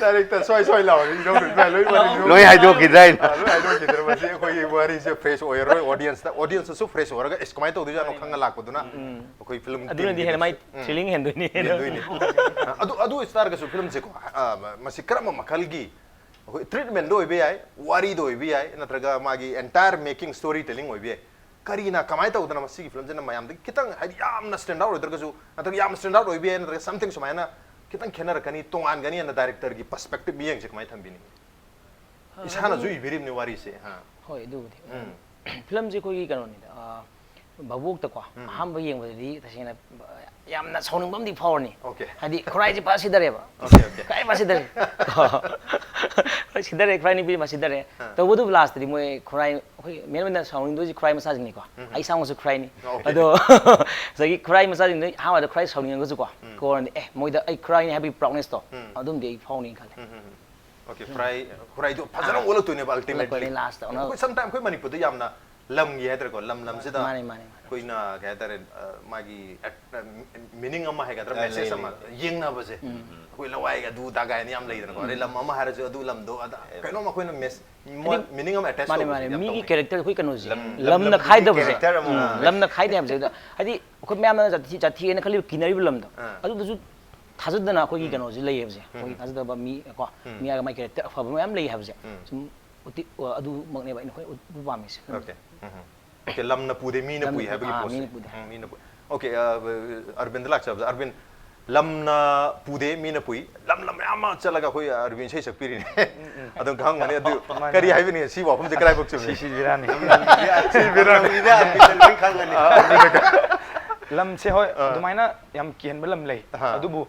ꯗꯥꯏꯔꯦꯛꯇ ꯁꯣꯏ ꯁꯣꯏ ꯂꯥꯎꯔꯤ ꯏꯔꯧꯗꯣꯏ ꯂꯣꯏ ꯃꯔꯤ ꯂꯨ- ꯂꯣꯏ ꯍꯥꯏꯗꯣꯛꯈꯤꯗ꯭ꯔꯥ ꯍꯥꯏꯅ꯫ ꯑꯥ, ꯂꯣꯏ ꯍꯥꯏꯗꯣꯛꯈꯤꯗ꯭ꯔꯥ? ꯃꯁꯤ ꯑꯩꯈꯣꯏꯒꯤ ꯋꯥꯔꯤꯁꯦ ꯐ꯭ꯔꯦꯁ ꯑꯣꯏꯔꯔꯣꯏ꯫ ꯑꯣꯗꯤꯌꯟꯁꯇ ꯑꯣꯗꯤꯌꯟꯁꯇꯁꯨ ꯐ꯭ꯔꯦꯁ ꯑꯣꯏꯔꯒ ꯑꯦꯁ ꯀꯃꯥꯏꯅ ꯇꯧꯗꯣꯏꯖꯥꯠꯅꯣ ꯈꯪꯉ ꯂꯥꯛꯄꯗꯨꯅ ꯑꯩꯈꯣꯏ ꯐꯤꯂꯝ ꯑꯗꯨꯅꯗꯤ ꯍꯦꯟꯅ ꯃꯥꯏ ꯊ꯭ꯔꯤꯂꯤꯡ ꯍꯦꯟꯗꯣꯏꯅꯤ꯫ ꯍꯦꯟꯗꯣꯏꯅꯤ꯫ ꯑꯗꯨ ꯑꯗꯨ ꯑꯣꯏꯇꯥꯔꯒꯁꯨ ꯐꯤꯂꯝꯁꯦꯀꯣ, ꯑ, ꯃꯁꯤ ꯀꯔꯝꯕ ꯃꯈꯜꯒꯤ, ꯑꯩꯈꯣꯏ ꯇ꯭ꯔꯤꯠꯃꯦꯟꯗ ꯑꯣꯏꯕ ꯌꯥꯏ, ꯋꯥꯔꯤꯗ ꯑꯣꯏꯕ ꯌꯥꯏ, ꯅꯠꯇ꯭ꯔꯒ ꯃꯥꯒꯤ ꯑꯦꯟꯇꯥꯌꯔ ꯃꯦꯀꯤꯡ ꯁ꯭ꯇꯣꯔꯤ ꯇꯦꯂꯤꯡ ꯑꯣꯏꯕ ꯌꯥꯏ? ꯀꯔꯤꯅ ꯀꯃꯥꯏꯅ ꯇꯧꯗꯅ ꯃꯁꯤꯒꯤ ꯐꯤꯂꯝꯁꯤꯅ ꯃꯌꯥꯝꯗꯒꯤ ꯈꯤꯇꯪ, ꯍꯥꯏꯗꯤ ꯌꯥꯝꯅ ꯁ꯭ꯇꯦꯟꯗ ꯑꯥꯎꯠ ꯑꯣꯏꯗ꯭ꯔꯒꯁꯨ, ꯅꯠꯇ꯭ꯔꯒ ꯌꯥꯝꯅ ꯁ꯭ꯇꯦꯟꯗ ꯑꯥꯎꯠ ꯑꯣꯏꯕ ꯌꯥꯏ, ꯅꯠꯇ꯭ꯔꯒ ꯁꯝꯊꯤꯡ ꯁꯨꯃꯥꯏꯅ ꯈꯤꯇꯪ ꯈꯦꯠꯅꯔꯛꯀꯅꯤ, ꯇꯣꯉꯥꯟꯒꯅꯤ ꯑꯅ ꯗꯥꯏꯔꯦꯛꯇꯔꯒꯤ ꯄꯔꯁꯄꯦꯛꯇꯤꯚ ꯃꯤꯠꯌꯦꯡꯁꯦ ꯀꯃꯥꯏꯅ ꯊꯝꯕꯤꯅꯤꯡꯉꯤ? ꯏꯁꯥꯅꯁꯨ ꯏꯕꯤꯔꯤꯕꯅꯤ ꯋꯥꯔꯤꯁꯦ꯫ ꯑꯥ꯫ ꯍꯣꯏ, ꯑꯗꯨꯕꯨꯗꯤ꯫ ꯎꯝ꯫ ꯐꯤꯂꯝꯁꯦ ꯑꯩꯈꯣꯏꯒꯤ ꯀꯩꯅꯣꯅꯤꯗ, ꯑ, ꯚꯥꯕꯣꯛꯇꯀꯣ ꯑꯍꯥꯟꯕ ꯌꯦꯡꯕꯗꯗꯤ ꯇꯁꯦꯡꯅ ꯌꯥꯝꯅ ꯁꯥꯎꯅꯤꯡꯕ ꯑꯃꯗꯤ ꯐꯥꯎꯔꯅꯤ꯫ Okay. ꯍꯥꯏꯗꯤ ꯈꯨꯔꯥꯏꯁꯦ ꯐꯖ ꯁꯤꯗꯔꯦꯕ꯫ Okay, okay. ꯈꯨꯔꯥꯏ ꯐꯖ ꯁꯤꯗꯔꯦ꯫ ꯈꯨꯔꯥꯏ ꯁꯤꯗꯔꯦ, ꯈꯨꯔꯥꯏ ꯅꯨꯄꯤ ꯐꯖ ꯁꯤꯗꯔꯦ꯫ ꯑꯥ꯫ ꯇꯧꯕꯇꯕꯨ ꯂꯥꯁꯇꯗꯤ ꯃꯣꯏ ꯈꯨꯔꯥꯏ, ꯑꯩꯈꯣꯏ ꯃꯦꯟ ꯑꯣꯏꯅ ꯁꯥꯎꯅꯤꯡꯗꯣꯏꯁꯤ ꯈꯨꯔꯥꯏ ꯃꯆꯥꯁꯤꯡꯅꯤꯀꯣ꯫ ꯑꯩ ꯏꯁꯥꯃꯛꯁꯨ ꯈꯨꯔꯥꯏꯅꯤ꯫ Okay. ꯑꯗꯣ ꯉꯁꯥꯏꯒꯤ ꯈꯨꯔꯥꯏ ꯃꯆꯥꯁꯤꯡꯗꯣ ꯑꯍꯥꯟꯕꯗ ꯈꯨꯔꯥꯏ ꯁꯥꯎꯅꯤꯡꯉꯒꯁꯨꯀꯣ, ꯀꯣꯟꯅꯗꯤ ꯑꯦ ꯃꯣꯏꯗ ꯑꯩ ꯈꯨꯔꯥꯏꯅꯤ ꯍꯥꯏꯕꯒꯤ ꯄ꯭ꯔꯥꯎꯠꯅꯦꯁꯇꯣ ꯑꯗꯨꯝꯗꯤ ꯑꯩ ꯐꯥꯎꯅꯤ ꯈꯜꯂꯦ꯫ ꯎꯝ, ꯎꯝ, ꯎꯝ꯫ Okay, ꯈꯨꯔꯥꯏ, ꯈꯨꯔꯥꯏꯗꯣ ꯐꯖꯅ ꯑꯣꯜꯂꯛꯇꯣꯏꯅꯦꯕ ꯑꯜꯇꯤꯃꯦꯠꯂꯤ꯫ ꯑꯣꯜꯂꯛꯇꯣꯏꯅꯦ ꯂꯥꯁꯇ ꯑꯣꯟꯅ- ꯑꯩꯈꯣꯏ ꯁꯝꯇꯥꯏꯝ ꯑꯩꯈꯣꯏ ꯃꯅꯤꯄꯨꯔꯗ ꯌꯥꯝꯅ ꯂꯝꯒꯤ ꯍꯥꯏꯇꯥꯔꯦꯀꯣ, ꯂꯝ ꯂꯝꯁꯤꯗ ꯃꯥꯅꯦ, ꯃꯥꯅꯦ, ꯃꯥꯅꯦ꯫ ꯑꯩꯈꯣꯏꯅ ꯀꯩ ꯍꯥꯏꯇꯥꯔꯦ, ꯑ, ꯃꯥꯒꯤ ꯃꯤꯅꯤꯡ ꯑꯃ ꯍꯥꯏꯒꯗ꯭ꯔꯥ, ꯑ, ꯃꯦꯁꯦꯖ ꯂꯩ, ꯑꯃ ꯂꯩ, ꯂꯩ꯫ ꯌꯦꯡꯅꯕꯁꯦ, ꯑꯩꯈꯣꯏ ꯂꯋꯥꯏꯒ ꯑꯗꯨ ꯗꯥꯒꯥꯏꯅ ꯌꯥꯝ ꯂꯩꯗꯅꯀꯣ, ꯑꯗꯩ ꯂꯝ ꯑꯃ ꯍꯥꯏꯔꯁꯨ ꯑꯗꯨ ꯂꯝꯗꯣ ꯑꯗ ꯀꯩꯅꯣꯝ ꯑꯩꯈꯣꯏꯅ ꯃꯦꯁ ꯍꯥꯏꯗꯤ ꯃꯤꯅꯤꯡ ꯑꯃ ꯑꯦꯇꯦꯆ ꯃꯥꯅꯦ, ꯇꯧꯕꯁꯦ ꯃꯥꯅꯦ꯫ ꯌꯥꯝ ꯃꯤꯒꯤ ꯇꯧꯅꯩ꯫ ꯀꯦꯔꯦꯛꯇꯔ ꯑꯩꯈꯣꯏ ꯀꯩꯅꯣꯁꯦ ꯂꯝ- ꯂꯝꯅ ꯂꯝꯒꯤ ꯈꯥꯏꯗꯕꯁꯦ꯫ ꯀꯦꯔꯦꯛꯇꯔ ꯑꯃ ꯎꯝ, ꯑꯣꯏꯕꯁꯦ꯫ ꯂꯝꯅ ꯈꯥꯏꯗꯦ ꯍꯥꯏꯕꯁꯦ꯫ ꯑꯗ ꯍꯥꯏꯗꯤ ꯑꯩꯈꯣꯏ ꯃꯌꯥꯝꯅ ꯖꯥꯊꯤ ꯖꯥꯊꯤꯅ ꯈꯜꯂꯤꯕ ꯀꯤꯅꯔꯤꯕ ꯂꯝꯗꯣ, ꯑꯥ꯫ ꯑꯗꯨꯗꯁꯨ ꯊꯥꯖꯗꯅ ꯑꯩꯈꯣꯏꯒꯤ ꯀꯩꯅꯣꯁꯦ ꯂꯩꯌꯦꯕꯁꯦ, ꯑꯩꯈꯣꯏꯒꯤ ꯊꯥꯖꯗꯕ ꯃꯤ ꯀꯣ, ꯃꯤ ꯑꯃꯒꯤ ꯃꯥꯏ ꯀꯦꯔꯦꯛꯇꯔ ꯑꯐꯕ ꯃꯌꯥꯝ ꯂꯩ ꯍꯥꯏꯕꯁꯦ꯫ ꯁꯨꯝ ꯎꯠꯇꯤ-, ꯑꯗꯨꯃꯛꯅꯦꯕ ꯑꯩꯅ ꯈ꯭ꯋꯥꯏ ꯎꯠꯄ ꯄꯥꯝꯃꯤꯁꯦ꯫ Okay. ꯎꯝ, ꯎꯝ꯫ Okay, ꯂꯝꯅ ꯄꯨꯗꯦ, ꯃꯤꯅ ꯂꯝꯅ ꯄꯨꯏ ꯄꯨ-, ꯍꯥꯏꯕꯒꯤ ꯑꯥ, ꯄꯣꯠꯁꯦ꯫ ꯃꯤꯅ ꯄꯨꯗꯦ꯫ ꯎꯝ, ꯃꯤꯅ ꯄꯨꯏ꯫ Okay, ꯑ, ꯑꯔꯕꯤꯟꯗ ꯂꯥꯛꯆꯕꯗ, ꯑꯔꯕꯤꯟ, ꯂꯝꯅ ꯄꯨꯗꯦ, ꯃꯤꯅ ꯄꯨꯏ꯫ ꯂꯝ ꯂꯝ ꯃꯌꯥꯝ ꯑꯃ ꯆꯠꯂꯒ ꯑꯩꯈꯣꯏ ꯑꯔꯕꯤꯟ ꯏꯁꯩ ꯁꯛꯄꯤꯔꯤꯅꯦ꯫ ꯑꯗꯨꯝ ꯈꯪꯉꯝꯒꯅꯤ꯫ ꯑꯗꯨ ꯃꯥꯅꯦ, ꯀꯔꯤ ꯃꯥꯅꯦ꯫ ꯍꯥꯏꯕꯤꯅꯤꯡꯉꯤ? ꯁꯤ ꯋꯥꯐꯝꯁꯦ ꯀꯗꯥꯏꯐꯥꯎ ꯆꯨꯝꯃꯤ? ꯁꯤꯁꯤ ꯕꯤꯔꯥꯅꯤ꯫ ꯁꯤ ꯕꯤꯔꯥꯅꯤ꯫ ꯂꯣꯏ ꯈꯪꯒꯅꯤ꯫ ꯂꯝꯁꯦ ꯍꯣꯏ, ꯑꯥ꯫ ꯑꯗꯨꯃꯥꯏꯅ ꯌꯥꯝ ꯀꯤꯍꯟꯕ ꯂꯝ ꯂꯩ꯫ ꯑꯍꯥ꯫ ꯑꯗꯨꯕꯨ,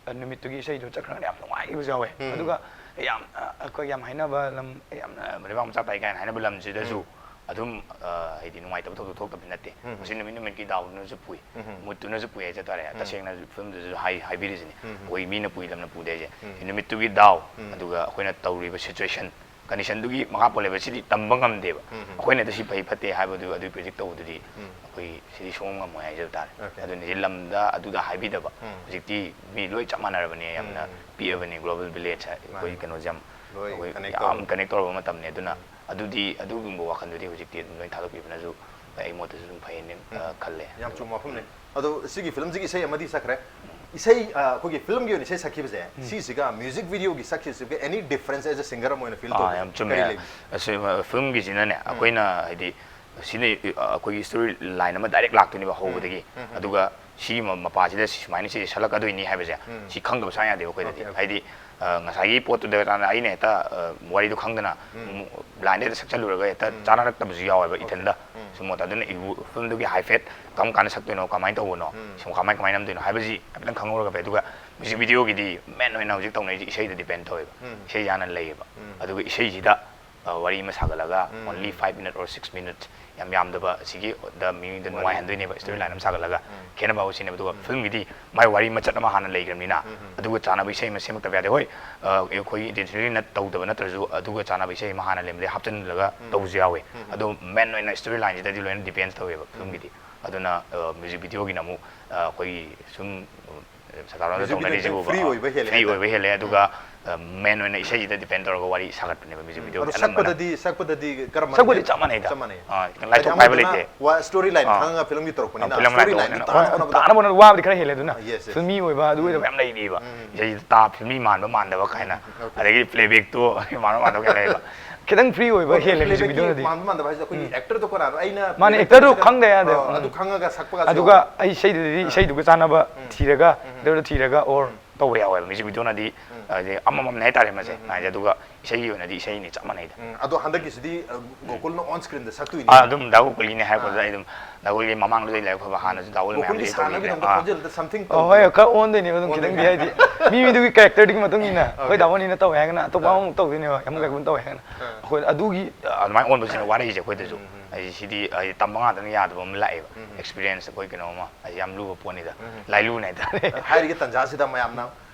ꯑ, ꯅꯨꯃꯤꯠꯇꯨꯒꯤ ꯏꯁꯩꯗꯣ ꯆꯠꯈ꯭ꯔꯒꯗꯤ ꯌꯥꯝ ꯅꯨꯡꯉꯥꯏꯈꯤꯕꯁꯨ ꯌꯥꯎꯋꯦ꯫ ꯑꯗꯨꯒ ꯌꯥꯝ, ꯑ, ꯑꯩꯈꯣꯏ ꯌꯥꯝ ꯍꯥꯏꯅꯕ ꯂꯝ, ꯌꯥꯝꯅ ꯂꯩꯕꯥꯛ ꯃꯆꯥ ꯇꯥꯏ ꯀꯥꯏꯅ ꯍꯥꯏꯅꯕ ꯂꯝꯁꯤꯗꯁꯨ ꯑꯗꯨꯝ, ꯑ, ꯍꯥꯏꯗꯤ ꯅꯨꯡꯉꯥꯏꯇꯕ ꯊꯧꯗꯣꯛ ꯊꯣꯛꯇꯕꯗꯤ ꯅꯠꯇꯦ꯫ ꯃꯁꯤ ꯅꯨꯃꯤꯠ ꯅꯨꯃꯤꯠꯀꯤ ꯗꯥꯎꯗꯨꯅꯁꯨ ꯄꯨꯏ, ꯃꯨꯠꯇꯨꯅꯁꯨ ꯄꯨꯏ ꯍꯥꯏꯖ ꯇꯥꯔꯦ꯫ ꯇꯁꯦꯡꯅ ꯐꯤꯂꯝꯗꯨꯁꯨ ꯍꯥꯏ-, ꯍꯥꯏꯕꯤꯔꯤꯁꯤꯅꯤ꯫ ꯑꯩꯈꯣꯏ ꯃꯤꯅ ꯄꯨꯏ, ꯂꯝꯅ ꯄꯨꯗꯦ ꯍꯥꯏꯁꯦ꯫ ꯅꯨꯃꯤꯠꯇꯨꯒꯤ ꯗꯥꯎ, ꯑꯗꯨꯒ ꯑꯩꯈꯣꯏꯅ ꯇꯧꯔꯤꯕ ꯁꯤꯆꯨꯋꯦꯁꯟ, ꯀꯟꯗꯤꯁꯟꯗꯨꯒꯤ ꯃꯈꯥ ꯄꯣꯜꯂꯦꯕ꯫ ꯁꯤꯗꯤ ꯇꯝꯕ ꯉꯝꯗꯦꯕ꯫ ꯎꯝ, ꯎꯝ꯫ ꯑꯩꯈꯣꯏꯅ ꯑꯗꯨ ꯁꯤ ꯐꯩ ꯐꯠꯇꯦ ꯍꯥꯏꯕꯗꯨ ꯑꯗꯨ ꯄ꯭ꯔꯤꯗꯤꯛ ꯇꯧꯕꯗꯨꯗꯤ ꯎꯝ꯫ ꯑꯩꯈꯣꯏ ꯁꯤꯗꯤ ꯁꯨꯡꯉꯝ ꯉꯝꯃꯣꯏ ꯍꯥꯏꯖꯕ ꯇꯥꯔꯦ꯫ Okay. ꯑꯗꯨꯅ ꯁꯤ ꯂꯝꯗ ꯑꯗꯨꯗ ꯍꯥꯏꯕꯤꯗꯕ꯫ ꯎꯝ꯫ ꯍꯧꯖꯤꯛꯇꯤ ꯃꯤ ꯂꯣꯏ ꯆꯞ ꯃꯥꯟꯅꯔꯕꯅꯤ, ꯌꯥꯝꯅ ꯎꯝ꯫ ꯄꯤꯛꯑꯕꯅꯤ, global village ꯍꯥꯏ-, ꯑꯩꯈꯣꯏ ꯃꯥꯅꯤ꯫ ꯀꯩꯅꯣꯁꯦ ꯌꯥꯝ ꯂꯣꯏ ꯑꯩꯈꯣꯏ connect ꯌꯥꯝ ꯇꯧꯔꯕ꯫ ꯀꯅꯦꯛ ꯇꯧꯔꯕ ꯃꯇꯝꯅꯤ꯫ ꯑꯗꯨꯅ ꯑꯗꯨꯗꯤ ꯑꯗꯨꯒꯨꯝꯕ ꯋꯥꯈꯜꯗꯨꯗꯤ ꯍꯧꯖꯤꯛꯇꯤ ꯑꯗꯨꯝ ꯂꯣꯏ ꯊꯥꯗꯣꯛꯄꯤꯕꯅꯁꯨ ꯑꯩ ꯃꯣꯠꯇꯁꯨ ꯑꯗꯨꯝ ꯐꯩꯅ, ꯑ, ꯎꯝ꯫ ꯈꯜꯂꯦ꯫ ꯌꯥꯝ ꯆꯨꯝꯕ ꯋꯥꯐꯝꯅꯤ꯫ ꯑꯗꯣ ꯁꯤꯒꯤ ꯐꯤꯂꯝꯁꯤꯒꯤ ꯏꯁꯩ ꯑꯃꯗꯤ ꯁꯛꯈ꯭ꯔꯦ꯫ ꯏꯁꯩ, ꯑ, ꯑꯩꯈꯣꯏꯒꯤ ꯐꯤꯂꯝꯒꯤ ꯑꯣꯏꯅ ꯏꯁꯩ ꯁꯛꯈꯤꯕꯁꯦ, ꯁꯤꯁꯤꯒ music ꯚꯤꯗꯤꯑꯣꯒꯤ ꯁꯛꯈꯤꯕꯁꯤꯒ any difference as a singer ꯑꯃ ꯑꯣꯏꯅ feel ꯑꯥ, ꯇꯧꯕꯁꯦ ꯌꯥꯝ ꯆꯨꯝꯃꯦ꯫ ꯀꯔꯤ ꯂꯩ? ꯑꯁꯤ, ꯑ, ꯐꯤꯂꯝꯒꯤꯁꯤꯅꯅꯦ, ꯑꯩꯈꯣꯏꯅ ꯍꯥꯏꯗꯤ ꯁꯤꯅ, ꯑ, ꯑꯩꯈꯣꯏꯒꯤ ꯁ꯭ꯇꯣꯔꯤ ꯂꯥꯏꯟ ꯑꯃ ꯗꯥꯏꯔꯦꯛ ꯂꯥꯛꯇꯣꯏꯅꯦꯕ ꯍꯧꯕꯗꯒꯤ꯫ ꯎꯝ, ꯎꯝ꯫ ꯑꯗꯨꯒ ꯁꯤꯒꯤ ꯃ-, ꯃꯄꯥꯁꯤꯗ ꯁꯤ ꯁꯨꯃꯥꯏꯅ ꯁꯤ ꯁꯛꯂꯛꯀꯗꯣꯏꯅꯤ ꯍꯥꯏꯕꯁꯦ, ꯎꯝ꯫ ꯁꯤ ꯈꯪꯗꯕ ꯁꯨꯡꯌꯥ ꯌꯥꯗꯦꯕ ꯑꯩꯈꯣꯏꯗꯗꯤ꯫ Okay, okay. ꯍꯥꯏꯗꯤ, ꯑ, ꯉꯁꯥꯏꯒꯤ ꯄꯣꯠꯇꯨꯗ ꯇꯥꯟꯅ ꯑꯩꯅ ꯍꯦꯛꯇ, ꯑ, ꯋꯥꯔꯤꯗꯣ ꯈꯪꯗꯅ ꯎꯝ꯫ ꯎꯝ, ꯕ꯭ꯂꯥꯏꯟꯗ ꯍꯦꯛꯇ ꯁꯛꯆꯜꯂꯨꯔꯒ ꯍꯦꯛꯇ ꯎꯝ꯫ ꯆꯥꯟꯅꯔꯛꯇꯕꯁꯨ ꯌꯥꯎꯋꯦꯕ Okay. ꯏꯊꯟꯗ꯫ ꯎꯝ꯫ ꯁꯨꯝ ꯃꯣꯠꯇ ꯑꯗꯨꯅ ꯏꯕꯨ-, ꯐꯤꯂꯝꯗꯨꯒꯤ ꯍꯥꯏꯐꯦꯠ ꯀꯔꯝ ꯀꯥꯟꯗ ꯁꯛꯇꯣꯏꯅꯣ, ꯀꯃꯥꯏꯅ ꯇꯧꯕꯅꯣ, ꯎꯝ꯫ ꯁꯨꯝ ꯀꯃꯥꯏ ꯀꯃꯥꯏꯅ ꯅꯝꯗꯣꯏꯅꯣ ꯍꯥꯏꯕꯁꯤ ꯍꯥꯏꯐꯦꯠꯇꯪ ꯈꯪꯍꯧꯔꯒ ꯐꯩ꯫ ꯑꯗꯨꯒ ꯃ꯭ꯌꯨꯖꯤꯛ ꯚꯤꯗꯤꯑꯣꯒꯤꯗꯤ ꯃꯦꯟ ꯑꯣꯏꯅ ꯍꯧꯖꯤꯛ ꯇꯧꯅꯔꯤꯁꯦ ꯏꯁꯩꯗ ꯗꯤꯄꯦꯟ ꯇꯧꯋꯦꯕ꯫ ꯎꯝ꯫ ꯏꯁꯩꯁꯦ ꯍꯥꯟꯅ ꯂꯩꯌꯦꯕ꯫ ꯎꯝ꯫ ꯑꯗꯨꯒ ꯏꯁꯩꯁꯤꯗ, ꯑ, ꯋꯥꯔꯤ ꯑꯃ ꯁꯥꯒꯠꯂꯒ ꯎꯝ꯫ only five minute or six minutes, ꯌꯥꯝ ꯌꯥꯝꯗꯕ, ꯑꯁꯤꯒꯤ ꯗ ꯃꯤꯑꯣꯏꯗ ꯋꯥꯔꯤ꯫ ꯅꯨꯡꯉꯥꯏꯍꯟꯗꯣꯏꯅꯦꯕ, ꯁ꯭ꯇꯣꯔꯤ ꯎꯝ꯫ ꯂꯥꯏꯟ ꯑꯃ ꯁꯥꯒꯠꯂꯒ꯫ ꯎꯝ꯫ ꯈꯦꯠꯅꯕ ꯍꯧꯁꯤꯅꯦꯕ꯫ ꯑꯗꯨꯒ ꯎꯝ꯫ ꯐꯤꯂꯝꯒꯤꯗꯤ ꯃꯥꯏ ꯋꯥꯔꯤ ꯃꯆꯠ ꯑꯃ ꯍꯥꯟꯅ ꯂꯩꯈ꯭ꯔꯕꯅꯤꯅ, ꯎꯝ, ꯎꯝ꯫ ꯑꯗꯨꯒ ꯆꯥꯟꯅꯕ ꯏꯁꯩ ꯑꯃ ꯁꯦꯝꯃꯛꯇꯕ ꯌꯥꯗꯦ꯫ ꯍꯣꯏ, ꯑ, ꯑꯩꯈꯣꯏꯒꯤ intentionally ꯅꯠ-, ꯇꯧꯗꯕ ꯅꯠꯇ꯭ꯔꯁꯨ, ꯑꯗꯨꯒ ꯆꯥꯟꯅꯕ ꯏꯁꯩ ꯑꯃ ꯍꯥꯟꯅ ꯂꯩꯔꯝꯕꯗꯒꯤ ꯍꯥꯞꯆꯤꯜꯂꯒ ꯎꯝ꯫ ꯇꯧꯕꯁꯨ ꯌꯥꯎꯋꯦ꯫ ꯎꯝ꯫ ꯑꯗꯣ ꯃꯦꯟ ꯑꯣꯏꯅ ꯁ꯭ꯇꯣꯔꯤ ꯂꯥꯏꯟꯁꯤꯗꯗꯤ ꯂꯣꯏꯅ ꯗꯤꯄꯦꯟꯁ ꯇꯧꯋꯦꯕ ꯐꯤꯂꯝꯒꯤꯗꯤ꯫ ꯑꯗꯨꯅ, ꯑ, ꯃ꯭ꯌꯨꯖꯤꯛ ꯚꯤꯗꯤꯑꯣꯒꯤꯅ ꯑꯃꯨꯛ, ꯑ, ꯑꯩꯈꯣꯏꯒꯤ ꯁꯨꯝ, ꯑ, ꯁꯇꯥꯔ ꯍꯣꯟꯗ ꯃ꯭ꯌꯨꯖꯤꯛ ꯚꯤꯗꯤꯑꯣ ꯇꯧꯅꯔꯤꯁꯤꯕꯨꯕ, ꯈꯤꯇꯪ free ꯑ, ꯑꯣꯏꯕ ꯍꯦꯜꯂꯦ free ꯍꯥꯏꯇꯥꯔꯦ꯫ ꯑꯣꯏꯕ ꯍꯦꯜꯂꯦ꯫ ꯎꯝ꯫ ꯑꯗꯨꯒ, ꯑ, ꯃꯦꯟ ꯑꯣꯏꯅ ꯏꯁꯩꯁꯤꯗ ꯗꯤꯄꯦꯟ ꯇꯧꯔꯒ ꯋꯥꯔꯤ ꯁꯥꯒꯠꯄꯅꯦꯕ ꯃ꯭ꯌꯨꯖꯤꯛ ꯚꯤꯗꯤꯑꯣ ꯑꯗꯣ ꯑꯅꯝꯕꯅ꯫ ꯁꯛꯄꯗꯗꯤ, ꯁꯛꯄꯗꯗꯤ ꯀꯔꯝꯕ ꯁꯛꯄꯗꯤ ꯍꯦꯟꯒꯦ? ꯆꯞ ꯃꯥꯟꯅꯩꯗ꯫ ꯆꯞ ꯃꯥꯟꯅꯩ꯫ ꯑꯥ, ꯈꯤꯇꯪ ꯍꯥꯏꯗꯤ ꯂꯥꯏꯊꯣꯛꯄ ꯍꯥꯏꯕ ꯑꯃꯗꯨꯅ ꯂꯩꯇꯦ꯫ ꯋꯥ-, ꯁ꯭ꯇꯣꯔꯤ ꯂꯥꯏꯟ ꯑꯥ, ꯈꯪꯉꯒ ꯐꯤꯂꯝꯒꯤ ꯇꯧꯔꯛꯄꯅꯤꯅ ꯐꯤꯂꯝ ꯁ꯭ꯇꯣꯔꯤ ꯂꯥꯏꯟ ꯂꯥꯏꯟꯗꯤ ꯇꯧꯕꯅꯤꯅ꯫ ꯇꯥꯅꯕ ꯍꯣꯏ, ꯍꯣꯠꯅꯕꯗ ꯇꯥꯅꯕ ꯍꯣꯠꯅꯕꯗ ꯋꯥꯕꯗꯤ ꯈꯔ ꯍꯦꯜꯂꯦ ꯑꯗꯨꯅ꯫ ꯑꯥ, yes, yes. ꯐꯤꯂꯝꯃꯤ ꯑꯣꯏꯕ ꯑꯗꯨ ꯑꯣꯏꯗꯕ ꯎꯝ꯫ ꯌꯥꯝ ꯂꯩꯔꯤꯕ꯫ ꯎꯝ꯫ ꯏꯁꯩꯁꯤꯗ ꯇꯥ ꯐꯤꯂꯝꯃꯤ ꯃꯥꯟꯕ ꯃꯥꯟꯗꯕ ꯀꯥꯏꯅ꯫ ꯎꯝ, okay. ꯑꯗꯒꯤ playbackꯇꯣ ꯃꯥꯟꯕ ꯃꯥꯟꯗꯕ ꯀꯥꯏꯅ ꯂꯩꯕ꯫ ꯈꯤꯇꯪ free ꯑꯣꯏꯕ ꯑꯣ, ꯍꯦꯜꯂꯦ ꯃ꯭ꯌꯨꯖꯤꯛ playbackꯀꯤ ꯚꯤꯗꯤꯑꯣꯅꯗꯤ꯫ ꯃꯥꯟꯕ ꯃꯥꯟꯗꯕ ꯍꯥꯏꯁꯦ ꯑꯩꯈꯣꯏꯒꯤ ꯎꯝ꯫ actorꯗꯣ ꯀꯅꯥꯅꯣ? ꯑꯩꯅ ꯃꯥꯅꯦ, playback actorꯗꯣ ꯇꯧꯔꯛꯄꯁꯦ, ꯈꯪꯗ ꯌꯥꯗꯦ꯫ ꯑ, ꯎꯝ꯫ ꯑꯗꯨ ꯈꯪꯉꯒ ꯁꯛꯄꯒꯁꯨ ꯑꯗꯨꯒ ꯌꯥꯎꯕ꯫ ꯑꯩ ꯏꯁꯩꯗꯨꯗꯤ ꯑꯥ꯫ ꯏꯁꯩꯗꯨꯒ ꯆꯥꯟꯅꯕ ꯎꯝ꯫ ꯊꯤꯔꯒ, ꯎꯝ꯫ actorꯗꯣ ꯊꯤꯔꯒ or ꯎꯝ꯫ ꯇꯧꯕ ꯌꯥꯎꯋꯦꯕ꯫ ꯃ꯭ꯌꯨꯖꯤꯛ ꯚꯤꯗꯤꯑꯣꯅꯗꯤ, ꯎꯝ꯫ ꯑ, ꯑꯃꯃꯝꯅꯦ ꯍꯥꯏꯇꯥꯔꯦ ꯃꯁꯦ꯫ ꯎꯝ, ꯎꯝ꯫ ꯍꯥꯏꯗꯤ ꯑꯗꯨꯒ ꯏꯁꯩꯒꯤ ꯑꯣꯏꯅꯗꯤ ꯏꯁꯩꯅꯤ ꯆꯞ ꯃꯥꯟꯅꯩꯗ꯫ ꯎꯝ, ꯑꯗꯣ ꯍꯟꯗꯛꯀꯤꯁꯤꯗꯤ, ꯑ, ꯒꯣꯀꯨꯜꯅ on screenꯗ ꯁꯛꯇꯣꯏꯅꯤ꯫ ꯑꯥ, ꯑꯗꯨꯝ ꯗꯥ ꯒꯣꯀꯨꯜꯒꯤꯅꯦ ꯍꯥꯏꯔꯛꯄꯗ ꯑꯥ꯫ ꯑꯩ ꯑꯗꯨꯝ ꯗꯥ ꯒꯣꯀꯨꯜꯒꯤ ꯃꯃꯥꯡꯗꯨꯗꯩ ꯂꯥꯏꯕꯛ ꯐꯕ ꯍꯥꯟꯅꯁꯨ ꯗꯥ ꯒꯣꯀꯨꯜ ꯒꯣꯀꯨꯜꯒꯤ ꯃꯌꯥꯝꯗꯒꯤ ꯇꯧꯈꯤꯕꯅꯦ꯫ ꯁꯥꯟꯅꯕꯒꯤꯗꯃꯛꯇ ꯑꯥ꯫ ꯈꯣꯟꯖꯦꯜꯗ something ꯑꯣ, ꯍꯣꯏ, ꯇꯧꯕꯅꯦ꯫ ꯈꯔ ꯑꯣꯟꯗꯣꯏꯅꯦꯕ ꯑꯗꯨꯝ ꯈꯤꯇꯪꯗꯤ, ꯑꯣꯟꯗꯣꯏꯅꯦ꯫ ꯍꯥꯏꯗꯤ ꯃꯤ ꯃꯤꯗꯨꯒꯤ characterꯗꯨꯒꯤ ꯃꯇꯨꯡ ꯏꯟꯅ꯫ ꯑꯩꯈꯣꯏ Okay. ꯗꯥ ꯃꯣꯅꯤꯅ ꯇꯧꯋꯦ ꯍꯥꯏꯔꯒꯅ ꯑꯇꯣꯞꯄ ꯑꯥ꯫ ꯑꯃꯃꯨꯛ ꯇꯧꯗꯣꯏꯅꯦꯕ, ꯑꯃꯨꯛ ꯀꯩꯒꯨꯝꯕ ꯇꯧꯋꯦ ꯍꯥꯏꯔꯒꯅ꯫ ꯑꯥ꯫ ꯑꯩꯈꯣꯏ ꯑꯗꯨꯒꯤ, ꯑ, ꯑꯗꯨꯃꯥꯏꯅ ꯑꯣꯟꯕꯁꯤꯅ ꯋꯥꯔꯛꯏꯁꯦ ꯑꯩꯈꯣꯏꯗꯁꯨ꯫ ꯎꯝ, ꯎꯝ꯫ ꯍꯥꯏꯗꯤ ꯁꯤꯗꯤ, ꯍꯥꯏꯗꯤ ꯇꯝꯕ ꯉꯥꯛꯇꯅ ꯌꯥꯗꯕ ꯑꯃ ꯂꯥꯛꯑꯦꯕ꯫ ꯎꯝ, ꯎꯝ꯫ Experience ꯑꯩꯈꯣꯏ ꯀꯩꯅꯣꯝꯃ ꯍꯥꯏꯗꯤ ꯌꯥꯝ ꯂꯨꯕ ꯄꯣꯠꯅꯤꯗ꯫ ꯎꯝ, ꯎꯝ꯫ ꯂꯥꯏꯂꯨꯅ ꯍꯥꯏꯇꯥꯔꯦ꯫ ꯍꯥꯏꯔꯤꯕ ꯇꯥꯟꯖꯥꯁꯤꯗ ꯃꯌꯥꯝꯅ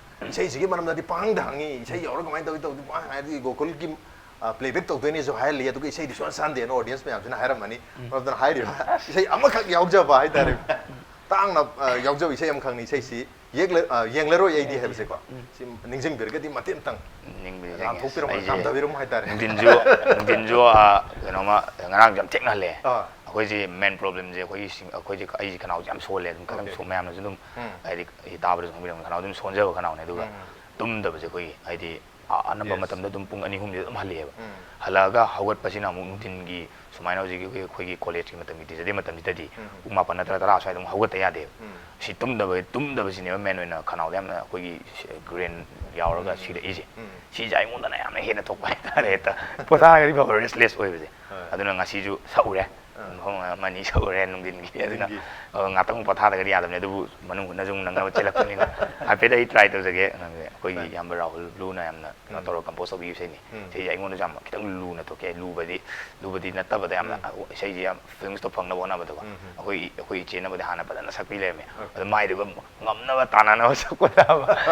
ꯏꯁꯩꯁꯤꯒꯤ ꯃꯔꯝꯗꯗꯤ ꯄꯪꯍꯪꯗ ꯍꯪꯉꯤ, ꯏꯁꯩ ꯌꯧꯔ ꯀꯃꯥꯏꯅ ꯇꯧꯏ ꯇꯧꯗꯦ ꯄꯪꯍꯪ ꯍꯥꯏꯗꯤ ꯒꯣꯀꯨꯜꯒꯤ ꯄ꯭ꯂꯦꯕꯦꯛ ꯇꯧꯗꯣꯏꯅꯦꯁꯨ ꯍꯥꯏꯍꯜꯂꯤ, ꯑꯗꯨꯒ ꯏꯁꯩꯗꯤ ꯁꯨꯡꯁꯥꯟ ꯁꯥꯟꯗꯦꯅ ꯑꯣꯗꯤꯌꯟꯁ ꯃꯌꯥꯝꯁꯤꯅ ꯍꯥꯏꯔꯝꯃꯅꯤ꯫ ꯃꯔꯝ ꯑꯗꯨꯅ ꯍꯥꯏꯔꯤꯕ ꯏꯁꯩ ꯑꯃꯈꯛ ꯌꯥꯎꯖꯕ ꯍꯥꯏꯇꯥꯔꯦ, ꯇꯥꯡꯅ ꯑ, ꯌꯥꯎꯖꯕ ꯏꯁꯩ ꯑꯃꯈꯛꯅꯤ꯫ ꯏꯁꯩꯁꯤ ꯌꯦꯛꯂ-, ꯑ, ꯌꯦꯡꯂꯔꯣꯏ ꯑꯩꯗꯤ ꯍꯥꯏꯕꯁꯦꯀꯣ꯫ ꯁꯤ ꯅꯤꯡꯁꯤꯡꯕꯤꯔꯒꯗꯤ ꯃꯇꯦꯛ ꯑꯃꯇꯪ ꯅꯤꯡꯕꯤꯔꯒꯦ꯫ ꯂꯥꯟꯊꯣꯛꯄꯤꯔꯝꯃꯣ, ꯑꯩꯁꯦ ꯊꯥꯝꯊꯕꯤꯔꯝꯃꯣ ꯍꯥꯏꯇꯥꯔꯦ꯫ ꯅꯨꯡꯊꯤꯟꯁꯨ, ꯅꯨꯡꯊꯤꯟꯁꯨ, ꯑ, ꯀꯩꯅꯣꯃ ꯉꯔꯥꯡꯁꯨ ꯌꯥꯝ ꯊꯦꯡꯅ ꯍꯜꯂꯦ꯫ ꯑꯥ꯫ ꯑꯩꯈꯣꯏꯁꯤ ꯃꯦꯟ ꯄ꯭ꯔꯣꯕ꯭ꯂꯦꯝꯁꯦ ꯑꯩꯈꯣꯏꯒꯤ ꯁꯤꯡ-, ꯑꯩꯈꯣꯏꯁꯦ, ꯑꯩꯁꯦ ꯈꯅꯥꯎꯁꯦ ꯌꯥꯝ ꯁꯣꯜꯂꯦ꯫ ꯑꯗꯨꯝ ꯈꯤꯇꯪ Okay. ꯁꯣ-, ꯃꯌꯥꯝꯅꯁꯨ ꯑꯗꯨꯝ ꯎꯝ꯫ ꯍꯥꯏꯗꯤ ꯑꯩ ꯇꯥꯕꯗꯁꯨ ꯈꯪꯕꯤꯔꯝꯒꯅꯤ, ꯈꯅꯥꯎ ꯑꯗꯨꯝ ꯁꯣꯟꯖꯕ ꯈꯅꯥꯎꯅꯦ꯫ ꯑꯗꯨꯒ ꯎꯝ꯫ ꯇꯨꯝꯗꯕꯁꯦ ꯑꯩꯈꯣꯏꯒꯤ ꯍꯥꯏꯗꯤ ꯑ-, ꯑꯅꯝꯕ Yes. ꯃꯇꯝꯗ ꯑꯗꯨꯝ ꯄꯨꯡ ꯑꯅꯤ ꯑꯍꯨꯝꯗꯤ ꯑꯗꯨꯝ ꯍꯜꯂꯛꯑꯦꯕ꯫ ꯎꯝ꯫ ꯍꯜꯂꯛꯑꯒ ꯍꯧꯒꯠꯄꯁꯤꯅ ꯑꯃꯨꯛ ꯅꯨꯡꯊꯤꯟꯒꯤ ꯁꯨꯃꯥꯏꯅ ꯍꯧꯖꯤꯛꯀꯤ ꯑꯩꯈꯣꯏ, ꯑꯩꯈꯣꯏꯒꯤ ꯀꯣꯂꯦꯖꯀꯤ ꯃꯇꯝꯒꯤ teacher day ꯃꯇꯝꯁꯤꯗꯗꯤ ꯎꯝ꯫ ꯄꯨꯡ ꯃꯥꯄꯟ ꯅꯠꯇ꯭ꯔꯒ ꯇꯔꯥ ꯁ꯭ꯋꯥꯏꯗ ꯑꯃꯨꯛ ꯍꯧꯒꯠꯇ ꯌꯥꯗꯦꯕ꯫ ꯎꯝ꯫ ꯁꯤ ꯇꯨꯝꯗꯕ, ꯇꯨꯝꯗꯕꯁꯤꯅꯦꯕ ꯃꯦꯟ ꯑꯣꯏꯅ ꯈꯅꯥꯎꯗ ꯌꯥꯝꯅ ꯑꯩꯈꯣꯏꯒꯤ ꯒ꯭ꯔꯦꯟ ꯌꯥꯎꯔꯒ ꯎꯝ꯫ ꯁꯤꯔꯛꯏꯁꯦ꯫ ꯎꯝ꯫ ꯁꯤꯁꯦ ꯑꯩꯉꯣꯟꯗꯅ ꯌꯥꯝꯅ ꯍꯦꯟꯅ ꯊꯣꯛꯄ ꯍꯥꯏꯇꯥꯔꯦ꯫ ꯍꯦꯛꯇ ꯄꯣꯊꯥꯔꯒꯗꯤ ꯐꯕ, restless ꯑꯣꯏꯕꯁꯦ꯫ ꯍꯣꯏ꯫ ꯑꯗꯨꯅ ꯉꯁꯤꯁꯨ ꯁꯛꯎꯔꯦ꯫ ꯑꯥ꯫ ꯃꯐꯝ ꯑꯃ ꯑꯅꯤ ꯁꯛꯎꯔꯦ ꯅꯨꯡꯊꯤꯟꯒꯤ꯫ ꯑꯗꯨꯅ, ꯅꯨꯡꯊꯤꯟꯒꯤ꯫ ꯑ, ꯉꯥꯛꯇꯪ ꯄꯣꯊꯥꯗꯒꯗꯤ ꯌꯥꯗꯕꯅꯤ, ꯑꯗꯨꯕꯨ ꯃꯅꯨꯡ ꯍꯨꯠꯅ ꯁꯨꯝ ꯅꯪꯅꯕ ꯆꯦꯜꯂꯛꯄꯅꯤꯅ ꯍꯥꯏꯐꯦꯠ ꯑꯩ try ꯇꯧꯖꯒꯦ꯫ ꯑꯩꯈꯣꯏꯒꯤ ꯍꯣꯏ꯫ ꯏꯌꯥꯝꯕ ꯔꯥꯍꯨꯜ ꯕ꯭ꯂꯨꯅ ꯌꯥꯝꯅ ꯀꯩꯅꯣ ꯎꯝ꯫ ꯇꯧꯔꯒ compose ꯇꯧꯕꯤꯕ ꯏꯁꯩꯅꯤ꯫ ꯎꯝ꯫ ꯏꯁꯩꯁꯦ ꯑꯩꯉꯣꯟꯗꯁꯨ ꯌꯥꯝ ꯈꯤꯇꯪ ꯂꯨꯅ ꯊꯣꯛꯈꯤ꯫ ꯂꯨꯕꯗꯤ, ꯂꯨꯕꯗꯤ ꯅꯠꯇꯕꯗ ꯌꯥꯝꯅ ꯎꯝ꯫ ꯏꯁꯩꯁꯦ ꯌꯥꯝ feelings ꯇꯣ ꯐꯪꯅꯕ ꯍꯣꯠꯅꯕꯗꯀꯣ꯫ ꯎꯝ, ꯎꯝ꯫ ꯑꯩꯈꯣꯏ, ꯑꯩꯈꯣꯏ ꯏꯆꯦꯅꯕꯨꯗꯤ ꯍꯥꯟꯅ ꯐꯖꯅ ꯁꯛꯄꯤ ꯂꯩꯔꯝꯃꯦ꯫ Okay꯫ ꯑꯗꯣ ꯃꯥꯏꯗꯨꯒ ꯉꯝꯅꯕ ꯇꯥꯟꯅꯅꯕ ꯁꯛꯄ ꯇꯥꯕ꯫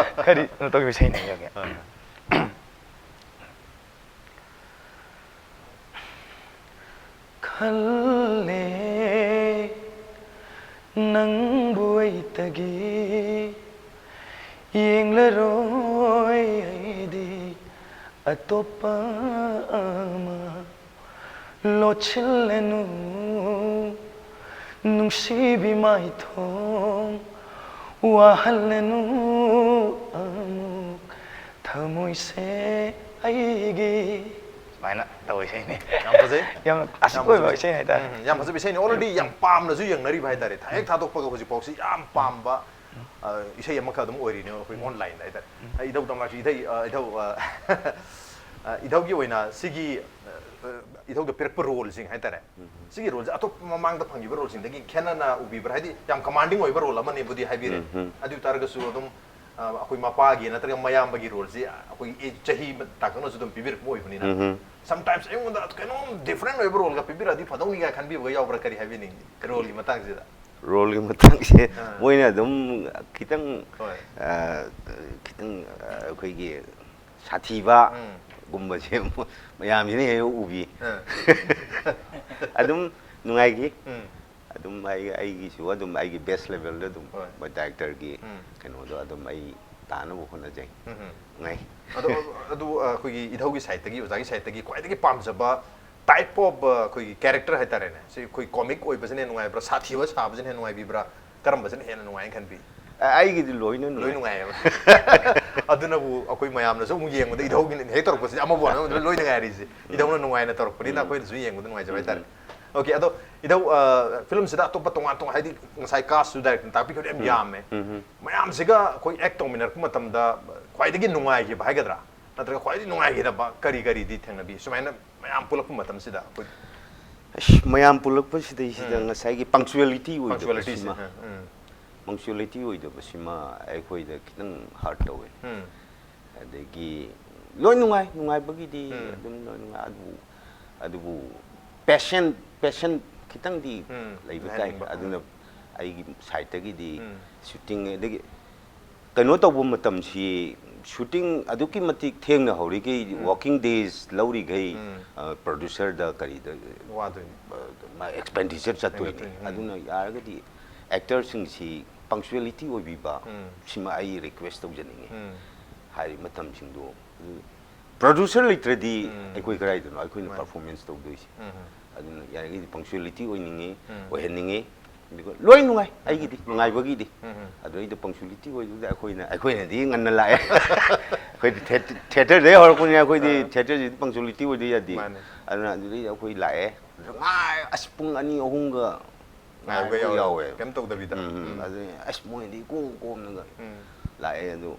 ꯀꯔꯤ ꯀꯩꯅꯣ ꯇꯧꯈꯤꯕ ꯏꯁꯩꯅꯤ ꯍꯥꯏꯒꯦ? ꯍꯣꯏ, ꯍꯣꯏ꯫ ꯈꯜꯂꯦ ꯅꯪꯕꯨ ꯑꯩꯇꯒꯤ ꯌꯦꯡꯂꯔꯣꯏ ꯑꯩꯗꯤ ꯑꯇꯣꯞꯄ ꯑꯃ꯫ ꯂꯣꯠꯁꯤꯜꯂꯅꯨ ꯅꯨꯡꯁꯤꯕꯤ ꯃꯥꯏꯊꯣꯡ, ꯋꯥꯍꯜꯂꯅꯨ ꯑꯃꯨꯛ ꯊꯃꯣꯏꯁꯦ ꯑꯩꯒꯤ꯫ ꯁꯨꯃꯥꯏꯅ ꯇꯧꯕ ꯏꯁꯩꯅꯤ꯫ ꯌꯥꯝ ꯐꯖꯩ꯫ ꯌꯥꯝ classic ꯌꯥꯝ ꯑꯣꯏꯕ ꯐꯖꯕ ꯏꯁꯩ ꯍꯥꯏꯇꯥꯔꯦ꯫ ꯎꯝ, ꯌꯥꯝ ꯐꯖꯕ ꯏꯁꯩꯅꯤ꯫ Already ꯌꯥꯝ ꯄꯥꯝꯅꯁꯨ ꯌꯦꯡꯅꯔꯤꯕ ꯍꯥꯏꯇꯥꯔꯦ꯫ ꯊꯥ ꯍꯦꯛ ꯊꯥꯗꯣꯛꯄꯒ ꯍꯧꯖꯤꯛꯐꯥꯎꯁꯤ ꯌꯥꯝ ꯄꯥꯝꯕ, ꯑ, ꯏꯁꯩ ꯑꯃꯈꯛ ꯑꯗꯨꯝ ꯑꯣꯏꯔꯤꯅꯦ ꯑꯩꯈꯣꯏ online ꯗ ꯍꯥꯏꯇꯥꯔꯦ꯫ ꯑ, ꯏꯙꯧ ꯇꯝꯂꯥꯛꯁꯤ, ꯏꯊꯩ, ꯑ, ꯏꯙꯧ, ꯑ, ꯑ, ꯏꯙꯧꯒꯤ ꯑꯣꯏꯅ ꯁꯤꯒꯤ, ꯑ, ꯑ, ꯏꯙꯧꯗ ꯄꯤꯔꯛꯄ role ꯁꯤꯡ ꯍꯥꯏꯇꯥꯔꯦ꯫ ꯁꯤꯒꯤ role ꯁꯦ ꯑꯇꯣꯞꯄ ꯃꯃꯥꯡꯗ ꯐꯪꯈꯤꯕ role ꯁꯤꯡꯗꯒꯤ ꯈꯦꯠꯅꯅ ꯎꯕꯤꯕ꯭ꯔꯥ? ꯍꯥꯏꯗꯤ ꯌꯥꯝ commanding ꯑꯣꯏꯕ role ꯑꯃꯅꯦꯕꯨꯗꯤ ꯍꯥꯏꯕꯤꯔꯦ꯫ ꯎꯝ, ꯎꯝ꯫ ꯑꯗꯨ ꯑꯣꯏ ꯇꯥꯔꯒꯁꯨ ꯑꯗꯨꯝ, ꯑ, ꯑꯩꯈꯣꯏ ꯃꯄꯥꯒꯤ ꯅꯠꯇ꯭ꯔꯒ ꯃꯌꯥꯝꯕꯒꯤ role ꯁꯤ ꯑꯩꯈꯣꯏꯒꯤ age, ꯆꯍꯤ ꯇꯥꯡꯀꯛꯅꯁꯨ ꯑꯗꯨꯝ ꯄꯤꯕꯤꯔꯛꯄ ꯑꯣꯏꯕꯅꯤꯅ꯫ ꯎꯝ, ꯎꯝ꯫ Sometimes ꯑꯩꯉꯣꯟꯗ ꯀꯩꯅꯣꯝ different ꯑꯣꯏꯕ role ꯒ ꯄꯤꯕꯤꯔꯛꯑꯗꯤ ꯐꯗꯧꯅꯤꯒ ꯈꯟꯕꯤꯕꯒ ꯌꯥꯎꯕ꯭ꯔꯥ? ꯀꯔꯤ ꯍꯥꯏꯕꯤꯅꯤꯡꯉꯤ role ꯒꯤ ꯃꯇꯥꯡꯁꯤꯗ? Role ꯒꯤ ꯃꯇꯥꯡꯁꯦ ꯑꯥ꯫ ꯃꯣꯏꯅ ꯑꯗꯨꯝ ꯈꯤꯇꯪ, ꯍꯣꯏ꯫ ꯑ, ꯈꯤꯇꯪ, ꯑ, ꯑꯩꯈꯣꯏꯒꯤ ꯁꯥꯊꯤꯕ, ꯎꯝ꯫ ꯒꯨꯝꯕꯁꯦ ꯑꯃꯨꯛ ꯃꯌꯥꯝꯁꯤꯅ ꯍꯦꯛ ꯎꯕꯤ꯫ ꯑꯥ꯫ ꯑꯗꯨꯝ ꯅꯨꯡꯉꯥꯏꯈꯤ꯫ ꯎꯝ꯫ ꯑꯗꯨꯝ ꯑꯩ ꯑꯩꯒꯤꯁꯨ ꯑꯗꯨꯝ ꯑꯩꯒꯤ ꯕꯦꯁ ꯂꯦꯚꯦꯜꯗ ꯑꯗꯨꯝ ꯍꯣꯏ꯫ ꯃꯣꯏ ꯗꯥꯏꯔꯦꯛꯇꯔꯒꯤ ꯎꯝ꯫ ꯀꯩꯅꯣꯗꯣ ꯑꯗꯨꯝ ꯑꯩ ꯇꯥꯅꯕ ꯍꯣꯠꯅꯖꯩ꯫ ꯎꯝ꯫ ꯅꯨꯡꯉꯥꯏ꯫ ꯑꯗꯣ ꯑꯗꯨ ꯑ, ꯑꯩꯈꯣꯏꯒꯤ ꯏꯙꯧꯒꯤ ꯁꯥꯏꯠꯇꯒꯤ, ꯑꯣꯖꯥꯒꯤ ꯁꯥꯏꯠꯇꯒꯤ ꯈ꯭ꯋꯥꯏꯗꯒꯤ ꯄꯥꯝꯖꯕ ꯇꯥꯏꯞ ꯑꯣꯐ ꯑꯩꯈꯣꯏꯒꯤ ꯀꯦꯔꯦꯛꯇꯔ ꯍꯥꯏꯇꯥꯔꯦꯅꯦ, ꯁꯤ ꯑꯩꯈꯣꯏ ꯀꯣꯃꯤꯛ ꯑꯣꯏꯕꯁꯤꯅ ꯍꯦꯟꯅ ꯅꯨꯡꯉꯥꯏꯕ꯭ꯔꯥ, ꯁꯥꯊꯤꯕ ꯁꯥꯕꯁꯤꯅ ꯍꯦꯟꯅ ꯅꯨꯡꯉꯥꯏꯕꯤꯕ꯭ꯔꯥ, ꯀꯔꯝꯕꯁꯤꯅ ꯍꯦꯟꯅ ꯅꯨꯡꯉꯥꯏꯅ ꯈꯟꯕꯤ? ꯑ, ꯑꯩꯒꯤꯗꯤ ꯂꯣꯏꯅ ꯂꯣꯏ ꯅꯨꯡꯉꯥꯏ꯫ ꯅꯨꯡꯉꯥꯏꯌꯦꯕ꯫ ꯑꯗꯨꯅꯕꯨ ꯑꯩꯈꯣꯏ ꯃꯌꯥꯝꯅꯁꯨ ꯑꯃꯨꯛ ꯌꯦꯡꯕꯗ ꯏꯙꯧꯒꯤꯅ ꯍꯦꯛ ꯇꯧꯔꯛꯄꯁꯤꯗ ꯑꯃꯕꯨ ꯑꯃꯕꯨ ꯂꯣꯏ ꯅꯨꯡꯉꯥꯏꯔꯤꯁꯦ꯫ ꯏꯙꯧꯅ ꯅꯨꯡꯉꯥꯏꯅ ꯇꯧꯔꯛꯄꯅꯤꯅ ꯑꯩꯈꯣꯏꯅꯁꯨ ꯌꯦꯡꯕꯗ ꯅꯨꯡꯉꯥꯏꯖꯕ ꯍꯥꯏꯇꯥꯔꯦ꯫ ꯑꯣꯀꯦ, ꯑꯗꯣ ꯏꯙꯧ, ꯐꯤꯂꯝꯁꯤꯗ ꯑꯇꯣꯞꯄ ꯇꯣꯉꯥꯟ ꯇꯣꯉꯥꯟ, ꯍꯥꯏꯗꯤ ꯉꯁꯥꯏ ꯀꯥꯁꯁꯨ ꯗꯥꯏꯔꯦꯛꯇꯔ ꯇꯥꯛꯄꯤꯈꯤꯕ ꯌꯥꯝ ꯌꯥꯝꯃꯦ꯫ ꯎꯝ꯫ ꯃꯌꯥꯝꯁꯤꯒ ꯑꯩꯈꯣꯏ ꯑꯦꯛ ꯇꯧꯃꯤꯟꯅꯔꯛꯄ ꯃꯇꯝꯗ ꯈ꯭ꯋꯥꯏꯗꯒꯤ ꯅꯨꯡꯉꯥꯏꯈꯤꯕ ꯍꯥꯏꯒꯗ꯭ꯔꯥ, ꯅꯠꯇ꯭ꯔꯒ ꯈ꯭ꯋꯥꯏꯗꯒꯤ ꯅꯨꯡꯉꯥꯏꯈꯤꯗꯕ ꯀꯔꯤ ꯀꯔꯤꯗꯤ ꯊꯦꯡꯅꯕꯤ? ꯁꯨꯃꯥꯏꯅ ꯃꯌꯥꯝ ꯄꯨꯜꯂꯛꯄ ꯃꯇꯝꯁꯤꯗ ꯑꯩꯈꯣꯏ ꯑꯁ, ꯃꯌꯥꯝ ꯄꯨꯜꯂꯛꯄꯁꯤꯗꯩꯁꯤꯗ ꯎꯝ꯫ ꯉꯁꯥꯏꯒꯤ ꯄꯪꯆꯨꯋꯦꯂꯤꯇꯤ ꯄꯪꯆꯨꯋꯦꯂꯤꯇꯤꯁꯦ꯫ ꯑꯣꯏꯗꯕꯁꯤꯃ, ꯎꯝ, ꯎꯝ꯫ ꯄꯪꯆꯨꯋꯦꯂꯤꯇꯤ ꯑꯣꯏꯗꯕꯁꯤꯃ ꯑꯩꯈꯣꯏꯗ ꯈꯤꯇꯪ ꯍꯥꯔꯠ ꯇꯧꯋꯦ꯫ ꯑꯗꯒꯤ ꯂꯣꯏ ꯅꯨꯡꯉꯥꯏ, ꯅꯨꯡꯉꯥꯏꯕꯒꯤꯗꯤ ꯎꯝ꯫ ꯑꯗꯨꯝ ꯂꯣꯏ ꯅꯨꯡꯉꯥꯏ꯫ ꯑꯗꯨꯕꯨ, ꯑꯗꯨꯕꯨ ꯄꯦꯁꯟ ꯄꯦꯁꯟ ꯈꯤꯇꯪꯗꯤ ꯎꯝ, ꯂꯩꯕ ꯇꯥꯏ꯫ ꯂꯩꯍꯟꯅꯤꯡꯕ꯫ ꯑꯗꯨꯅ ꯑꯩꯒꯤ ꯁꯥꯏꯠꯇꯒꯤꯗꯤ ꯎꯝ꯫ ꯁꯨꯇꯤꯡ, ꯑꯗꯒꯤ ꯀꯩꯅꯣ ꯇꯧꯕ ꯃꯇꯝꯁꯤ, ꯁꯨꯇꯤꯡ ꯑꯗꯨꯛꯀꯤ ꯃꯇꯤꯛ ꯊꯦꯡꯅ ꯍꯧꯔꯤꯈꯩ, ꯎꯝ꯫ ꯋꯥꯔꯀꯤꯡ ꯗꯦꯖ ꯂꯧꯔꯤꯈꯩ, ꯎꯝ꯫ ꯑ, ꯄ꯭ꯔꯣꯗ꯭ꯌꯨꯁꯔꯗ ꯀꯔꯤꯗ, ꯋꯥꯗꯣꯏꯅꯤ꯫ ꯑ, ꯃꯥ ꯑꯦꯛꯁꯄꯦꯟꯗꯤꯆꯔ ꯆꯠꯇꯣꯏꯅꯤ꯫ ꯆꯠꯇꯣꯏꯅꯤ, ꯎꯝ꯫ ꯑꯗꯨꯅ ꯌꯥꯔꯒꯗꯤ ꯑꯦꯛꯇꯔꯁꯤꯡꯁꯤ ꯄꯪꯆꯨꯋꯦꯂꯤꯇꯤ ꯑꯣꯏꯕꯤꯕ, ꯎꯝ꯫ ꯁꯤꯃ ꯑꯩ ꯔꯤꯀ꯭ꯋꯦꯁ ꯇꯧꯖꯅꯤꯡꯉꯤ꯫ ꯎꯝ꯫ ꯍꯥꯏꯔꯤꯕ ꯃꯇꯝꯁꯤꯡꯗꯣ, ꯄ꯭ꯔꯣꯗ꯭ꯌꯨꯁꯔ ꯂꯩꯇ꯭ꯔꯗꯤ ꯎꯝ꯫ ꯑꯩꯈꯣꯏ ꯀꯗꯥꯏꯗꯅꯣ ꯑꯩꯈꯣꯏꯅ ꯃꯥꯅꯤ꯫ ꯄꯔꯐꯣꯔꯃꯦꯟꯁ ꯇꯧꯗꯣꯏꯁꯦ? ꯎꯝ꯫ ꯑꯗꯨꯅ ꯌꯥꯔꯤꯈꯩꯗꯤ ꯄꯪꯆꯨꯋꯦꯂꯤꯇꯤ ꯑꯣꯏꯅꯤꯡꯉꯤ, ꯎꯝ꯫ ꯑꯣꯏꯍꯟꯅꯤꯡꯉꯤ꯫ ꯑꯗꯨꯒ ꯂꯣꯏ ꯅꯨꯡꯉꯥꯏ, ꯑꯩꯒꯤꯗꯤ ꯅꯨꯡꯉꯥꯏꯕꯒꯤꯗꯤ꯫ ꯎꯝ꯫ ꯑꯗꯣ ꯑꯩꯗꯤ ꯄꯪꯆꯨꯋꯦꯂꯤꯇꯤ ꯑꯣꯏꯗꯨꯗ ꯑꯩꯈꯣꯏꯅ, ꯑꯩꯈꯣꯏꯅꯗꯤ ꯉꯟꯅ ꯂꯥꯛꯑꯦ꯫ ꯑꯩꯈꯣꯏꯗꯤ ꯊꯦ-, ꯊꯤꯌꯦꯇꯔꯗꯩ ꯍꯧꯔꯛꯄꯅꯤꯅ ꯑꯩꯈꯣꯏꯗꯤ ꯑꯥ꯫ ꯊꯤꯌꯦꯇꯔꯁꯤꯗꯤ ꯄꯪꯆꯨꯋꯦꯂꯤꯇꯤ ꯑꯣꯏꯗ ꯌꯥꯗꯦ꯫ ꯃꯥꯅꯦ꯫ ꯑꯗꯨꯅ ꯑꯗꯨꯗꯩꯗꯤ ꯑꯩꯈꯣꯏ ꯂꯥꯛꯑꯦ꯫ ꯑꯗꯨ ꯉꯥꯏ-, ꯑꯁ, ꯄꯨꯡ ꯑꯅꯤ ꯑꯍꯨꯝꯒ ꯉꯥꯏꯕꯒ ꯉꯥꯏꯕꯒ ꯌꯥꯎꯋꯦ꯫ ꯌꯥꯎꯋꯦ꯫ ꯀꯩꯝ ꯇꯧꯗꯕꯤꯗ꯫ ꯎꯝ, ꯎꯝ꯫ ꯎꯝ꯫ ꯑꯗꯨꯅꯤ ꯑꯁ, ꯃꯣꯏꯗꯤ ꯀꯣꯝ ꯀꯣꯝꯅꯒ ꯎꯝ꯫ ꯂꯥꯛꯑꯦ꯫ ꯑꯗꯨ,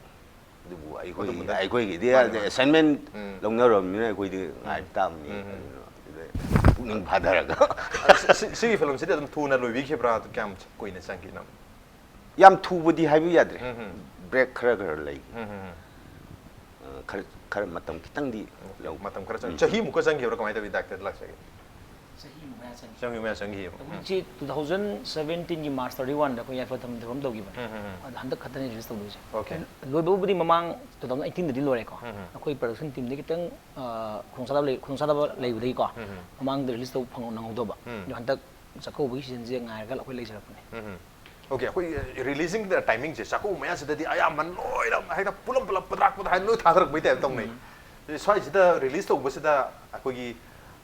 ꯑꯗꯨꯕꯨ ꯑꯩꯈꯣꯏꯒꯤꯗꯤ, ꯑꯗꯨꯝꯕꯗ ꯑꯩꯈꯣꯏꯒꯤꯗꯤ ꯃꯥꯅꯦ, ꯃꯥꯅꯦ꯫ ꯑꯦꯁꯥꯏꯟꯃꯦꯟ ꯎꯝ꯫ ꯂꯧꯅꯔꯕꯅꯤꯅ ꯑꯩꯈꯣꯏꯗꯤ ꯉꯥꯏꯕ ꯇꯥꯕꯅꯤ꯫ ꯎꯝ꯫ ꯑꯗꯨꯅ ꯑꯗꯨꯗ ꯄꯨꯛꯅꯤꯡ ꯐꯥꯊꯔꯒ꯫ ꯁꯤ-, ꯁꯤ-, ꯁꯤꯒꯤ ꯐꯤꯂꯝꯁꯤꯗꯤ ꯑꯗꯨꯝ ꯊꯨꯅ ꯂꯣꯏꯕꯤꯈꯤꯕ꯭ꯔꯥ? ꯑꯗꯨ ꯀꯌꯥꯝ ꯀꯨꯏꯅ ꯆꯪꯈꯤ ꯅꯪ? ꯌꯥꯝ ꯊꯨꯕꯗꯤ ꯍꯥꯏꯕ ꯌꯥꯗ꯭ꯔꯦ꯫ ꯎꯝ, ꯎꯝ꯫ ꯕ꯭ꯔꯦꯛ ꯈꯔ ꯈꯔ ꯂꯩ꯫ ꯎꯝ, ꯎꯝ, ꯎꯝ꯫ ꯑ, ꯈꯔ, ꯈꯔ ꯃꯇꯝ ꯈꯤꯇꯪꯗꯤ ꯂꯧ꯫ ꯃꯇꯝ ꯈꯔ ꯆꯪ-, ꯎꯝ꯫ ꯆꯍꯤꯃꯨꯛꯀ ꯆꯪꯈꯤꯕ꯭ꯔꯥ? ꯀꯃꯥꯏꯅ ꯇꯧꯋꯤ, ꯗꯥꯏꯔꯦꯛꯇꯔ ꯂꯥꯛꯆꯒꯦ? ꯆꯍꯤ ꯃꯌꯥ ꯆꯪꯈꯤ꯫ ꯆꯪꯈꯤ ꯃꯌꯥ ꯆꯪꯈꯤꯕ ꯎꯝ. ꯍꯧꯖꯤꯛꯁꯤ ꯇꯨ ꯊꯥꯎꯖꯟ ꯁꯕꯦꯟꯇꯤꯟꯒꯤ ꯃꯥꯔꯁ ꯊꯥꯔꯇꯤ ꯋꯥꯟꯗ ꯑꯩꯈꯣꯏ ꯌꯥꯏꯐ ꯊꯧꯔꯝ ꯇꯧꯈꯤꯕꯅꯦ꯫ ꯎꯝ, ꯎꯝ, ꯎꯝ. ꯑꯗꯣ ꯍꯟꯗꯛ ꯈꯛꯇꯅꯤ ꯔꯤꯂꯤꯁ ꯇꯧꯗꯣꯏꯁꯦ꯫ Okay. ꯂꯣꯏꯕꯕꯨꯗꯤ ꯃꯃꯥꯡ ꯇꯨ ꯊꯥꯎꯖꯟ ꯑꯩꯠꯇꯤꯟꯗꯗꯤ ꯂꯣꯏꯔꯦꯀꯣ꯫ ꯎꯝ, ꯎꯝ. ꯑꯩꯈꯣꯏ ꯄ꯭ꯔꯗꯛꯁꯟ ꯇꯤꯝꯗꯒꯤ ꯈꯤꯇꯪ ꯑ, ꯈꯨꯗꯣꯡꯆꯥꯗꯕ ꯂꯩ ꯈꯨꯗꯣꯡꯆꯥꯗꯕ ꯂꯩꯕꯗꯒꯤꯀꯣ ꯎꯝ, ꯎꯝ. ꯃꯃꯥꯡꯗ ꯔꯤꯂꯤꯁ ꯇꯧꯕ ꯐꯪ ꯅꯪꯍꯧꯗꯕ꯫ ꯎꯝ. ꯑꯗꯣ ꯍꯟꯗꯛ ꯆꯥꯛꯀꯧꯕꯒꯤ ꯁꯤꯖꯟꯁꯦ ꯉꯥꯏꯔꯒ ꯑꯩꯈꯣꯏ ꯂꯩꯖꯔꯛꯄꯅꯦ꯫ ꯎꯝ. Okay, ꯑꯩꯈꯣꯏ ꯔꯤꯂꯤꯖꯤꯡ ꯇꯥꯏꯃꯤꯡꯁꯦ ꯆꯥꯛꯀꯧꯕ ꯃꯌꯥꯁꯤꯗꯗꯤ ꯑꯌꯥꯝꯕ ꯂꯣꯏꯅ ꯍꯦꯛꯇ ꯄꯨꯂꯞ ꯄꯨꯂꯞ ꯄꯗ꯭ꯔꯥꯛ ꯄꯗ꯭ꯔꯥꯛ ꯍꯥꯏꯅ ꯂꯣꯏ ꯊꯥꯗꯔꯛꯄꯩ ꯇꯥꯏꯞ ꯇꯧꯅꯩ꯫ ꯁ꯭ꯋꯥꯏꯁꯤꯗ ꯔꯤꯂꯤꯁ ꯇꯧꯕꯁꯤꯗ ꯑꯩꯈꯣꯏꯒꯤ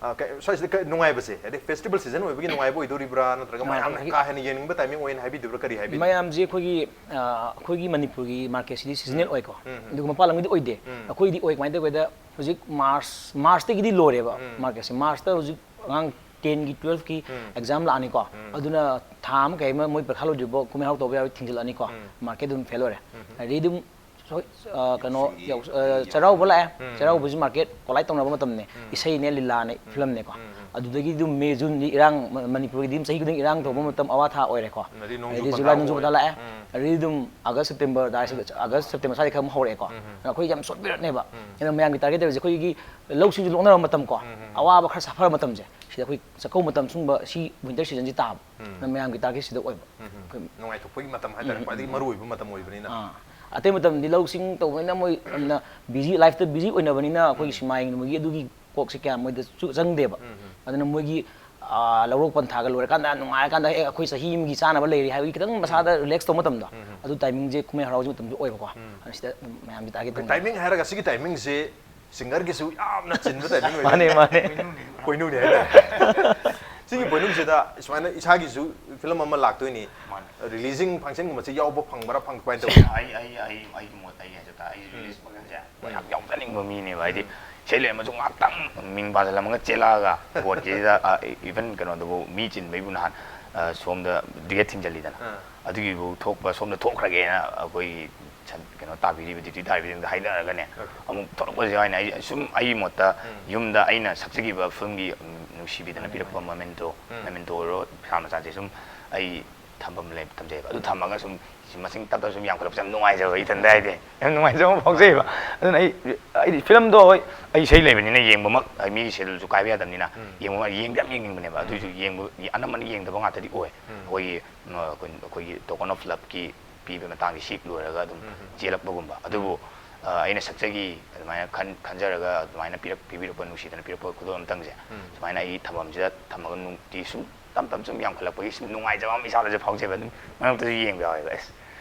ꯑ, ꯀꯩ- ꯁ꯭ꯋꯥꯏꯁꯤꯗ ꯀ- ꯅꯨꯡꯉꯥꯏꯕꯁꯦ ꯍꯥꯏꯗꯤ ꯐꯦꯁꯇꯤꯚꯦꯜ ꯁꯤꯖꯟ ꯑꯣꯏꯕꯒꯤ ꯅꯨꯡꯉꯥꯏꯕ ꯑꯣꯏꯗꯣꯔꯤꯕ꯭ꯔꯥ ꯅꯠꯇ꯭ꯔꯒ ꯑ, ꯃꯌꯥꯝꯅ ꯑꯩꯈꯣꯏꯒꯤ ꯀꯥ ꯍꯦꯟꯅ ꯌꯦꯡꯅꯤꯡꯕ ꯇꯥꯏꯃꯤꯡ ꯑꯣꯏꯅ ꯍꯥꯏꯕꯤꯗꯣꯏꯕ꯭ꯔꯥ ꯀꯔꯤ ꯍꯥꯏꯕꯤꯅꯤ? ꯃꯌꯥꯝꯁꯦ ꯑꯩꯈꯣꯏꯒꯤ ꯑ, ꯑꯩꯈꯣꯏꯒꯤ ꯃꯅꯤꯄꯨꯔꯒꯤ ꯃꯥꯔꯀꯦꯠꯁꯤꯗꯤ ꯁꯤꯖꯅꯦꯜ ꯑꯣꯏꯀꯣ꯫ ꯎꯝ. ꯑꯗꯨꯒ ꯃꯄꯥꯟ ꯂꯝꯒꯤꯗꯤ ꯑꯣꯏꯗꯦ꯫ ꯎꯝ. ꯑꯩꯈꯣꯏꯒꯤꯗꯤ ꯑꯣꯏ ꯀꯃꯥꯏꯅ ꯇꯧꯒꯦꯗ ꯍꯧꯖꯤꯛ ꯃꯥꯔꯁ ꯃꯥꯔꯁꯇꯒꯤꯗꯤ ꯂꯣꯏꯔꯦꯕ ꯎꯝ. ꯃꯥꯔꯀꯦꯠꯁꯦ꯫ ꯃꯥꯔꯁꯇ ꯍꯧꯖꯤꯛ ꯑꯉꯥꯡ ꯇꯦꯟꯒꯤ ꯇꯨꯋꯦꯜꯐꯀꯤ ꯎꯝ. ꯑꯦꯛꯖꯥꯝ ꯂꯥꯛꯑꯅꯤꯀꯣ꯫ ꯎꯝ. ꯑꯗꯨꯅ ꯊꯥ ꯑꯃ ꯀꯩ ꯑꯃ ꯃꯣꯏ ꯄꯩꯈꯥ ꯂꯣꯏꯗ꯭ꯔꯤꯕꯐꯥꯎ ꯀꯨꯝꯍꯩ ꯍꯔꯥꯎ ꯇꯧꯕ ꯌꯥꯔꯣꯏ, ꯊꯤꯡꯖꯤꯜꯂꯛꯑꯅꯤꯀꯣ꯫ ꯎꯝ. ꯃꯥꯔꯀꯦꯠ ꯑꯗꯨꯝ ꯐꯦꯜ ꯑꯣꯏꯔꯦ꯫ ꯎꯝ. ꯑꯗꯩ ꯑꯗꯨꯝ ꯁꯣꯏ- ꯑ, ꯀꯩꯅꯣ ꯌꯥꯎꯁꯪꯒꯤ ꯌꯥꯎ- ꯑ, ꯆꯩꯔꯥꯎꯕ ꯂꯥꯛꯑꯦ꯫ ꯎꯝ. ꯆꯩꯔꯥꯎꯕꯁꯤ ꯃꯥꯔꯀꯦꯠ ꯀꯣꯂꯥꯏ ꯇꯧꯅꯕ ꯃꯇꯝꯅꯦ꯫ ꯎꯝ. ꯏꯁꯩꯅꯦ, ꯂꯤꯂꯥꯅꯦ, ꯎꯝ. ꯐꯤꯂꯝꯅꯦꯀꯣ꯫ ꯎꯝ, ꯎꯝ. ꯑꯗꯨꯗꯒꯤ ꯑꯗꯨꯝ ꯃꯦ ꯖꯨꯟꯗꯤ ꯏꯔꯥꯡ ꯃ- ꯃꯅꯤꯄꯨꯔꯒꯤꯗꯤ ꯑꯗꯨꯝ ꯆꯍꯤ ꯈꯨꯗꯤꯡ ꯏꯔꯥꯡ ꯇꯧꯕ ꯃꯇꯝ, ꯑꯋꯥ ꯊꯥ ꯑꯣꯏꯔꯦꯀꯣ꯫ ꯑꯗꯩ ꯅꯣꯡꯖꯨ ꯑꯗꯩꯗꯤ ꯄꯟꯊꯥ ꯖꯨꯂꯥꯏ ꯅꯣꯡꯖꯨ ꯑꯣꯏ. ꯄꯟꯊꯥ ꯂꯥꯛꯑꯦ꯫ ꯎꯝ. ꯑꯗꯩꯗꯤ ꯑꯗꯨꯝ ꯑꯥꯒꯁ ꯁꯦꯞꯇꯦꯝꯕꯔ ꯑꯗꯥꯏꯁꯤꯗ, ꯑꯥꯒꯁ ꯁꯦꯞꯇꯦꯝꯕꯔ ꯁ꯭ꯋꯥꯏꯗ ꯈꯔ ꯑꯃꯨꯛ ꯍꯧꯔꯛꯑꯦꯀꯣ꯫ ꯎꯝ, ꯎꯝ. ꯑꯗꯨꯅ ꯑꯩꯈꯣꯏ ꯌꯥꯝ ꯁꯣꯠꯄꯤꯔꯛꯅꯦꯕ꯫ ꯎꯝ. ꯑꯗꯨꯅ ꯃꯌꯥꯝꯒꯤ ꯇꯥꯔꯒꯦꯠ ꯇꯧꯔꯤꯁꯦ ꯑꯩꯈꯣꯏꯒꯤ ꯂꯧꯁꯤꯡꯁꯨ ꯂꯣꯛꯅꯔꯕ ꯃꯇꯝ ꯀꯣ꯫ ꯎꯝ, ꯎꯝ. ꯑꯋꯥꯕ ꯈꯔ ꯁꯥꯐꯔꯕ ꯃꯇꯝꯁꯦ, ꯁꯤꯗ ꯑꯩꯈꯣꯏ ꯆꯥꯛꯀꯧꯕ ꯃꯇꯝ ꯁꯨꯝꯕ ꯁꯤ ꯋꯤꯟꯇꯔ ꯁꯤꯖꯟꯁꯤ ꯇꯥꯕ꯫ ꯎꯝ. ꯑꯗꯨꯅ ꯃꯌꯥꯝꯒꯤ ꯇꯥꯔꯒꯦꯠꯁꯤꯗ ꯑꯣꯏꯕ꯫ ꯎꯝ, ꯎꯝ. ꯅꯨꯡꯉꯥꯏꯊꯣꯛꯄꯒꯤ ꯃꯇꯝ ꯍꯥꯏꯇꯥꯔꯦ, ꯎꯝ, ꯈ꯭ꯋꯥꯏꯗꯒꯤ ꯎꯝ. ꯃꯔꯨ ꯑꯣꯏꯕ ꯃꯇꯝ ꯑꯣꯏꯕꯅꯤꯅ. ꯑꯥ. ꯑꯇꯩ ꯃꯇꯝꯗꯤ ꯂꯧꯁꯤꯡ ꯇꯧꯕꯅꯤꯅ ꯃꯣꯏ ꯌꯥꯝꯅ ꯕꯤꯖꯤ, ꯂꯥꯏꯐꯇ ꯕꯤꯖꯤ ꯑꯣꯏꯅꯕꯅꯤꯅ ꯑꯩꯈꯣꯏꯒꯤ ꯎꯝ. ꯁꯤꯃꯥ ꯌꯦꯡꯅꯤꯡꯕꯒꯤ ꯑꯗꯨꯒꯤ ꯀꯣꯛꯁꯦ ꯀꯌꯥ ꯃꯣꯏꯗ ꯆꯨ- ꯆꯪꯗꯦꯕ꯫ ꯎꯝ, ꯎꯝ. ꯑꯗꯨꯅ ꯃꯣꯏꯒꯤ ꯑꯥ, ꯂꯧꯔꯣꯛ ꯄꯟꯊꯥꯒ ꯂꯣꯏꯔꯀꯥꯟꯗ ꯅꯨꯡꯉꯥꯏꯔꯀꯥꯟꯗ ꯑꯦ ꯑꯩꯈꯣꯏ ꯆꯍꯤ ꯑꯃꯒꯤ ꯆꯥꯅꯕ ꯂꯩꯔꯤ ꯍꯥꯏꯕꯒꯤ ꯈꯤꯇꯪ ꯃꯁꯥꯗ ꯔꯤꯂꯦꯛꯁ ꯇꯧꯕ ꯃꯇꯝꯗꯣ, ꯎꯝ, ꯎꯝ. ꯑꯗꯨ ꯇꯥꯏꯃꯤꯡꯁꯦ ꯀꯨꯝꯍꯩ ꯍꯔꯥꯎꯒꯤ ꯃꯇꯝꯁꯨ ꯑꯣꯏꯕꯀꯣ꯫ ꯎꯝ. ꯑꯗꯨꯅ ꯁꯤꯗ ꯑꯗꯨꯝ ꯃꯌꯥꯝꯒꯤ ꯇꯥꯔꯒꯦꯠ ꯇꯧꯅꯤ꯫ ꯇꯥꯏꯃꯤꯡ ꯍꯥꯏꯔꯒ ꯁꯤꯒꯤ ꯇꯥꯏꯃꯤꯡꯁꯦ ꯁꯤꯡꯒꯔꯒꯤꯁꯨ ꯌꯥꯝꯅ ꯆꯤꯟꯕ ꯇꯥꯏꯃꯤꯡ ꯑꯣꯏꯕ ꯃꯥꯅꯦ, ꯃꯥꯅꯦ. ꯄꯣꯏꯅꯨꯅꯤ ꯍꯥꯏꯇꯥꯔꯦ꯫ ꯁꯤꯒꯤ ꯄꯣꯏꯅꯨꯁꯤꯗ ꯁꯨꯃꯥꯏꯅ ꯏꯁꯥꯒꯤꯁꯨ ꯐꯤꯂꯝ ꯑꯃ ꯂꯥꯛꯇꯣꯏꯅꯤ꯫ ꯃꯥꯅꯦ. ꯔꯤꯂꯤꯖꯤꯡ ꯐꯪꯁꯟꯒꯨꯝꯕꯁꯦ ꯌꯥꯎꯕ ꯐꯪꯕ꯭ꯔꯥ ꯐꯪ ꯀꯃꯥꯏꯅ ꯇꯧꯕ? ꯑꯩ ꯑꯩ ꯑꯩ ꯑꯩꯒꯤ ꯃꯣꯠ ꯑꯩ ꯍꯥꯏꯖ ꯇꯥꯔꯦ, ꯑꯩ ꯔꯤꯂꯤꯁ ꯐꯪꯁꯟꯁꯦ ꯌꯥꯝ ꯌꯥꯎꯖꯅꯤꯡꯕ ꯃꯤꯅꯦꯕ꯫ ꯍꯥꯏꯗꯤ ꯏꯁꯩ ꯂꯩꯔꯝꯃꯁꯨ ꯉꯥꯏꯍꯥꯛꯇꯪ ꯃꯤꯡ ꯄꯥꯟꯁꯤꯜꯂꯝꯃꯒ ꯆꯦꯜꯂꯛꯑꯒ ꯕꯣꯠꯀꯤꯁꯤꯗ, ꯏꯚꯟ ꯀꯩꯅꯣꯗꯕꯨ ꯃꯤ ꯆꯤꯟꯕꯩꯕꯨ ꯅꯍꯥꯟ ꯑ, ꯁꯣꯝꯗ ꯗꯤꯒꯦꯠ ꯊꯤꯡꯖꯤꯜꯂꯤꯗꯅ, ꯑꯥ. ꯑꯗꯨꯒꯤꯕꯨ ꯊꯣꯛꯄ ꯁꯣꯝꯗ ꯊꯣꯛꯈ꯭ꯔꯒꯦꯅ ꯑꯩꯈꯣꯏꯒꯤ ꯁꯟ- ꯀꯩꯅꯣ ꯇꯥꯕꯤꯔꯤꯕ ꯗ꯭ꯌꯨꯇꯤ ꯇꯥꯕꯤꯔꯤꯕꯗ ꯍꯥꯏꯅꯔꯒꯅꯦ, Okay. ꯑꯃꯨꯛ ꯊꯣꯛꯂꯛꯄꯁꯦ ꯍꯥꯏꯅ ꯑꯩ ꯁꯨꯝ ꯑꯩꯒꯤ ꯃꯣꯠꯇ ꯎꯝ. ꯌꯨꯝꯗ ꯑꯩꯅ ꯁꯛꯆꯈꯤꯕ ꯐꯤꯂꯝꯒꯤ ꯎꯝ, ꯅꯨꯡꯁꯤꯕꯤꯗꯅ ꯃꯥꯅꯦ, ꯄꯤꯔꯛꯄ ꯃꯣꯃꯦꯟꯇꯣ, ꯎꯝ. ꯃꯣꯃꯦꯟꯇꯣ ꯑꯣꯏꯔꯣ ꯄꯩꯁꯥ ꯃꯆꯥꯁꯦ ꯁꯨꯝ ꯑꯩ ꯊꯝꯐꯝ ꯂꯩ, ꯊꯝꯖꯩꯕ꯫ ꯑꯗꯨ ꯊꯝꯃꯒ ꯁꯨꯝ ꯃꯁꯤꯡ ꯇꯞ ꯇꯞ ꯁꯨꯝ ꯌꯥꯝꯈꯠꯂꯛꯄꯁꯦ ꯌꯥꯝ ꯅꯨꯡꯉꯥꯏꯖꯕ, ꯏꯊꯟꯗ ꯍꯥꯏꯗꯤ ꯌꯥꯝ ꯅꯨꯡꯉꯥꯏꯖꯕ ꯑꯃ ꯐꯥꯎꯖꯩꯕ꯫ ꯑꯗꯨꯅ ꯑꯩ, ꯑꯩꯗꯤ ꯐꯤꯂꯝꯗꯣ, ꯍꯣꯏ, ꯑꯩ ꯏꯁꯩ ꯂꯩꯕꯅꯤꯅ ꯌꯦꯡꯕꯃꯛ, ꯑꯩ ꯃꯤꯒꯤ ꯁꯦꯗꯨꯜꯁꯨ ꯀꯥꯏꯕ ꯌꯥꯗꯕꯅꯤꯅ, ꯎꯝ꯫ ꯌꯦꯡꯕ, ꯌꯦꯡꯗꯤ ꯌꯥꯝ ꯌꯦꯡꯅꯤꯡꯕꯅꯦꯕ꯫ ꯎꯝ꯫ ꯑꯗꯨꯏꯁꯨ ꯌꯦꯡꯕ, ꯑꯅꯝꯕꯅ ꯌꯦꯡꯗꯕ ꯉꯥꯛꯇꯗꯤ ꯑꯣꯏ꯫ ꯎꯝ꯫ ꯑꯩꯈꯣꯏꯒꯤ, ꯑ, ꯑꯩꯈꯣꯏ, ꯑꯩꯈꯣꯏꯒꯤ Token of Loveꯀꯤ ꯄꯤꯕ ꯃꯇꯥꯡꯒꯤ ꯁꯤꯛ ꯂꯣꯏꯔꯒ ꯑꯗꯨꯝ ꯎꯝ꯫ ꯆꯦꯜꯂꯛꯄꯒꯨꯝꯕ꯫ ꯑꯗꯨꯕꯨ, ꯎꯝ꯫ ꯑ, ꯑꯩꯅ ꯁꯛꯆꯒꯤ ꯑꯗꯨꯃꯥꯏꯅ ꯈꯟ-, ꯈꯟꯖꯔꯒ ꯑꯗꯨꯃꯥꯏꯅ ꯄꯤꯔꯛ-, ꯄꯤꯕꯤꯔꯛꯄ, ꯅꯨꯡꯁꯤꯗꯅ ꯄꯤꯔꯛꯄ ꯈꯨꯗꯣꯜ ꯑꯃꯇꯪꯁꯦ, ꯎꯝ꯫ ꯁꯨꯃꯥꯏꯅ ꯑꯩ ꯊꯝꯐꯝꯁꯤꯗ ꯊꯝꯃꯒ ꯅꯨꯡꯇꯤ ꯁꯨꯝ ꯇꯞ ꯇꯞ ꯁꯨꯝ ꯌꯥꯝꯈꯠꯂꯛꯄꯒꯤ ꯁꯨꯝ ꯅꯨꯡꯉꯥꯏꯖꯕ ꯑꯃ ꯏꯁꯥꯗꯁꯨ ꯐꯥꯎꯖꯩꯕ꯫ ꯑꯗꯨꯝ ꯃꯔꯛꯇꯁꯨ ꯌꯦꯡꯕ ꯌꯥꯎꯋꯦꯕ꯫ ꯑꯁ,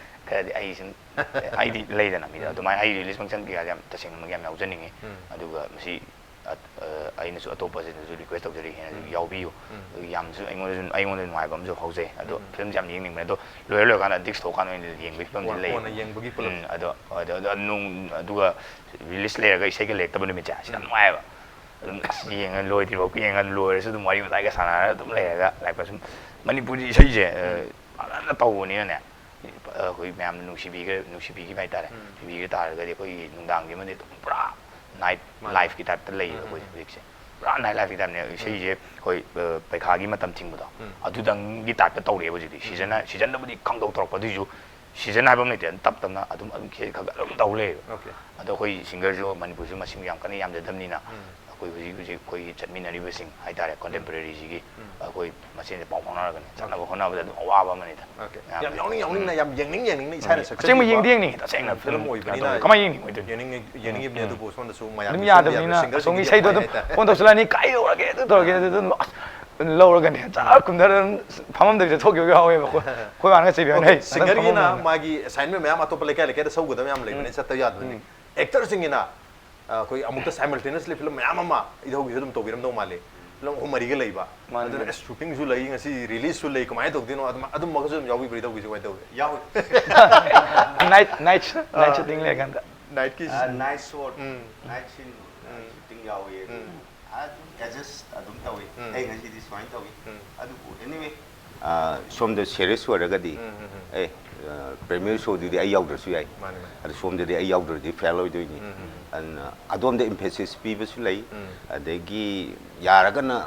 ꯈꯔꯗꯤ ꯑꯩ ꯁꯨꯝ, ꯑꯩꯗꯤ ꯂꯩꯗꯅ ꯃꯤꯗꯣ, ꯎꯝ꯫ ꯑꯗꯨꯃꯥꯏꯅ ꯑꯩ release function ꯀꯩꯀꯥꯁꯦ ꯌꯥꯝ ꯇꯁꯦꯡꯅꯃꯛ ꯌꯥꯝ ꯌꯥꯎꯖꯅꯤꯡꯉꯤ꯫ ꯎꯝ꯫ ꯑꯗꯨꯒ ꯃꯁꯤ, ꯑ, ꯑ, ꯑꯩꯅꯁꯨ ꯑꯇꯣꯞꯄꯁꯤꯡꯗꯁꯨ request ꯇꯧꯖꯔꯤ, ꯍꯦꯟꯅꯁꯨ ꯎꯝ꯫ ꯌꯥꯎꯕꯤꯌꯨ꯫ ꯎꯝ꯫ ꯑꯗꯨꯒꯤ ꯌꯥꯝꯁꯨ ꯑꯩꯉꯣꯟꯗꯁꯨ, ꯑꯩꯉꯣꯟꯗ ꯅꯨꯡꯉꯥꯏꯕ ꯑꯃꯁꯨ ꯐꯥꯎꯖꯩ꯫ ꯑꯗꯣ ꯎꯝ꯫ ꯐꯤꯂꯝꯁꯦ ꯌꯥꯝ ꯌꯦꯡꯅꯤꯡꯕꯅꯦ꯫ ꯑꯗꯣ ꯂꯣꯏꯔ ꯂꯣꯏꯔꯀꯥꯟꯗ ꯗꯤꯁ ꯊꯣꯛꯀꯥꯟꯗ ꯑꯣꯏꯅ ꯌꯦꯡꯕꯒꯤ ꯐꯤꯂꯝꯁꯦ ꯀꯣꯟ-, ꯂꯩ꯫ ꯀꯣꯟꯅ ꯌꯦꯡꯕꯒꯤ ꯄꯨꯂꯞ꯫ ꯎꯝ, ꯑꯗꯣ, ꯑꯗꯣ, ꯑꯗꯣ ꯅꯨꯡ-, ꯑꯗꯨꯒ release ꯂꯩꯔꯒ ꯏꯁꯩꯒ ꯂꯩꯔꯛꯇꯕ ꯅꯨꯃꯤꯠꯁꯦ, ꯁꯤꯗ ꯎꯝ꯫ ꯅꯨꯡꯉꯥꯏꯌꯦꯕ꯫ ꯑꯗꯨꯝ ꯑꯁ ꯌꯦꯡꯉ ꯂꯣꯏꯗ꯭ꯔꯤꯐꯥꯎ ꯌꯦꯡꯉ ꯂꯣꯏꯔꯁꯨ ꯑꯗꯨꯝ ꯋꯥꯔꯤ ꯋꯥꯇꯥꯏꯒ ꯁꯥꯟꯅꯔꯒ ꯑꯗꯨꯝ ꯂꯩꯔꯒ ꯂꯥꯏꯛ ꯁꯨꯝ ꯃꯅꯤꯄꯨꯔꯤ ꯏꯁꯩꯁꯦ, ꯑ, ꯎꯝ꯫ ꯐꯖꯅ ꯇꯧꯕꯅꯤꯅꯅꯦ, ꯑ, ꯑꯩꯈꯣꯏ ꯃꯌꯥꯝꯅ ꯅꯨꯡꯁꯤꯕꯤꯈ꯭ꯔ-, ꯅꯨꯡꯁꯤꯕꯤꯈꯤꯕ ꯍꯥꯏꯇꯥꯔꯦ꯫ ꯎꯝ꯫ ꯅꯨꯡꯁꯤꯕꯤꯈꯤ ꯇꯥꯔꯒꯗꯤ ꯑꯩꯈꯣꯏꯒꯤ ꯅꯨꯡꯗꯥꯡꯁꯤꯃꯗꯤ ꯑꯗꯨꯝ ꯄꯨꯔꯥ night ꯃꯥꯅꯦ꯫ Lifeꯀꯤ typeꯇ ꯂꯩꯌꯦꯕ ꯎꯝ, ꯑꯩꯈꯣꯏ ꯎꯝ, ꯎꯝ꯫ ꯍꯧꯖꯤꯛꯁꯦ꯫ ꯄꯨꯔꯥ night lifeꯀꯤ typeꯅꯦ꯫ ꯎꯝ꯫ ꯏꯁꯩꯁꯦ ꯍꯣꯏ, ꯑ, ꯄꯩꯈꯥꯒꯤ ꯃꯇꯝ ꯊꯤꯡꯕꯗꯣ, ꯎꯝ꯫ ꯑꯗꯨꯗꯪꯒꯤ typeꯇ ꯇꯧꯔꯛꯑꯦꯕ ꯍꯧꯖꯤꯛꯇꯤ꯫ ꯎꯝ꯫ Season ꯍꯥꯏ-, seasonꯗꯕꯨꯗꯤ ꯈꯪꯗꯧ ꯇꯧꯔꯛꯄ, ꯑꯗꯨꯏꯁꯨ season ꯍꯥꯏꯕ ꯑꯃ ꯂꯩꯇꯦ꯫ ꯑꯗꯨꯝ ꯇꯞ ꯇꯞꯅ ꯑꯗꯨꯝ, ꯑꯗꯨꯝ ꯈꯦ-, ꯈꯔ ꯈꯔ ꯑꯗꯨꯝ ꯇꯧ ꯂꯩꯌꯦꯕ꯫ Okay꯫ ꯑꯗꯣ ꯑꯩꯈꯣꯏ singerꯁꯨ ꯃꯅꯤꯄꯨꯔꯁꯨ ꯃꯁꯤꯡ ꯌꯥꯝ ꯀꯟꯅ ꯌꯥꯝꯖꯗꯕꯅꯤꯅ, ꯎꯝ꯫ ꯑꯩꯈꯣꯏ ꯍꯧꯖꯤꯛ ꯍꯧꯖꯤꯛ ꯑꯩꯈꯣꯏꯒꯤ ꯆꯠꯃꯤꯟꯅꯔꯤꯕꯁꯤꯡ ꯍꯥꯏꯇꯥꯔꯦ, contemporaryꯁꯤꯒꯤ ꯎꯝ꯫ ꯑꯩꯈꯣꯏ ꯃꯁꯦꯟꯁꯦ ꯄꯥꯎ ꯐꯥꯎꯅꯔꯒꯅꯦ, ꯆꯠꯅꯕ ꯍꯣꯠꯅꯕꯗ ꯑꯗꯨꯝ ꯑꯋꯥꯕ ꯑꯃꯅꯤꯗ꯫ Okay꯫ ꯃꯌꯥꯝ ꯌꯥꯝ ꯌꯥꯎꯅꯤꯡ ꯌꯥꯎꯅꯤꯡꯅ, ꯎꯝ꯫ ꯌꯥꯝ ꯌꯦꯡꯅꯤꯡ ꯌꯦꯡꯅꯤꯡꯅ ꯏꯁꯥꯅ ꯎꯝ꯫ ꯁꯛꯆꯈꯤꯕ ꯑꯁꯦꯡꯕ ꯌꯦꯡꯗꯤ ꯌꯦꯡꯅꯤꯡꯉꯤ, ꯇꯁꯦꯡꯅ ꯐꯤꯂꯝ ꯐꯤꯂꯝ ꯑꯣꯏꯕꯅꯤꯅ ꯀꯩꯅꯣ ꯇꯧꯋꯦ꯫ ꯀꯃꯥꯏꯅ ꯌꯦꯡꯅꯤꯡꯉꯣꯏꯗꯣꯏꯅꯣ? ꯌꯦꯡꯅꯤꯡ-, ꯌꯦꯡꯅꯤꯡꯉꯤꯕꯅꯦ꯫ ꯎꯝ꯫ ꯑꯗꯨꯕꯨ ꯁꯣꯝꯗꯁꯨ ꯃꯌꯥꯝ ꯑꯗꯨꯝ ꯐꯤꯂꯝ ꯌꯥꯗꯕꯅꯤꯅ ꯌꯥꯗꯕ ꯑꯁꯣꯝꯒꯤ singerꯁꯤꯡꯒꯤꯗꯤ ꯏꯁꯩꯗꯣ ꯎꯄꯥꯏ ꯑꯗꯨꯝ ꯂꯩꯇꯦ꯫ Phone ꯇꯧꯁꯤꯜꯂꯛꯑꯅꯤ, "ꯀꯥꯏ ꯌꯧꯔꯒꯦ? ꯑꯗꯨ ꯇꯧꯔꯒꯦ?" ꯑꯗꯨ ꯑꯗꯨꯝ ꯑꯁ ꯂꯧꯔꯒꯅꯦ, ꯆꯥꯛ ꯀꯨꯝꯊꯔ ꯑꯗꯨꯝ ꯐꯝꯃꯝꯗꯕꯤꯗ ꯊꯣꯛꯈꯤꯕ ꯌꯥꯎꯋꯦꯕꯀꯣ꯫ ꯑꯩꯈꯣꯏ ꯃꯥꯅꯒ ꯆꯩꯕ ꯌꯥꯎꯋꯦ, "ꯅꯪ ꯐꯝꯃꯝꯗꯕꯤꯗ." Okay, singerꯒꯤꯅ ꯃꯥꯒꯤ assignment ꯃꯌꯥꯝ ꯑꯇꯣꯞꯄ ꯂꯩꯀꯥꯏ ꯂꯩꯀꯥꯏꯗ ꯁꯧꯒꯗꯕ ꯃꯌꯥꯝ ꯂꯩꯕꯅꯦ, ꯎꯝ꯫ ꯆꯠꯇ ꯌꯥꯗꯕꯅꯤ꯫ ꯎꯝ꯫ Actorꯁꯤꯡꯒꯤꯅ ꯑ, ꯑꯩꯈꯣꯏ ꯑꯃꯨꯛꯇ simultaneously ꯐꯤꯂꯝ ꯃꯌꯥꯝ ꯑꯃ ꯏꯙꯧꯒꯤꯁꯨ ꯑꯗꯨꯝ ꯇꯧꯕꯤꯔꯝꯗꯧ ꯃꯥꯜꯂꯤ꯫ ꯐꯤꯂꯝ ꯑꯍꯨꯝ ꯃꯔꯤꯒ ꯂꯩꯕ꯫ ꯃꯥꯅꯤ, ꯑꯗꯨꯅ ꯃꯥꯅꯤ꯫ ꯑꯁ, shootingꯁꯨ ꯂꯩ, ꯉꯁꯤ releaseꯁꯨ ꯂꯩ, ꯀꯃꯥꯏꯅ ꯇꯧꯗꯣꯏꯅꯣ? ꯑꯗꯨꯝ, ꯑꯗꯨꯝꯕꯒꯁꯨ ꯑꯗꯨꯝ ꯌꯥꯎꯕꯤꯕ꯭ꯔꯥ, ꯏꯙꯧꯒꯤꯁꯨ ꯀꯃꯥꯏꯅ ꯇꯧꯒꯦ? ꯌꯥꯎꯏ꯫ Night, night, night ꯑꯥ꯫ Shooting ꯂꯩꯔꯀꯥꯟꯗ꯫ Nightꯀꯤ ꯑꯥ, night shot, ꯎꯝ꯫ Night scene, ꯎꯝ꯫ Shooting ꯌꯥꯎꯏ꯫ ꯎꯝ꯫ ꯑꯗꯨꯝ adjust ꯑꯗꯨꯝ ꯇꯧꯏ꯫ ꯎꯝ꯫ ꯑꯩ ꯉꯁꯤꯗꯤ ꯁꯨꯃꯥꯏꯅ ꯇꯧꯏ꯫ ꯎꯝ꯫ ꯑꯗꯨꯕꯨ anyway, ꯑ, ꯁꯣꯝꯗ serious ꯑꯣꯏꯔꯒꯗꯤ, ꯎꯝ, ꯎꯝ, ꯎꯝ꯫ ꯑꯦ, ꯑ, premiere showꯗꯨꯗꯤ ꯑꯩ ꯌꯥꯎꯗ꯭ꯔꯁꯨ ꯌꯥꯏ꯫ ꯃꯥꯅꯤ, ꯃꯥꯅꯤ꯫ ꯑꯗꯨ ꯁꯣꯝꯗꯗꯤ ꯑꯩ ꯌꯥꯎꯗ꯭ꯔꯗꯤ fail ꯑꯣꯏꯗꯣꯏꯅꯤ꯫ ꯎꯝ, ꯎꯝ, ꯎꯝ꯫ ꯑꯗꯨꯅ ꯑꯗꯣꯝꯗ emphasis ꯄꯤꯕꯁꯨ ꯂꯩ꯫ ꯎꯝ꯫ ꯑꯗꯒꯤ ꯌꯥꯔꯒꯅ,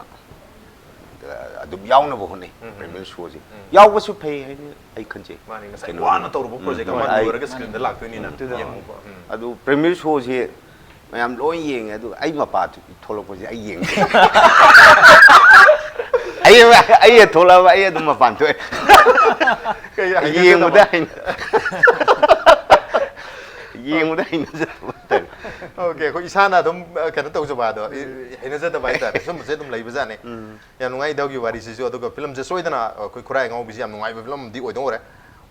ꯑ, ꯑꯗꯨꯝ ꯌꯥꯎꯅꯕ ꯍꯣꯠꯅꯩ꯫ ꯎꯝ꯫ ꯄ꯭ꯔꯤꯃꯤꯌꯔ ꯁꯣꯁꯦ ꯌꯥꯎꯕꯁꯨ ꯐꯩ ꯍꯥꯏꯅ ꯑꯩ ꯈꯟꯖꯩ꯫ ꯃꯥꯅꯤ, ꯉꯁꯥꯏ ꯀꯩꯅꯣ, ꯋꯥꯅ ꯇꯧꯔꯨꯕ ꯄ꯭ꯔꯣꯖꯦꯛ ꯎꯝ, ꯑꯃ ꯑꯩ- ꯂꯣꯏꯔꯒ ꯁ꯭ꯀ꯭ꯔꯤꯟꯗ ꯂꯥꯛꯇꯣꯏꯅꯤꯅ ꯑꯗꯨꯗ- ꯌꯦꯡꯉꯨꯕ꯫ ꯎꯝ꯫ ꯑꯗꯨ ꯄ꯭ꯔꯤꯃꯤꯌꯔ ꯁꯣꯁꯦ ꯃꯌꯥꯝ ꯂꯣꯏ ꯌꯦꯡꯉꯦ, ꯑꯗꯨꯒ ꯑꯩ ꯃꯄꯥ ꯊꯣꯛꯂꯛꯄꯁꯦ ꯑꯩ ꯌꯦꯡꯗꯦ꯫ ꯑꯩ ꯑꯩ ꯊꯣꯛꯂꯛꯑꯕ ꯑꯩ ꯑꯗꯨꯝ ꯃꯄꯥꯟ ꯊꯣꯛꯑꯦ꯫ ꯀꯩ ꯍꯩꯅꯗꯕ? ꯌꯦꯡꯕꯗ ꯍꯩꯅ ꯌꯦꯡꯕꯗ ꯍꯩꯅꯖꯗꯕ ꯍꯥꯏꯇꯥꯔꯦ꯫ ꯑꯣꯀꯦ, ꯑꯩꯈꯣꯏ ꯏꯁꯥꯅ ꯑꯗꯨꯝ ꯑ, ꯀꯩꯅꯣ ꯇꯧꯖꯕ ꯑꯗꯣ, ꯏ- ꯍꯩꯅꯖꯗꯕ ꯍꯥꯏꯇꯥꯔꯦ꯫ ꯁꯨꯝꯕꯁꯦ ꯑꯗꯨꯝ ꯂꯩꯕꯖꯥꯠꯅꯤ꯫ ꯌꯥꯝ ꯅꯨꯡꯉꯥꯏ ꯏꯙꯧꯒꯤ ꯋꯥꯔꯤꯁꯤꯁꯨ, ꯑꯗꯨꯒ ꯐꯤꯂꯝꯁꯦ ꯁꯣꯏꯗꯅ ꯑꯩꯈꯣꯏ ꯈꯨꯔꯥꯏ ꯑꯉꯥꯎꯕꯤꯁꯤ ꯌꯥꯝ ꯅꯨꯡꯉꯥꯏꯕ ꯐꯤꯂꯝ ꯑꯃꯗꯤ ꯑꯣꯏꯗꯧꯔꯦ꯫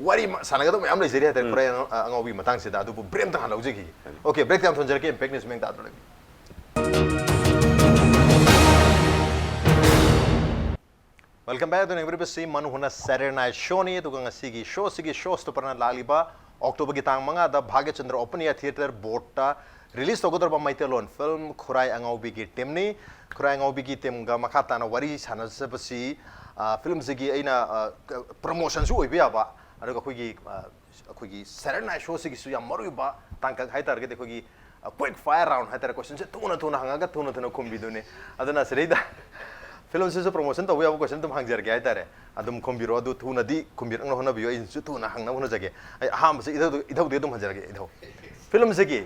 ꯋꯥꯔꯤ ꯃ- ꯁꯥꯟꯅꯒꯗꯕ ꯃꯌꯥꯝ ꯂꯩꯖꯔꯤ ꯍꯥꯏꯇꯥꯔꯦ ꯈꯨꯔꯥꯏ ꯑꯉꯥꯎ- ꯑ, ꯑꯉꯥꯎꯕꯤꯒꯤ ꯃꯇꯥꯡꯁꯤꯗ, ꯑꯗꯨꯕꯨ ꯕ꯭ꯔꯦꯛ ꯑꯝꯇ ꯍꯥꯟꯅ ꯂꯧꯖꯈꯤꯒꯦ꯫ ꯑꯣꯀꯦ, ꯕ꯭ꯔꯦꯛꯇ ꯌꯥꯝ ꯊꯣꯟꯖꯔꯛꯀꯦ, ꯏꯝꯄꯦꯛ ꯅ꯭ꯌꯨꯁ ꯃꯦꯡ ꯇꯥꯗꯨꯅ ꯂꯩꯕꯤꯌꯨ꯫ Welcome back. ꯑꯗꯨꯅ ꯌꯦꯡꯕꯤꯔꯤꯕꯁꯤ ꯃꯅꯨ ꯍꯨꯅ Saturday Night Showꯅꯤ꯫ ꯑꯗꯨꯒ ꯉꯁꯤꯒꯤ ꯁꯣꯁꯤꯒꯤ ꯁꯣ ꯁ꯭ꯇꯣꯄꯔꯅ ꯂꯥꯛꯂꯤꯕ ꯑꯣꯛꯇꯣꯕꯔꯒꯤ ꯇꯥꯡ ꯃꯉꯥꯗ ꯚꯥꯒ꯭ꯌꯆꯟꯗ꯭ꯔ ꯑꯣꯄꯟ ꯑꯦꯌꯔ ꯊꯤꯌꯦꯇꯔ ꯕꯣꯔꯗꯇ ꯔꯤꯂꯤꯁ ꯇꯧꯒꯗꯧꯔꯕ ꯃꯩꯇꯩꯂꯣꯟ ꯐꯤꯂꯝ ꯈꯨꯔꯥꯏ ꯑꯉꯥꯎꯕꯤꯒꯤ ꯇꯤꯝꯅꯤ꯫ ꯈꯨꯔꯥꯏ ꯑꯉꯥꯎꯕꯤꯒꯤ ꯇꯤꯝꯒ ꯃꯈꯥ ꯇꯥꯅ ꯋꯥꯔꯤ ꯁꯥꯟꯅꯖꯕꯁꯤ, ꯑ, ꯐꯤꯂꯝꯁꯤꯒꯤ ꯑꯩꯅ, ꯑ, ꯄ꯭ꯔꯃꯣꯁꯟꯁꯨ ꯑꯣꯏꯕ ꯌꯥꯕ, ꯑꯗꯨꯒ ꯑꯩꯈꯣꯏꯒꯤ, ꯑ, ꯑꯩꯈꯣꯏꯒꯤ Saturday Night Showꯁꯤꯒꯤꯁꯨ ꯌꯥꯝ ꯃꯔꯨꯑꯣꯏꯕ ꯇꯥꯡꯀꯛ ꯍꯥꯏꯇꯥꯔꯒꯗꯤ ꯑꯩꯈꯣꯏꯒꯤ ꯀ꯭ꯋꯤꯛ ꯐꯥꯌꯔ ꯔꯥꯎꯟ ꯍꯥꯏꯇꯥꯔꯦ, ꯀꯣꯏꯁꯟꯁꯦ ꯊꯨꯅ ꯊꯨꯅ ꯍꯪꯉꯒ ꯊꯨꯅ ꯊꯨꯅ ꯈꯨꯝꯕꯤꯗꯨꯅꯤ꯫ ꯑꯗꯨꯅ ꯁꯤꯗꯩꯗ ꯐꯤꯂꯝꯁꯤꯁꯨ ꯄ꯭ꯔꯣꯃꯣꯁꯟ ꯇꯧꯕ ꯌꯥꯕ ꯀꯣꯏꯁꯟ ꯑꯗꯨꯝ ꯍꯪꯖꯔꯒꯦ ꯍꯥꯏꯇꯥꯔꯦ, ꯑꯗꯨꯝ ꯈꯨꯝꯕꯤꯔꯣ꯫ ꯑꯗꯨ ꯊꯨꯅꯗꯤ ꯈꯨꯝꯕꯤꯔꯛꯅꯕ ꯍꯣꯠꯅꯕꯤꯌꯨ, ꯑꯩꯅꯁꯨ ꯊꯨꯅ ꯍꯪꯅꯕ ꯍꯣꯠꯅꯖꯒꯦ꯫ ꯑꯩ ꯑꯍꯥꯟꯕꯁꯦ ꯏꯙꯧ- ꯏꯙꯧꯗꯒꯤ ꯑꯗꯨꯝ ꯍꯪꯖꯔꯒꯦ, ꯏꯙꯧ꯫ ꯐꯤꯂꯝꯁꯤꯒꯤ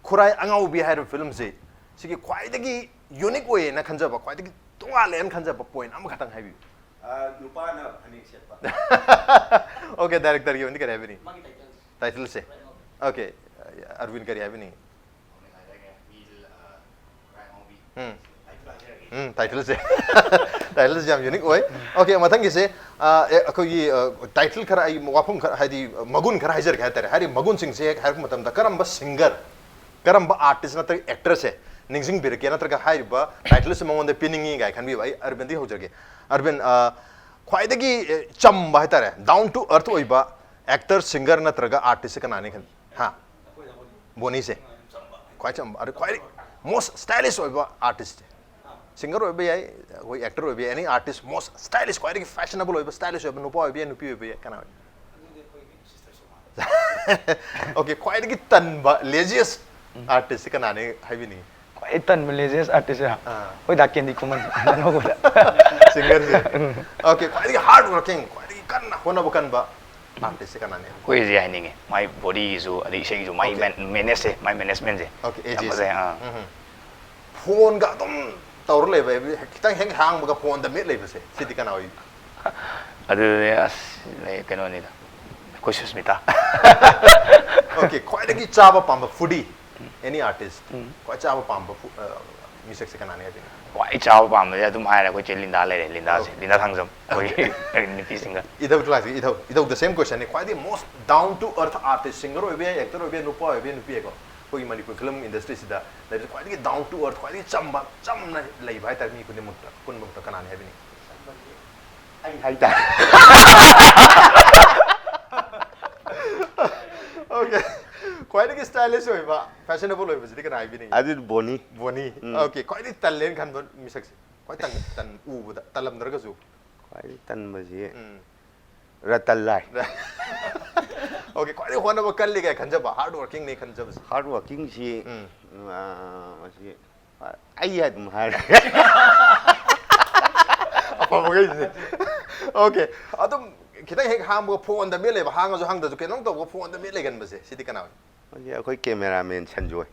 ꯈꯨꯔꯥꯏ ꯑꯉꯥꯎꯕꯤ ꯍꯥꯏꯔꯤꯕ ꯐꯤꯂꯝꯁꯤ, ꯁꯤꯒꯤ ꯈ꯭ꯋꯥꯏꯗꯒꯤ ꯌꯨꯅꯤꯛ ꯑꯣꯏꯌꯦꯅ ꯈꯟꯖꯕ, ꯈ꯭ꯋꯥꯏꯗꯒꯤ ꯇꯣꯉꯥꯜꯂꯦꯅ ꯈꯟꯖꯕ ꯄꯣꯏꯟ ꯑꯃꯈꯛꯇꯪ ꯍꯥꯏꯕꯤꯌꯨ꯫ ꯑ, ꯅꯨꯄꯥꯅ ꯐꯅꯦꯛ ꯁꯦꯠꯄ꯫ ꯑꯣꯀꯦ, ꯗꯥꯏꯔꯦꯛꯇꯔꯒꯤ ꯑꯣꯏꯅꯗꯤ ꯀꯔꯤ ꯍꯥꯏꯕꯤꯅꯤꯡꯉꯤ? ꯃꯥꯒꯤ ꯇꯥꯏꯇꯜꯁꯦ ꯇꯥꯏꯇꯜꯁꯦ? ꯑꯣꯀꯦ, ꯑꯔꯕꯤꯟ, ꯀꯔꯤ ꯍꯥꯏꯕꯤꯅꯤꯡꯉꯤ? ꯍꯥꯏꯔꯒꯦ ꯃꯤ ꯈꯨꯔꯥꯏ ꯑꯉꯥꯎꯕꯤ ꯎꯝ꯫ ꯇꯥꯏꯇꯜ ꯍꯥꯏꯖꯔꯒꯦ꯫ ꯎꯝ, ꯇꯥꯏꯇꯜꯁꯦ꯫ ꯇꯥꯏꯇꯜꯁꯦ ꯌꯥꯝ ꯌꯨꯅꯤꯛ ꯑꯣꯏ꯫ ꯑꯣꯀꯦ, ꯃꯊꯪꯒꯤꯁꯦ, ꯑ, ꯑꯦ, ꯑꯩꯈꯣꯏꯒꯤ, ꯑ, ꯇꯥꯏꯇꯜ ꯈꯔ, ꯑꯩ ꯋꯥꯐꯝ ꯈꯔ, ꯍꯥꯏꯗꯤ, ꯃꯒꯨꯟ ꯈꯔ ꯍꯥꯏꯖꯔꯛꯀꯦ ꯍꯥꯏꯇꯥꯔꯦ꯫ ꯍꯥꯏꯔꯤꯕ ꯃꯒꯨꯟꯁꯤꯡꯁꯦ ꯍꯦꯛ ꯍꯥꯏꯔꯛꯄ ꯃꯇꯝꯗ ꯀꯔꯝꯕ ꯁꯤꯡꯒꯔ, ꯀꯔꯝꯕ ꯑꯥꯔꯇꯤꯁ ꯅꯠꯇ꯭ꯔꯒ ꯑꯦꯛꯇꯔꯁꯦ ꯅꯤꯡꯁꯤꯡꯕꯤꯔꯛꯀꯦ, ꯅꯠꯇ꯭ꯔꯒ ꯍꯥꯏꯔꯤꯕ ꯇꯥꯏꯇꯜꯁꯦ ꯃꯉꯣꯟꯗ ꯄꯤꯅꯤꯡꯉꯤ ꯀꯥꯏꯅ ꯈꯟꯕꯤꯕ? ꯑꯩ ꯑꯔꯕꯤꯟꯗꯒꯤ ꯍꯧꯖꯔꯛꯀꯦ꯫ ꯑꯔꯕꯤꯟ, ꯑ, ꯈ꯭ꯋꯥꯏꯗꯒꯤ, ꯑꯦ, ꯆꯝꯕ ꯍꯥꯏꯇꯥꯔꯦ, down to earth ꯑꯣꯏꯕ ꯑꯦꯛꯇꯔ, ꯁꯤꯡꯒꯔ ꯅꯠꯇ꯭ꯔꯒ ꯑꯥꯔꯇꯤꯁꯁꯦ ꯀꯅꯥꯅꯤ ꯈꯟ-, ꯍꯥ? ꯕꯣꯅꯤꯁꯦ? ꯈ꯭ꯋꯥꯏ ꯆꯝꯕ, ꯑꯗ ꯈ꯭ꯋꯥꯏ most stylish ꯑꯣꯏꯕ ꯑꯥꯔꯇꯤꯁꯁꯦ꯫ ꯁꯤꯡꯒꯔ ꯑꯣꯏꯕ ꯌꯥꯏ, ꯑꯩꯈꯣꯏ ꯑꯦꯛꯇꯔ ꯑꯣꯏꯕ ꯌꯥꯏ, any artist most stylish, ꯈ꯭ꯋꯥꯏꯗꯒꯤ fashionable ꯑꯣꯏꯕ, stylish ꯑꯣꯏꯕ, ꯅꯨꯄꯥ ꯑꯣꯏꯕ ꯌꯥꯏ, ꯅꯨꯄꯤ ꯑꯣꯏꯕ ꯌꯥꯏ, ꯀꯅꯥ ꯑꯣꯏ? ꯑꯣꯀꯦ, ꯈ꯭ꯋꯥꯏꯗꯒꯤ ꯇꯟꯕ, laziest artistꯁꯦ ꯀꯅꯥꯅꯦ ꯍꯥꯏꯕꯤꯅꯤꯡꯉꯤ? ꯈ꯭ꯋꯥꯏ ꯇꯟꯕ laziest artistꯁꯦ ꯑꯥ꯫ ꯑꯩꯈꯣꯏ ꯗꯥ ꯀꯦꯟꯗꯤ ꯈꯨꯃꯟ ꯑꯅꯧꯕꯗ꯫ ꯁꯤꯡꯒꯔꯁꯦ꯫ ꯑꯣꯀꯦ, ꯈ꯭ꯋꯥꯏꯗꯒꯤ ꯍꯥꯔꯗ ꯋꯥꯔꯀꯤꯡ, ꯈ꯭ꯋꯥꯏꯗꯒꯤ ꯀꯟꯅ ꯍꯣꯠꯅꯕ ꯀꯟꯕ ꯑꯥꯔꯇꯤꯁꯁꯦ ꯀꯅꯥꯅꯦ? ꯑꯩꯈꯣꯏꯁꯦ ꯍꯥꯏꯅꯤꯡꯉꯦ, ꯃꯥꯏ ꯕꯣꯗꯤꯒꯤꯁꯨ ꯑꯗꯩ ꯏꯁꯩꯒꯤꯁꯨ ꯃꯥꯏ Okay. ꯃꯦꯅꯦꯖꯁꯦ, ꯃꯥꯏ ꯃꯦꯅꯦꯖꯃꯦꯟꯁꯦ꯫ Okay, AJꯁꯦ꯫ ꯐꯖꯩ, ꯑꯥ꯫ ꯎꯝ꯫ ꯐꯣꯟꯒ ꯑꯗꯨꯝ ꯇꯧꯔ ꯂꯩꯕ, ꯍꯥꯏꯕꯗꯤ ꯈꯤꯇꯪ ꯍꯦꯛ ꯍꯥꯡꯕꯒ ꯐꯣꯟꯗ ꯃꯦꯠ ꯂꯩꯕꯁꯦ, ꯁꯤꯗꯤ ꯀꯅꯥ ꯑꯣꯏ? ꯑꯗꯨꯗꯤ ꯑꯁ, ꯂꯩ, ꯀꯩꯅꯣꯅꯤꯗ, ꯑꯩꯈꯣꯏ ꯁꯨꯁꯃꯤꯇꯥ꯫ Okay, ꯈ꯭ꯋꯥꯏꯗꯒꯤ ꯆꯥꯕ ꯄꯥꯝꯕ foodie, any artist, ꯈ꯭ꯋꯥꯏ ꯆꯥꯕ ꯄꯥꯝꯕ ꯐꯨ- ꯑ, ꯃꯤꯁꯛꯁꯦ ꯀꯅꯥꯅꯦ ꯍꯥꯏꯕꯤꯅꯤꯡꯉꯤ? ꯈ꯭ꯋꯥꯏ ꯆꯥꯕ ꯄꯥꯝꯕꯁꯦ ꯑꯗꯨꯝ ꯍꯥꯏꯔꯦ, ꯑꯩꯈꯣꯏ ꯆꯦ ꯂꯤꯟꯗꯥ ꯂꯩꯔꯦ, ꯂꯤꯟꯗꯥꯁꯦ, Okay. ꯂꯤꯟꯗꯥ ꯊꯥꯡꯖꯝ, ꯑꯩꯈꯣꯏꯒꯤ ꯅꯨꯄꯤꯁꯤꯡꯒ꯫ ꯏꯙꯧ ꯂꯥꯛꯁꯤ, ꯏꯙꯧ, ꯏꯙꯧ, the same questionꯅꯤ꯫ ꯈ꯭ꯋꯥꯏꯗꯒꯤ most down to earth artist, singer ꯑꯣꯏꯕ ꯌꯥꯏ, actor ꯑꯣꯏꯕ ꯌꯥꯏ, ꯅꯨꯄꯥ ꯑꯣꯏꯕ ꯌꯥꯏ, ꯅꯨꯄꯤ ꯌꯥꯏꯀꯣ, ꯑꯩꯈꯣꯏꯒꯤ ꯃꯅꯤꯄꯨꯔ film industryꯁꯤꯗ ꯂꯩꯕꯁꯦ ꯈ꯭ꯋꯥꯏꯗꯒꯤ down to earth, ꯈ꯭ꯋꯥꯏꯗꯒꯤ ꯆꯝꯕ, ꯆꯝꯅ ꯂꯩꯕ ꯍꯥꯏꯇꯥꯔꯦ, ꯃꯤ ꯈꯨꯗꯤꯡꯃꯛꯇ, ꯄꯨꯝꯅꯃꯛꯇ ꯀꯅꯥꯅꯤ ꯍꯥꯏꯕꯤꯅꯤꯡꯉꯤ? ꯑꯩ ꯍꯥꯏꯇꯥꯔꯦ꯫ Okay, ꯈ꯭ꯋꯥꯏꯗꯒꯤ stylish ꯑꯣꯏꯕ, fashionable ꯑꯣꯏꯕꯁꯤꯗꯤ ꯀꯅꯥ ꯍꯥꯏꯕꯤꯅꯤꯡꯉꯤ? ꯑꯗꯨꯗꯤ ꯕꯣꯅꯤ꯫ ꯕꯣꯅꯤ꯫ ꯎꯝ꯫ Okay, ꯈ꯭ꯋꯥꯏꯗꯒꯤ ꯇꯜꯂꯦꯅ ꯈꯟꯕ ꯃꯤꯁꯛꯁꯦ, ꯈ꯭ꯋꯥꯏ ꯇꯟ, ꯇꯟ ꯎꯕꯗ ꯇꯜꯂꯝꯗ꯭ꯔꯒꯁꯨ꯫ ꯈ꯭ꯋꯥꯏꯗꯒꯤ ꯇꯟꯕꯁꯤ ꯎꯝ꯫ ꯔꯇꯟ ꯂꯥꯏ꯫ Okay, ꯈ꯭ꯋꯥꯏꯗꯒꯤ ꯍꯣꯠꯅꯕ ꯀꯜꯂꯤ ꯀꯥꯏ ꯈꯟꯖꯕ, hard workingꯅꯤ ꯈꯟꯖꯕꯁꯦ꯫ Hard workingꯁꯤ ꯎꯝ꯫ ꯑꯥ, ꯃꯁꯤ ꯑꯩ ꯑꯗꯨꯝ ꯍꯥꯏꯔꯦ꯫ ꯑꯐꯕꯈꯩꯁꯦ꯫ Okay, ꯑꯗꯨꯝ ꯈꯤꯇꯪ ꯍꯦꯛ ꯍꯥꯡꯕꯒ ꯐꯣꯟꯗ ꯃꯦꯠ ꯂꯩꯕ, ꯍꯥꯡꯉꯁꯨ ꯍꯥꯡꯗ꯭ꯔꯁꯨ ꯀꯩꯅꯣꯝ ꯇꯧꯕ ꯐꯣꯟꯗ ꯃꯦꯠ ꯂꯩꯒꯟꯕꯁꯦ, ꯁꯤꯗꯤ ꯀꯅꯥ ꯑꯣꯏ? ꯃꯁꯤ ꯑꯩꯈꯣꯏ cameraman ꯁꯟꯖꯣꯏ꯫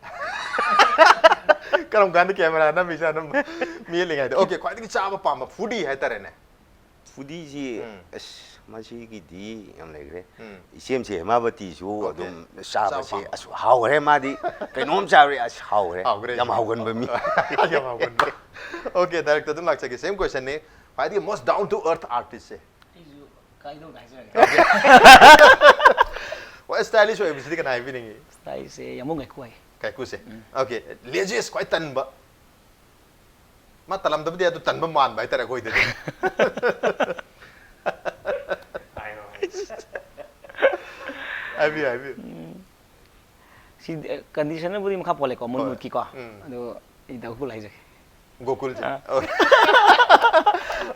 ꯀꯔꯝ ꯀꯥꯟꯗ camera ꯅꯝꯃꯤꯁꯦ ꯑꯗꯨꯝ ꯃꯦꯠꯂꯤꯉꯩꯗ? Okay, ꯈ꯭ꯋꯥꯏꯗꯒꯤ ꯆꯥꯕ ꯄꯥꯝꯕ foodie ꯍꯥꯏꯇꯥꯔꯦꯅꯦ꯫ Foodieꯁꯤ ꯎꯝ꯫ ꯑꯁ, ꯃꯁꯤꯒꯤꯗꯤ ꯌꯥꯝ ꯂꯩꯈ꯭ꯔꯦ꯫ ꯎꯝ꯫ ꯏꯆꯦꯝꯆꯦ ꯍꯦꯃꯥꯕꯇꯤꯁꯨ Okay. ꯑꯗꯨꯝ ꯆꯥꯕ ꯆꯥꯕꯁꯦ ꯄꯥꯝꯕ꯫ ꯑꯁ ꯍꯥꯎꯈ꯭ꯔꯦ, ꯃꯥꯗꯤ ꯀꯩꯅꯣꯝ ꯆꯥꯔꯦ ꯑꯁ ꯍꯥꯎꯈ꯭ꯔꯦ꯫ ꯍꯥꯎꯈ꯭ꯔꯦ꯫ ꯌꯥꯝ ꯍꯥꯎꯒꯟꯕ ꯃꯤ꯫ ꯌꯥꯝ ꯍꯥꯎꯒꯟꯕ꯫ Okay, director ꯑꯗꯨꯝ ꯂꯥꯛꯆꯒꯦ, same questionꯅꯤ꯫ ꯈ꯭ꯋꯥꯏꯗꯒꯤ most down to earth artistꯁꯦ꯫ ꯑꯩꯁꯨ ꯀꯥꯏꯗꯧꯅ ꯍꯥꯏꯖꯔꯒꯦ꯫ ꯍꯣꯏ, stylish ꯑꯣꯏꯕꯁꯤꯗꯤ ꯀꯅꯥ ꯍꯥꯏꯕꯤꯅꯤꯡꯉꯤ? Styleꯁꯦ ꯌꯥꯝꯕꯨꯡ ꯉꯥꯏꯈꯣ ꯍꯥꯏ꯫ ꯀꯥꯏꯀꯨꯁꯦ꯫ Okay, laziest, ꯈ꯭ꯋꯥꯏ ꯇꯟꯕ꯫ ꯃꯥ ꯇꯜꯂꯝꯗꯕꯗꯤ ꯑꯗꯨ ꯇꯟꯕ ꯃꯥꯟꯕ ꯍꯥꯏꯇꯥꯔꯦ ꯑꯩꯈꯣꯏꯗꯗꯤ꯫ ꯍꯥꯏꯕꯤꯌꯨ, ꯍꯥꯏꯕꯤꯌꯨ꯫ ꯁꯤ conditionꯕꯨꯗꯤ ꯃꯈꯥ ꯄꯣꯜꯂꯦꯀꯣ, mood ꯍꯣꯏ꯫ moodꯀꯤꯀꯣ꯫ ꯎꯝ꯫ ꯑꯗꯣ ꯑꯩ ꯗꯥ ꯒꯣꯀꯨꯜ ꯍꯥꯏꯖꯒꯦ꯫ ꯒꯣꯀꯨꯜꯁꯦ꯫ ꯑꯥ꯫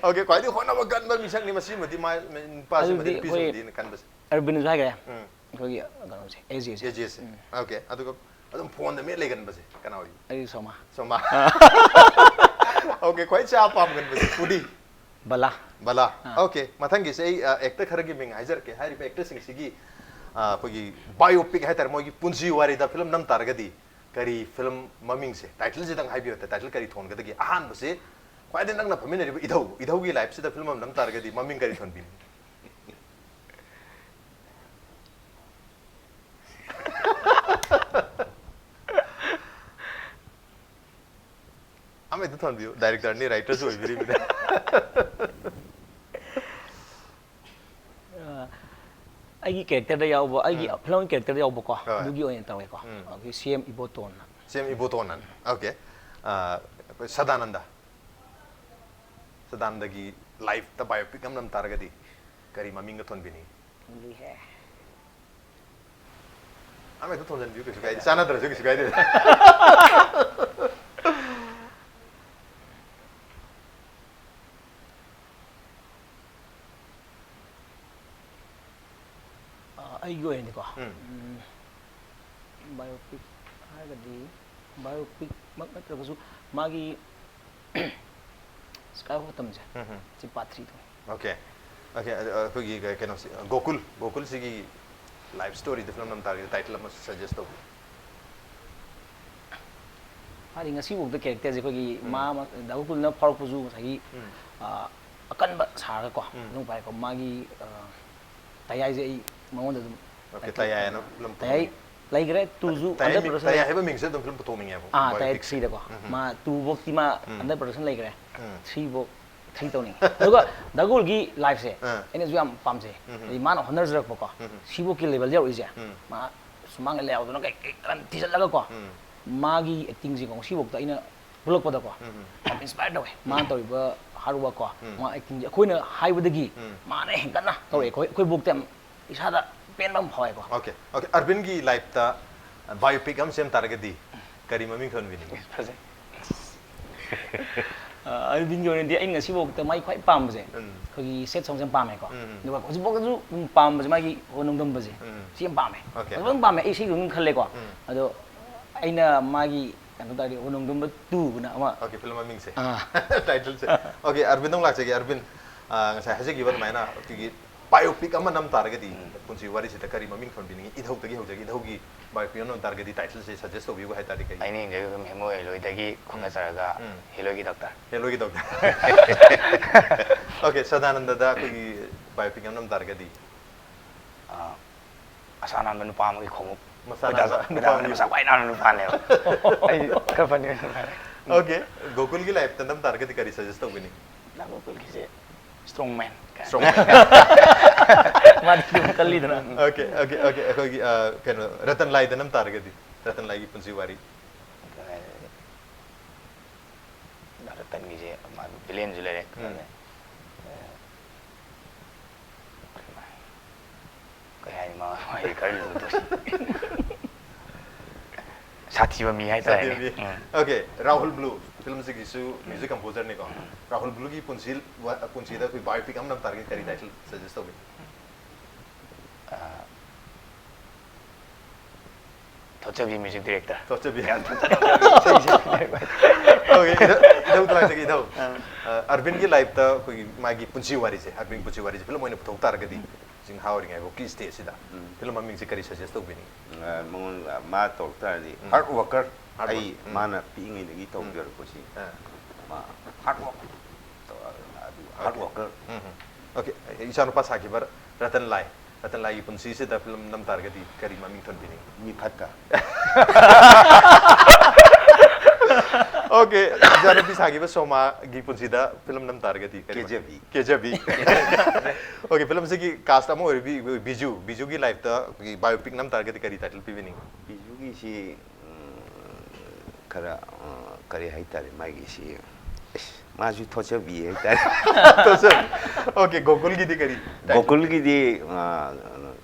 Okay, ꯈ꯭ꯋꯥꯏꯗꯒꯤ ꯍꯣꯠꯅꯕ ꯀꯟꯕ ꯃꯤꯁꯛꯅꯤ ꯃꯁꯤꯃꯗꯤ, ꯃꯥ, ꯅꯨꯄꯥꯁꯤꯃꯗꯤ ꯑꯗꯨꯗꯤ ꯑꯩꯈꯣꯏ ꯅꯨꯄꯤꯁꯤꯃꯗꯤꯅ ꯀꯟꯕꯁꯦ꯫ ꯑꯔꯕꯤꯟꯁꯨ ꯍꯥꯏꯈ꯭ꯔꯦ꯫ ꯎꯝ꯫ ꯑꯩꯈꯣꯏꯒꯤ ꯀꯩꯅꯣꯁꯦ, ꯑꯦꯖꯦꯁꯦ꯫ ꯑꯦꯖꯦꯁꯦ꯫ Okay, ꯑꯗꯨꯒ ꯑꯗꯨꯝ ꯐꯣꯟꯗ ꯃꯦꯠ ꯂꯩꯒꯟꯕꯁꯦ ꯀꯅꯥ ꯑꯣꯏ? ꯑꯩ ꯁꯣꯃꯥ꯫ ꯁꯣꯃꯥ꯫ Okay, ꯈ꯭ꯋꯥꯏ ꯆꯥ ꯄꯥꯝꯒꯟꯕꯁꯦ foodie꯫ ꯕꯂꯥ꯫ ꯕꯂꯥ꯫ ꯑꯣꯀꯦ, ꯃꯊꯪꯒꯤꯁꯦ ꯑꯩ ꯑꯦꯛꯇꯔ ꯈꯔꯒꯤ ꯃꯤꯡ ꯍꯥꯏꯖꯔꯛꯀꯦ꯫ ꯍꯥꯏꯔꯤꯕ ꯑꯦꯛꯇꯔꯁꯤꯡꯁꯤꯒꯤ ꯑ, ꯑꯩꯈꯣꯏꯒꯤ ꯕꯥꯏꯑꯣꯄꯤꯛ ꯍꯥꯏꯇꯥꯔꯦ, ꯃꯣꯏꯒꯤ ꯄꯨꯟꯁꯤ ꯋꯥꯔꯤꯗ ꯐꯤꯂꯝ ꯅꯝ ꯇꯥꯔꯒꯗꯤ ꯀꯔꯤ ꯐꯤꯂꯝ ꯃꯃꯤꯡꯁꯦ, ꯇꯥꯏꯇꯜꯁꯤꯗꯪ ꯍꯥꯏꯕꯤꯌꯨ꯫ ꯇꯥꯏꯇꯜ ꯀꯔꯤ ꯊꯣꯟꯒꯗꯒꯦ? ꯑꯍꯥꯟꯕꯁꯦ ꯈ꯭ꯋꯥꯏꯗꯒꯤ ꯅꯛꯅ ꯐꯝꯃꯤꯟꯅꯔꯤꯕ ꯏꯙꯧ, ꯏꯙꯧꯒꯤ ꯂꯥꯏꯐꯁꯤꯗ ꯐꯤꯂꯝ ꯑꯃ ꯅꯝ ꯇꯥꯔꯒꯗꯤ ꯃꯃꯤꯡ ꯀꯔꯤ ꯊꯣꯟꯕꯤꯅꯤ? ꯑꯃ ꯍꯦꯛꯇ ꯊꯣꯟꯕꯤꯌꯨ, ꯗꯥꯏꯔꯦꯛꯇꯔꯅꯤ, ꯔꯥꯏꯇꯔꯁꯨ ꯑꯣꯏꯕꯤꯔꯤꯕꯅꯤ꯫ ꯑ, ꯑꯩꯒꯤ ꯀꯦꯔꯦꯛꯇꯔꯗ ꯌꯥꯎꯕ, ꯑꯩꯒꯤ ꯎꯝ꯫ ꯐꯤꯂꯝꯒꯤ ꯀꯦꯔꯦꯛꯇꯔꯗ ꯌꯥꯎꯕꯀꯣ, ꯍꯣꯏ꯫ ꯑꯗꯨꯒꯤ ꯑꯣꯏꯅ ꯇꯧꯋꯦꯀꯣ꯫ ꯎꯝ꯫ ꯑꯩꯈꯣꯏ ꯁꯤ ꯑꯦꯝ ꯏꯕꯣꯇꯣꯟꯅ꯫ ꯁꯤ ꯑꯦꯝ ꯏꯕꯣꯇꯣꯟꯅ꯫ ꯑꯣꯀꯦ꯫ ꯑ, ꯑꯩꯈꯣꯏ ꯁꯗꯥꯅꯟꯗ꯫ ꯁꯗꯥꯅꯟꯗꯒꯤ ꯂꯥꯏꯐꯇ ꯕꯥꯏꯑꯣꯄꯤꯛ ꯑꯃ ꯅꯝ ꯇꯥꯔꯒꯗꯤ ꯀꯔꯤ ꯃꯃꯤꯡꯒ ꯊꯣꯟꯕꯤꯅꯤ? ꯈꯪꯗ꯭ꯔꯤꯍꯦ꯫ ꯑꯃ ꯍꯦꯛꯇ ꯊꯣꯟꯖꯟꯕꯤꯌꯨ, ꯀꯩꯁꯨ ꯀꯥꯏꯗꯦ꯫ ꯆꯥꯟꯅꯗ꯭ꯔꯁꯨ ꯀꯩꯁꯨ ꯀꯥꯏꯗꯦ꯫ ꯑ, ꯑꯩꯒꯤ ꯑꯣꯏꯅꯗꯤꯀꯣ, ꯎꯝ꯫ ꯎꯝ, ꯕꯥꯏꯑꯣꯄꯤꯛ ꯍꯥꯏꯔꯒꯗꯤ, ꯕꯥꯏꯑꯣꯄꯤꯛꯃꯛ ꯅꯠꯇ꯭ꯔꯒꯁꯨ ꯃꯥꯒꯤ ꯁ꯭ꯀꯥꯏ ꯍꯣꯇꯝꯁꯦ, ꯎꯝ, ꯎꯝ꯫ ꯁꯤ ꯄꯥꯔꯠ ꯊ꯭ꯔꯤꯗꯣ꯫ ꯑꯣꯀꯦ꯫ ꯑꯣꯀꯦ, ꯑ, ꯑ, ꯑꯩꯈꯣꯏꯒꯤ ꯀ-, ꯀꯩꯅꯣꯁꯤ, ꯒꯣꯀꯨꯜ, ꯒꯣꯀꯨꯜꯁꯤꯒꯤ ꯂꯥꯏꯐ ꯁ꯭ꯇꯣꯔꯤꯗ ꯐꯤꯂꯝ ꯅꯝ ꯇꯥꯔꯒꯗꯤ ꯇꯥꯏꯇꯜ ꯑꯃ ꯁꯖꯦꯁ ꯇꯧꯕꯤꯌꯨ꯫ ꯃꯥꯗꯤ ꯉꯁꯤꯐꯥꯎꯗ ꯀꯦꯔꯦꯛꯇꯔꯁꯦ ꯑꯩꯈꯣꯏꯒꯤ ꯎꯝ꯫ ꯃꯥ ꯑꯃ, ꯗꯥ ꯒꯣꯀꯨꯜꯅ ꯐꯥꯎꯔꯛꯄꯁꯨ ꯉꯁꯥꯏꯒꯤ, ꯎꯝ꯫ ꯑ, ꯑꯀꯟꯕ ꯁꯥꯔꯒꯀꯣ, ꯎꯝ꯫ ꯑꯗꯨꯝ ꯄꯥꯏꯀꯣ꯫ ꯃꯥꯒꯤ, ꯑ, ꯇꯌꯥꯏꯁꯦ ꯑꯩ ꯃꯉꯣꯟꯗ ꯑꯗꯨꯝ ꯑꯣꯀꯦ, ꯇꯌꯥꯏ ꯍꯥꯏꯅ ꯐꯤꯂꯝ ꯇꯌꯥꯏ ꯄꯨꯊꯣꯛꯅꯤꯡꯉꯤ꯫ ꯂꯩꯈ꯭ꯔꯦ, ꯇꯨꯁꯨ ꯇꯌꯥꯏ under ꯃꯤ-, production ꯇꯌꯥꯏ ꯂꯩ꯫ ꯍꯥꯏꯕ ꯃꯤꯡꯁꯦ ꯑꯗꯨꯝ ꯐꯤꯂꯝ ꯄꯨꯊꯣꯛꯅꯤꯡꯉꯦꯕ, ꯑꯥ, ꯇꯌꯥꯏ ꯕꯥꯏꯑꯣꯄꯤꯛꯁꯦ꯫ ꯊ꯭ꯔꯤꯗꯀꯣ꯫ ꯎꯝ꯫ ꯃꯥ ꯇꯨꯐꯧꯇꯤ ꯃꯥ ꯎꯝ꯫ under production ꯂꯩꯈ꯭ꯔꯦ꯫ ꯎꯝ꯫ ꯊ꯭ꯔꯤꯐꯧ, ꯊ꯭ꯔꯤ ꯇꯧꯅꯤꯡꯉꯤ꯫ ꯑꯗꯨꯒ ꯗꯥ ꯒꯣꯀꯨꯜꯒꯤ ꯂꯥꯏꯐꯁꯦ ꯑꯥ꯫ ꯑꯩꯅꯁꯨ ꯌꯥꯝ ꯄꯥꯝꯖꯩ꯫ ꯎꯝ꯫ ꯍꯥꯏꯗꯤ ꯃꯥꯅ ꯍꯣꯠꯅꯖꯔꯛꯄꯀꯣ꯫ ꯎꯝ꯫ ꯁꯤꯐꯧꯀꯤ ꯂꯦꯚꯦꯜ ꯌꯧꯔꯛꯏꯁꯦ꯫ ꯎꯝ꯫ ꯃꯥ ꯁꯨꯃꯥꯡꯒ ꯂꯩꯍꯧꯗꯅ ꯀꯩ, ꯀꯩ ꯀꯔꯝ ꯊꯤꯖꯤꯜꯂꯒꯀꯣ꯫ ꯎꯝ꯫ ꯃꯥꯒꯤ ꯑꯦꯛꯇꯤꯡꯁꯦꯀꯣ ꯉꯁꯤꯐꯥꯎꯗ ꯑꯩꯅ ꯄꯨꯜꯂꯛꯄꯗꯀꯣ ꯎꯝ꯫ ꯌꯥꯝ ꯏꯟꯁꯄꯥꯌꯔ ꯇꯧꯋꯦ꯫ ꯃꯥꯅ ꯇꯧꯔꯤꯕ ꯍꯥꯔꯗ ꯋꯥꯔꯛꯀꯣ꯫ ꯎꯝ꯫ ꯃꯥ ꯑꯦꯛꯇꯤꯡꯁꯦ ꯑꯩꯈꯣꯏꯅ ꯍꯥꯏꯕꯗꯒꯤ ꯎꯝ꯫ ꯃꯥꯅ ꯍꯦꯟꯒꯠꯅ ꯇꯧꯔꯛꯑꯦ꯫ ꯑꯩꯈꯣꯏ, ꯑꯩꯈꯣꯏꯐꯥꯎꯗ ꯌꯥꯝ ꯏꯁꯥꯗ ꯄꯦꯟꯕ ꯑꯃ ꯐꯥꯎꯋꯦꯀꯣ꯫ Okay, okay. ꯑꯔꯕꯤꯟꯒꯤ ꯂꯥꯏꯐꯇ ꯕꯥꯏꯑꯣꯄꯤꯛ ꯑꯃ ꯁꯦꯝ ꯇꯥꯔꯒꯗꯤ ꯀꯔꯤ ꯃꯃꯤꯡ ꯊꯣꯟꯕꯤꯅꯤꯡꯉꯤ? ꯐꯖꯩ꯫ ꯑ, ꯑꯔꯕꯤꯟꯒꯤ ꯑꯣꯏꯅꯗꯤ ꯑꯩꯅ ꯉꯁꯤꯐꯥꯎꯗ ꯃꯥꯒꯤ ꯈ꯭ꯋꯥꯏ ꯄꯥꯝꯕꯁꯦ ꯎꯝ꯫ ꯑꯩꯈꯣꯏꯒꯤ ꯁꯦꯠ ꯁꯣꯡꯁꯦ ꯌꯥꯝ ꯄꯥꯝꯃꯦꯀꯣ꯫ ꯎꯝ꯫ ꯑꯗꯨꯒ ꯍꯧꯖꯤꯛꯐꯥꯎꯗꯁꯨ ꯑꯗꯨꯝ ꯄꯥꯝꯕꯁꯦ ꯃꯥꯒꯤ ꯍꯣ ꯅꯣꯡꯗꯝꯕꯁꯦ꯫ ꯎꯝ꯫ ꯁꯤ ꯌꯥꯝ ꯄꯥꯝꯃꯦ꯫ ꯑꯣꯀꯦ꯫ ꯍꯧꯖꯤꯛꯐꯥꯎ ꯑꯗꯨꯝ ꯄꯥꯝꯃꯦ꯫ ꯑꯩ ꯏꯁꯩꯁꯨ ꯑꯗꯨꯝ ꯈꯜꯂꯦꯀꯣ꯫ ꯎꯝ꯫ ꯑꯗꯣ ꯑꯩꯅ ꯃꯥꯒꯤ ꯀꯩꯅꯣ ꯇꯧꯔꯗꯤ ꯎꯅꯨꯡꯗꯨꯝꯕ ꯇꯨꯅ ꯑꯃ꯫ ꯑꯣꯀꯦ, ꯐꯤꯂꯝ ꯃꯃꯤꯡꯁꯦ꯫ ꯑꯥ꯫ ꯇꯥꯏꯇꯜꯁꯦ꯫ ꯑꯣꯀꯦ, ꯑꯔꯕꯤꯟꯗ ꯑꯃꯨꯛ ꯂꯥꯛꯆꯒꯦ꯫ ꯑꯔꯕꯤꯟ, ꯑ, ꯉꯁꯥꯏ ꯍꯥꯏꯖꯈꯤꯕ ꯑꯗꯨꯃꯥꯏꯅ ꯑꯩꯈꯣꯏꯒꯤ ꯕꯥꯏꯑꯣꯄꯤꯛ ꯑꯃ ꯅꯝ ꯇꯥꯔꯒꯗꯤ ꯄꯨꯟꯁꯤ ꯋꯥꯔꯤꯁꯤꯗ ꯀꯔꯤ ꯃꯃꯤꯡ ꯊꯣꯟꯕꯤꯅꯤꯡꯉꯤ? ꯏꯙꯧꯗꯒꯤ ꯍꯧꯖꯒꯦ, ꯏꯙꯧꯒꯤ ꯕꯥꯏꯑꯣꯄꯤꯛ ꯑꯃ ꯅꯝ ꯇꯥꯔꯒꯗꯤ ꯇꯥꯏꯇꯜꯁꯦ ꯁꯖꯦꯁ ꯇꯧꯕꯤꯌꯨ ꯍꯥꯏ ꯇꯥꯔꯗꯤ ꯀꯔꯤ? ꯑꯩꯅ ꯌꯦꯡꯖꯕ ꯐꯤꯂꯝ ꯍꯦꯃꯣ ꯍꯦꯂꯣꯏꯗꯒꯤ ꯈꯣꯡꯗꯥꯖꯔꯒ ꯍꯦꯂꯣꯏꯒꯤ ꯗꯣꯛꯇꯔ꯫ ꯍꯦꯂꯣꯏꯒꯤ ꯗꯣꯛꯇꯔ꯫ ꯑꯣꯀꯦ, ꯁꯗꯥꯅꯟꯗꯗ ꯑꯩꯈꯣꯏꯒꯤ ꯕꯥꯏꯑꯣꯄꯤꯛ ꯑꯃ ꯅꯝ ꯇꯥꯔꯒꯗꯤ? ꯑ, ꯃꯁꯥ ꯅꯥꯟꯕ ꯅꯨꯄꯥ ꯑꯃꯒꯤ ꯈꯣꯡꯎꯞ꯫ ꯃꯁꯥ ꯈꯣꯏꯗꯥꯖ-, ꯅꯥꯟꯕ ꯅꯨꯄꯥ ꯈꯣꯏꯗꯥꯖ-, ꯑꯃꯒꯤ ꯃꯁꯥ ꯈ꯭ꯋꯥꯏ ꯅꯥꯟꯕ ꯅꯨꯄꯥꯅꯦꯕ꯫ ꯑꯩ ꯈꯔ ꯐꯅꯤ꯫ ꯑꯣꯀꯦ, ꯒꯣꯀꯨꯜꯒꯤ ꯂꯥꯏꯐꯇ ꯅꯝ ꯇꯥꯔꯒꯗꯤ ꯀꯔꯤ ꯁꯖꯦꯁ ꯇꯧꯒꯅꯤ? ꯂꯥꯡꯒꯣꯜꯒꯤꯁꯦ ꯏꯁꯇ꯭ꯔꯣꯡ ꯃꯦꯟ꯫ ꯏꯁꯇ꯭ꯔꯣꯡ꯫ ꯃꯥꯗꯤ ꯑꯗꯨꯝ ꯀꯜꯂꯤꯗꯅ꯫ ꯑꯣꯀꯦ, ꯑꯣꯀꯦ, ꯑꯣꯀꯦ, ꯑꯩꯈꯣꯏꯒꯤ, ꯑ, ꯀꯩꯅꯣ, ꯔꯇꯟ ꯂꯥꯏꯗ ꯅꯝ ꯇꯥꯔꯒꯗꯤ? ꯔꯇꯟ ꯂꯥꯏꯒꯤ ꯄꯨꯟꯁꯤ ꯋꯥꯔꯤ꯫ ꯔꯇꯟꯒꯤꯁꯦ ꯃꯥ ꯚꯤꯂꯦꯟꯁꯨ ꯂꯩꯔꯦ꯫ ꯎꯝ꯫ ꯀꯩ ꯍꯥꯏꯅꯤ, ꯃꯥ ꯃꯥꯒꯤ ꯈꯔ ꯂꯨꯗꯣꯏ꯫ ꯁꯥꯊꯤꯕ ꯃꯤ ꯍꯥꯏꯇꯥꯔꯦꯅꯦ꯫ ꯁꯥꯊꯤꯕ ꯃꯤ꯫ ꯎꯝ꯫ ꯑꯣꯀꯦ, ꯔꯥꯍꯨꯜ ꯕ꯭ꯂꯨ ꯐꯤꯂꯝꯁꯤꯒꯤꯁꯨ ꯃ꯭ꯌꯨꯖꯤꯛ ꯀꯝꯄꯣꯖꯔꯅꯤꯀꯣ꯫ ꯔꯥꯍꯨꯜ ꯕ꯭ꯂꯨꯒꯤ ꯄꯨꯟꯁꯤ ꯋꯥ-, ꯄꯨꯟꯁꯤꯗ ꯑꯩꯈꯣꯏ ꯕꯥꯏꯑꯣꯄꯤꯛ ꯑꯃ ꯅꯝ ꯇꯥꯔꯒꯗꯤ ꯀꯔꯤ ꯇꯥꯏꯇꯜ ꯁꯖꯦꯁ ꯇꯧꯒꯅꯤ? ꯊꯣꯠꯆꯕꯤ ꯃ꯭ꯌꯨꯖꯤꯛ ꯗꯤꯔꯦꯛꯇꯔ꯫ ꯊꯣꯠꯆꯕꯤ꯫ ꯌꯥꯝ ꯊꯣꯠꯆꯕꯤ ꯏꯁꯩ ꯁꯛꯄꯅꯦꯕ꯫ ꯑꯣꯀꯦ, ꯏꯙꯧ, ꯏꯙꯧ ꯇꯨ ꯍꯥꯏꯖꯒꯦ, ꯏꯙꯧ꯫ ꯑ, ꯑꯔꯕꯤꯟꯒꯤ ꯂꯥꯏꯐꯇ ꯑꯩꯈꯣꯏꯒꯤ ꯃꯥꯒꯤ ꯄꯨꯟꯁꯤ ꯋꯥꯔꯤꯁꯦ, ꯑꯔꯕꯤꯟꯒꯤ ꯄꯨꯟꯁꯤ ꯋꯥꯔꯤꯁꯦ ꯐꯤꯂꯝ ꯑꯣꯏꯅ ꯄꯨꯊꯣꯛ ꯇꯥꯔꯒꯗꯤ, ꯍꯧꯖꯤꯛ ꯅꯍꯥ ꯑꯣꯏꯔꯤꯉꯩ ꯐꯥꯎꯀꯤ ꯁ꯭ꯇꯦꯖꯁꯤꯗ ꯐꯤꯂꯝ ꯃꯃꯤꯡꯁꯦ ꯀꯔꯤ ꯁꯖꯦꯁ ꯇꯧꯕꯤꯅꯤ? ꯑ, ꯃꯉꯣꯟ-, ꯃꯥ ꯇꯧꯔꯛ ꯇꯥꯔꯗꯤ ꯍꯥꯔꯗ ꯋꯥꯔꯀꯔ꯫ ꯍꯥꯔꯗ ꯑꯩ ꯋꯥꯔꯛ꯫ ꯎꯝ꯫ ꯃꯥꯅ ꯄꯤꯛꯏꯉꯩꯗꯒꯤ ꯇꯧꯖꯔꯛꯄꯁꯤ꯫ ꯑ꯫ ꯃꯥ ꯍꯥꯔꯗ ꯋꯥꯔꯛ ꯇꯧꯔꯒ ꯑꯗꯨ ꯍꯥꯔꯗ ꯋꯥꯔꯀꯔ꯫ ꯎꯝ꯫ ꯑꯣꯀꯦ, ꯏꯆꯥꯅꯨꯄꯥ ꯁꯥꯈꯤꯕ ꯔꯇꯟ ꯂꯥꯏ, ꯔꯇꯟ ꯂꯥꯏꯒꯤ ꯄꯨꯟꯁꯤꯁꯤꯗ ꯐꯤꯂꯝ ꯅꯝ ꯇꯥꯔꯒꯗꯤ ꯀꯔꯤ ꯃꯃꯤꯡ ꯊꯣꯟꯕꯤꯅꯤꯡꯉꯤ? ꯃꯤ ꯐꯠꯇ꯫ ꯑꯣꯀꯦ, ꯏꯆꯥꯅꯨꯄꯤ ꯁꯥꯈꯤꯕ ꯁꯣꯃꯥꯒꯤ ꯄꯨꯟꯁꯤꯗ ꯐꯤꯂꯝ ꯅꯝ ꯇꯥꯔꯒꯗꯤ ꯀꯔꯤ? ꯀꯦꯖꯕꯤ꯫ ꯀꯦꯖꯕꯤ꯫ ꯑꯣꯀꯦ, ꯐꯤꯂꯝꯁꯤꯒꯤ ꯀꯥꯁ ꯑꯃ ꯑꯣꯏꯔꯤꯕꯤ ꯕꯤꯖꯨ, ꯕꯤꯖꯨꯒꯤ ꯂꯥꯏꯐꯇ ꯑꯩꯈꯣꯏꯒꯤ ꯕꯥꯏꯑꯣꯄꯤꯛ ꯅꯝ ꯇꯥꯔꯒꯗꯤ ꯀꯔꯤ ꯇꯥꯏꯇꯜ ꯄꯤꯕꯤꯅꯤꯡꯉꯤ? ꯕꯤꯖꯨꯒꯤꯁꯤ, ꯎꯝ, ꯈꯔ, ꯑ, ꯀꯔꯤ ꯍꯥꯏꯇꯥꯔꯦ, ꯃꯥꯒꯤꯁꯤ, ꯑꯁ, ꯃꯥꯁꯨ ꯊꯣꯠꯆꯕꯤ ꯍꯥꯏꯇꯥꯔꯦ꯫ ꯑꯣꯀꯦ, ꯒꯣꯀꯨꯜꯒꯤꯗꯤ ꯀꯔꯤ? ꯒꯣꯀꯨꯜꯒꯤꯗꯤ, ꯑ,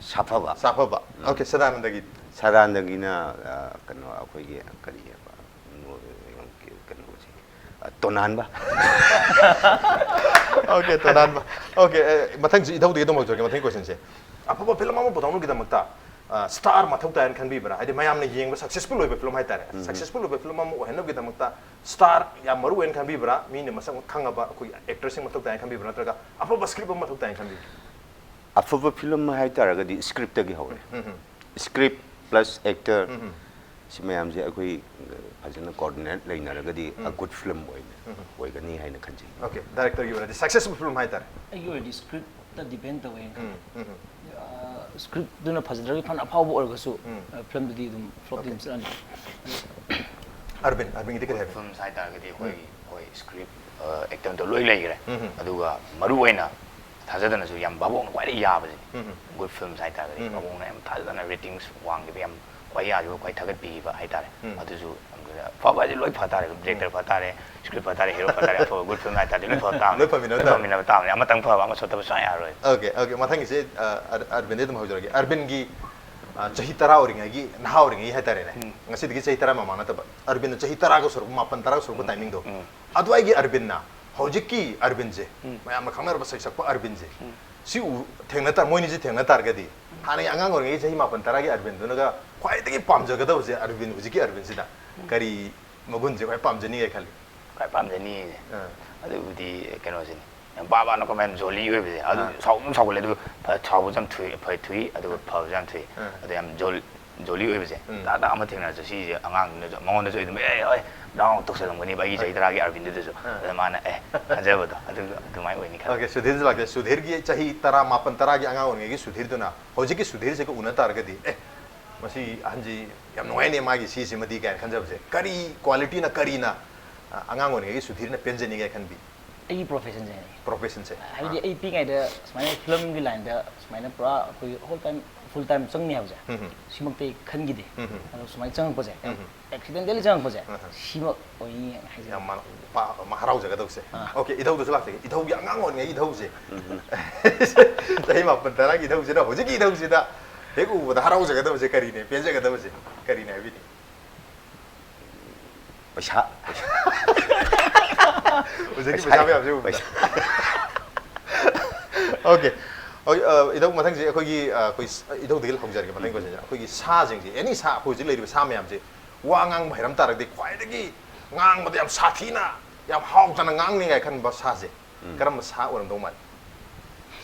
ꯁꯥꯐꯕ꯫ ꯁꯥꯐꯕ꯫ ꯑꯣꯀꯦ, ꯁꯗꯥꯅꯟꯗꯒꯤꯗꯤ? ꯁꯗꯥꯅꯟꯗꯒꯤꯅ, ꯑ, ꯀꯩꯅꯣ, ꯑꯩꯈꯣꯏꯒꯤ ꯀꯔꯤ ꯍꯥꯏꯕ, ꯅꯣ-, ꯀꯩꯅꯣꯁꯦ, ꯑ, ꯇꯣꯅꯥꯟꯕ꯫ ꯑꯣꯀꯦ, ꯇꯣꯅꯥꯟꯕ꯫ ꯑꯣꯀꯦ, ꯑꯦ, ꯃꯊꯪꯁꯤ ꯏꯙꯧꯗꯒꯤ ꯑꯗꯨꯝ ꯍꯧꯖꯔꯒꯦ, ꯃꯊꯪꯒꯤ ꯀꯣꯏꯁꯟꯁꯦ꯫ ꯑꯐꯕ ꯐꯤꯂꯝ ꯑꯃ ꯄꯨꯊꯣꯛꯅꯕꯒꯤꯗꯃꯛꯇ ꯁ꯭ꯇꯥꯔ ꯃꯊꯧ ꯇꯥꯏꯅ ꯈꯟꯕꯤꯕ꯭ꯔꯥ? ꯍꯥꯏꯗꯤ ꯃꯌꯥꯝꯅ ꯌꯦꯡꯕ ꯁꯛꯁꯦꯁꯐꯨꯜ ꯑꯣꯏꯕ ꯐꯤꯂꯝ ꯍꯥꯏꯇꯥꯔꯦ, ꯁꯛꯁꯦꯁꯐꯨꯜ ꯑꯣꯏꯕ ꯐꯤꯂꯝ ꯑꯃ ꯑꯣꯏꯍꯟꯅꯕꯒꯤꯗꯃꯛꯇ ꯁ꯭ꯇꯥꯔ ꯌꯥꯝ ꯃꯔꯨ ꯑꯣꯏꯅ ꯈꯟꯕꯤꯕ꯭ꯔꯥ? ꯃꯤꯅ ꯃꯁꯛ ꯈꯪꯉꯕ ꯑꯩꯈꯣꯏ ꯑꯦꯛꯇꯔꯁꯤꯡ ꯃꯊꯧ ꯇꯥꯏꯅ ꯈꯟꯕꯤꯕ꯭ꯔꯥ, ꯅꯠꯇ꯭ꯔꯒ ꯑꯐꯕ ꯁ꯭ꯀ꯭ꯔꯤꯞ ꯑꯃ ꯃꯊꯧ ꯇꯥꯏꯅ ꯈꯟꯕꯤꯕ꯭ꯔꯥ? ꯑꯐꯕ ꯐꯤꯂꯝ ꯍꯥꯏꯇꯥꯔꯒꯗꯤ ꯁ꯭ꯀ꯭ꯔꯤꯞꯇꯒꯤ ꯍꯧꯔꯦ꯫ ꯁ꯭ꯀ꯭ꯔꯤꯞ ꯄ꯭ꯂꯁ ꯑꯦꯛꯇꯔ, ꯁꯤ ꯃꯌꯥꯝꯁꯦ ꯑꯩꯈꯣꯏ ꯐꯖꯅ ꯀꯣꯑꯣꯔꯗꯤꯅꯦꯠ ꯂꯩꯅꯔꯒꯗꯤ ꯑ ꯒꯨꯗ ꯐꯤꯂꯝ ꯑꯣꯏꯅ ꯑꯣꯏꯒꯅꯤ ꯍꯥꯏꯅ ꯈꯟꯖꯩ꯫ ꯑꯣꯀꯦ, ꯗꯥꯏꯔꯦꯛꯇꯔꯒꯤ ꯑꯣꯏꯅꯗꯤ ꯁꯛꯁꯦꯁꯐꯨꯜ ꯐꯤꯂꯝ ꯍꯥꯏꯇꯥꯔꯦ꯫ ꯑꯩꯒꯤ ꯑꯣꯏꯔꯗꯤ ꯁ꯭ꯀ꯭ꯔꯤꯞꯇ ꯗꯤꯄꯦꯟ ꯇꯧꯋꯦꯅ ꯈꯜꯂꯦ꯫ ꯎꯝ, ꯎꯝ, ꯁ꯭ꯀ꯭ꯔꯤꯞꯇꯨꯅ ꯐꯖꯗ꯭ꯔꯒꯗꯤ ꯐꯅ ꯑꯐꯥꯎꯕ ꯑꯣꯏꯔꯒꯁꯨ ꯐꯤꯂꯝꯗꯨꯗꯤ ꯑꯗꯨꯝ ꯐ꯭ꯂꯣꯞꯇꯤ ꯑꯗꯨꯝ ꯆꯠꯂꯅꯤ꯫ ꯑꯔꯕꯤꯟ, ꯑꯔꯕꯤꯟꯒꯤꯗꯤ ꯀꯔꯤ ꯍꯥꯏꯕꯤꯅꯣ? ꯐꯤꯂꯝꯁ ꯍꯥꯏꯇꯥꯔꯒꯗꯤ ꯑꯩꯈꯣꯏ ꯑꯩꯈꯣꯏ ꯁ꯭ꯀ꯭ꯔꯤꯞ, ꯑꯦꯛꯇꯔꯗꯣ ꯂꯣꯏ ꯂꯩꯈ꯭ꯔꯦ꯫ ꯑꯗꯨꯒ ꯃꯔꯨ ꯑꯣꯏꯅ ꯊꯥꯖꯗꯅꯁꯨ ꯌꯥꯝ ꯚꯥꯕꯣꯛꯅ ꯈ꯭ꯋꯥꯏꯗꯒꯤ ꯌꯥꯕꯁꯦ꯫ ꯒꯨꯗ ꯐꯤꯂꯝꯁ ꯍꯥꯏꯇꯥꯔꯒꯗꯤ ꯚꯥꯕꯣꯛꯅ ꯌꯥꯝ ꯊꯥꯖꯗꯅ ꯔꯦꯇꯤꯡꯁ ꯋꯥꯡꯈꯤꯕ, ꯌꯥꯝ ꯈ꯭ꯋꯥꯏ ꯌꯥꯈꯤꯕ, ꯈ꯭ꯋꯥꯏ ꯊꯥꯒꯠꯄꯤꯈꯤꯕ ꯍꯥꯏꯇꯥꯔꯦ꯫ ꯑꯗꯨꯁꯨ ꯌꯥꯝ ꯐꯕ ꯍꯥꯏꯁꯦ ꯂꯣꯏ ꯐ ꯇꯥꯔꯦ, ꯗꯤꯔꯦꯛꯇꯔ ꯐ ꯇꯥꯔꯦ, ꯁ꯭ꯀ꯭ꯔꯤꯞ ꯐ ꯇꯥꯔꯦ, ꯍꯦꯔꯣ ꯐ ꯇꯥꯔꯦ, ꯑꯐꯕ ꯒꯨꯗ ꯐꯤꯂꯝ ꯍꯥꯏꯇꯥꯔꯗꯤ ꯂꯣꯏ ꯐꯕ ꯇꯥꯕꯅꯤ꯫ ꯂꯣꯏ ꯐꯃꯤꯟꯅꯕ ꯂꯣꯏ ꯇꯥꯕꯅꯤ꯫ ꯐꯃꯤꯟꯅꯕ ꯇꯥꯕꯅꯤ꯫ ꯑꯃꯇꯪ ꯐꯕ ꯑꯃ ꯁꯣꯠꯊꯕ ꯁꯨꯡꯌꯥ ꯌꯥꯔꯣꯏ꯫ ꯑꯣꯀꯦ, ꯑꯣꯀꯦ, ꯃꯊꯪꯒꯤꯁꯦ ꯑ, ꯑꯔ- ꯑꯔꯕꯤꯟꯗꯤ ꯑꯗꯨꯝ ꯍꯧꯖꯔꯒꯦ꯫ ꯑꯔꯕꯤꯟꯒꯤ ꯑ, ꯆꯍꯤ ꯇꯔꯥ ꯑꯣꯏꯔꯤꯉꯩꯒꯤ, ꯅꯍꯥ ꯑꯣꯏꯔꯤꯉꯩ ꯍꯥꯏꯇꯥꯔꯦꯅꯦ, ꯉꯁꯤꯗꯒꯤ ꯆꯍꯤ ꯇꯔꯥ ꯃꯃꯥꯡ ꯅꯠꯇꯕ, ꯑꯔꯕꯤꯟꯅ ꯆꯍꯤ ꯇꯔꯥꯒ ꯁꯨꯔꯛꯄ, ꯃꯥꯄꯟ ꯇꯔꯥꯒ ꯁꯨꯔꯛꯄ ꯇꯥꯏꯃꯤꯡꯗꯣ, ꯑꯗꯨꯋꯥꯏꯒꯤ ꯑꯔꯕꯤꯟꯅ ꯍꯧꯖꯤꯛꯀꯤ ꯑꯔꯕꯤꯟꯁꯦ, ꯃꯌꯥꯝꯅ ꯈꯪꯅꯔꯕ ꯁꯩꯁꯛꯄ ꯑꯔꯕꯤꯟꯁꯦ, ꯁꯤ ꯎ- ꯊꯦꯡꯅ ꯇꯥ- ꯃꯣꯏꯅꯤꯁꯦ ꯊꯦꯡꯅ ꯇꯥꯔꯒꯗꯤ, ꯍꯥꯟꯅꯒꯤ ꯑꯉꯥꯡ ꯑꯣꯏꯔꯤꯉꯩ ꯆꯍꯤ ꯃꯥꯄꯟ ꯇꯔꯥꯒꯤ ꯑꯔꯕꯤꯟꯗꯨꯅꯒ ꯈ꯭ꯋꯥꯏꯗꯒꯤ ꯄꯥꯝꯖꯒꯗꯕꯁꯦ, ꯑꯔꯕꯤꯟ ꯍꯧꯖꯤꯛꯀꯤ ꯑꯔꯕꯤꯟꯁꯤꯅ ꯀꯔꯤ ꯃꯒꯨꯟꯁꯦ ꯈ꯭ꯋꯥꯏ ꯄꯥꯝꯖꯅꯤꯒꯦ ꯈꯜꯂꯤ? ꯈ꯭ꯋꯥꯏ ꯄꯥꯝꯖꯅꯤꯁꯦ, ꯑꯥ꯫ ꯑꯗꯨꯕꯨꯗꯤ ꯀꯩꯅꯣꯁꯤꯅꯤ꯫ ꯌꯥꯝ ꯕꯥ ꯕꯥꯅ ꯀꯃꯥꯏꯅ ꯖꯣꯂꯤ ꯑꯣꯏꯕꯁꯦ, ꯑꯗꯨ ꯁꯥꯎꯕ ꯑꯗꯨꯝ ꯁꯥꯎꯒꯠꯂꯦ, ꯑꯗꯨꯒ ꯐ- ꯁꯥꯎꯕꯁꯨ ꯌꯥꯝ ꯊꯨꯏ, ꯐ- ꯊꯨꯏ, ꯑꯗꯨꯒ ꯐꯕꯁꯨ ꯌꯥꯝ ꯊꯨꯏ꯫ ꯑꯗꯣ ꯌꯥꯝ ꯖꯣꯜ- ꯖꯣꯂꯤ ꯑꯣꯏꯕꯁꯦ, ꯇꯥ ꯇꯥ ꯑꯃ ꯊꯦꯡꯅꯔꯁꯨ ꯁꯤꯁꯦ ꯑꯉꯥꯡꯗꯨꯅꯁꯨ, ꯃꯉꯣꯟꯗꯁꯨ ꯑꯩ ꯑꯗꯨꯝ ꯑꯦ ꯍꯣꯏ ꯗꯥꯎꯟ ꯇꯧꯁꯜꯂꯝꯒꯅꯤꯕ ꯑꯩꯒꯤ ꯆꯍꯤ ꯇꯔꯥꯒꯤ ꯑꯔꯕꯤꯟꯗꯨꯗꯁꯨ꯫ ꯑꯗ ꯃꯥꯅ ꯑꯦ ꯈꯟꯖꯕꯗꯣ ꯑꯗꯨ ꯑꯗꯨꯃꯥꯏꯅ ꯑꯣꯏꯅꯤ ꯈꯜꯂꯦ꯫ ꯑꯣꯀꯦ, ꯁꯨꯙꯤꯔꯁꯤ ꯂꯥꯛꯀꯦ꯫ ꯁꯨꯙꯤꯔꯒꯤ ꯆꯍꯤ ꯇꯔꯥ, ꯃꯥꯄꯟ ꯇꯔꯥꯒꯤ ꯑꯉꯥꯡ ꯑꯣꯏꯔꯤꯉꯩꯒꯤ ꯁꯨꯙꯤꯔꯗꯨꯅ ꯍꯧꯖꯤꯛꯀꯤ ꯁꯨꯙꯤꯔꯁꯤꯒ ꯎꯅ ꯇꯥꯔꯒꯗꯤ, ꯑꯦ, ꯃꯁꯤ ꯑꯍꯟꯁꯤ ꯌꯥꯝ ꯅꯨꯡꯉꯥꯏꯅꯦ ꯃꯥꯒꯤ ꯁꯤꯁꯤꯃꯗꯤ ꯀꯥꯏꯅ ꯈꯟꯖꯕꯁꯦ, ꯀꯔꯤ ꯀ꯭ꯋꯥꯂꯤꯇꯤꯅ, ꯀꯔꯤꯅ ꯑ, ꯑꯉꯥꯡ ꯑꯣꯏꯔꯤꯉꯩꯒꯤ ꯁꯨꯙꯤꯔꯅ ꯄꯦꯟꯖꯅꯤꯡꯉꯦ ꯈꯟꯕꯤ? ꯑꯩꯒꯤ ꯄ꯭ꯔꯣꯐꯦꯁꯟꯁꯦ ꯍꯥꯏꯅꯤ꯫ ꯄ꯭ꯔꯣꯐꯦꯁꯟꯁꯦ? ꯍꯥꯏꯕꯗꯤ ꯑꯩ ꯄꯤꯛꯏꯉꯩꯗ ꯁꯨꯃꯥꯏꯅ ꯐꯤꯂꯝꯒꯤ ꯂꯥꯏꯟꯗ ꯁꯨꯃꯥꯏꯅ ꯄꯨꯔꯥ ꯑꯩꯈꯣꯏ ꯍꯣꯜ ꯇꯥꯏꯝ ꯐꯨꯜ ꯇꯥꯏꯝ ꯆꯪꯅꯤ ꯍꯥꯏꯕꯁꯦ ꯁꯤꯃꯛꯇꯤ ꯑꯩ ꯈꯟꯈꯤꯗꯦ꯫ ꯑꯗꯣ ꯁꯨꯃꯥꯏꯅ ꯆꯪꯉꯛꯄꯁꯦ, ꯌꯥꯝ ꯑꯦꯛꯁꯤꯗꯦꯟꯇꯦꯜꯂꯤ ꯆꯪꯉꯛꯄꯁꯦ, ꯁꯤꯃꯛ ꯑꯣꯏꯅꯤ ꯍꯥꯏꯖꯒꯦ꯫ ꯌꯥꯝ ꯃꯥ- ꯄꯥ- ꯃꯥ ꯍꯔꯥꯎꯖꯒꯗꯧꯁꯦ꯫ ꯑꯥ꯫ ꯑꯣꯀꯦ, ꯏꯙꯧꯗꯁꯨ ꯂꯥꯛꯆꯒꯦ꯫ ꯏꯙꯧꯒꯤ ꯑꯉꯥꯡ ꯑꯣꯏꯔꯤꯉꯩ ꯏꯙꯧꯁꯦ, ꯆꯍꯤ ꯃꯥꯄꯟ ꯇꯔꯥꯒꯤ ꯏꯙꯧꯁꯤꯅ ꯍꯧꯖꯤꯛꯀꯤ ꯏꯙꯧꯁꯤꯗ ꯍꯦꯛ ꯎꯕꯗ ꯍꯔꯥꯎꯖꯒꯗꯕꯁꯦ ꯀꯔꯤꯅꯦ, ꯄꯦꯟꯖꯒꯗꯕꯁꯦ ꯀꯔꯤꯅꯦ ꯍꯥꯏꯕꯤꯅꯤ? ꯄꯩꯁꯥ꯫ ꯍꯧꯖꯤꯛꯀꯤ ꯄꯩꯁꯥ ꯃꯌꯥꯝꯁꯦ ꯎꯕꯗ꯫ ꯑꯣꯀꯦ, ꯍꯣꯏ, ꯑ, ꯏꯙꯧ, ꯃꯊꯪꯁꯦ ꯑꯩꯈꯣꯏꯒꯤ, ꯑ, ꯑꯩꯈꯣꯏ ꯁ-, ꯏꯙꯧꯗꯒꯤ ꯍꯧꯖꯔꯒꯦ꯫ ꯃꯊꯪꯒꯤ ꯀꯣꯏꯁꯟꯁꯦ, ꯑꯩꯈꯣꯏꯒꯤ ꯁꯥꯁꯤꯡꯁꯦ, ꯑꯦꯅꯤ ꯁꯥ, ꯑꯩꯈꯣꯏ ꯍꯧꯖꯤꯛ ꯂꯩꯔꯤꯕ ꯁꯥ ꯃꯌꯥꯝꯁꯦ ꯋꯥ ꯉꯥꯡꯕ ꯍꯩꯔꯝ ꯇꯥꯔꯒꯗꯤ, ꯈ꯭ꯋꯥꯏꯗꯒꯤ ꯉꯥꯡꯕꯗ ꯌꯥꯝ ꯁꯥꯊꯤꯅ, ꯌꯥꯝ ꯍꯥꯎꯇꯅ ꯉꯥꯡꯅꯤꯡꯉꯥꯏ ꯈꯟꯕ ꯁꯥꯁꯦ ꯀꯔꯝꯕ ꯁꯥ ꯑꯣꯏꯔꯝꯗꯧ ꯃꯥꯜꯂꯤ?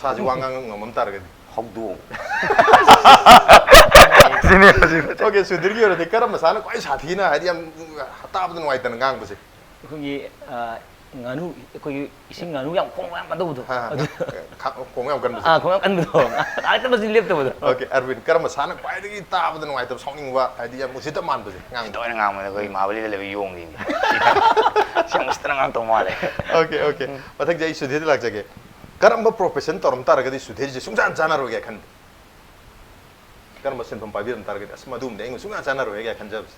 ꯁꯥꯁꯦ ꯋꯥ ꯉꯥꯡ ꯉꯝꯃꯝ ꯇꯥꯔꯒꯗꯤ? ꯍꯧꯗꯣꯡ꯫ ꯁꯤꯅꯦ ꯍꯧꯖꯤꯛ꯫ ꯑꯣꯀꯦ, ꯁꯨꯙꯤꯔꯒꯤ ꯑꯣꯏꯔꯗꯤ ꯀꯔꯝꯕ ꯁꯥꯅ ꯈ꯭ꯋꯥꯏ ꯁꯥꯊꯤꯅ, ꯍꯥꯏꯗꯤ ꯌꯥꯝ ꯇꯥꯕꯗ ꯅꯨꯡꯉꯥꯏꯇꯅ ꯉꯥꯡꯕꯁꯦ? ꯑꯩꯈꯣꯏꯒꯤ, ꯑ, ꯉꯥꯅꯨ, ꯑꯩꯈꯣꯏꯒꯤ ꯏꯁꯤꯡ ꯉꯥꯅꯨ ꯌꯥꯝ ꯈꯣꯡꯕ ꯌꯥꯝ ꯀꯟꯗꯧꯕꯗꯣ꯫ ꯍꯥ, ꯍꯥ, ꯑꯗꯨ꯫ ꯈ-, ꯈꯣꯡ ꯌꯥꯝ ꯀꯟꯕꯁꯦ꯫ ꯑꯥ, ꯈꯣꯡ ꯌꯥꯝ ꯀꯟꯕꯗꯣ꯫ ꯉꯥꯏꯍꯥꯛꯇꯪ ꯃꯆꯤꯟ ꯂꯦꯞꯇꯕꯗꯣ꯫ ꯑꯣꯀꯦ, ꯑꯔꯕꯤꯟ, ꯀꯔꯝꯕ ꯁꯥꯅ ꯈ꯭ꯋꯥꯏꯗꯒꯤ ꯇꯥꯕꯗ ꯅꯨꯡꯉꯥꯏꯇꯕ, ꯁꯥꯎꯅꯤꯡꯕ, ꯍꯥꯏꯗꯤ ꯌꯥꯝ ꯎꯁꯤꯠꯇ ꯃꯥꯟꯕꯁꯦ ꯉꯥꯡꯕ? ꯇꯣꯏꯅ ꯉꯥꯡꯕꯗ ꯑꯩꯈꯣꯏ ꯃꯍꯥꯕꯂꯤꯗ ꯂꯩꯕ ꯌꯣꯡꯁꯤꯡꯁꯦ꯫ ꯁꯤ ꯌꯥꯝ ꯎꯁꯤꯠꯇꯅ ꯉꯥꯡꯇꯧ ꯃꯥꯜꯂꯦ꯫ Okay, okay. ꯃꯊꯪꯁꯦ ꯑꯩ ꯁꯨꯙꯤꯔꯗ ꯂꯥꯛꯆꯒꯦ꯫ ꯀꯔꯝꯕ profession ꯇꯧꯔꯝ ꯇꯥꯔꯒꯗꯤ ꯁꯨꯙꯤꯔꯁꯦ ꯁꯨꯡꯆꯥꯟ ꯆꯥꯟꯅꯔꯣꯏꯒꯦ ꯈꯟꯕ? ꯀꯔꯝꯕ ꯁꯤꯟꯐꯝ ꯄꯥꯏꯕꯤꯔꯝ ꯇꯥꯔꯒꯗꯤ, "ꯑꯁ, ꯃꯗꯨꯝꯗꯤ ꯑꯩ ꯁꯨꯡꯆꯥꯟ ꯆꯥꯟꯅꯔꯣꯏꯒꯦ" ꯈꯟꯖꯕꯁꯦ?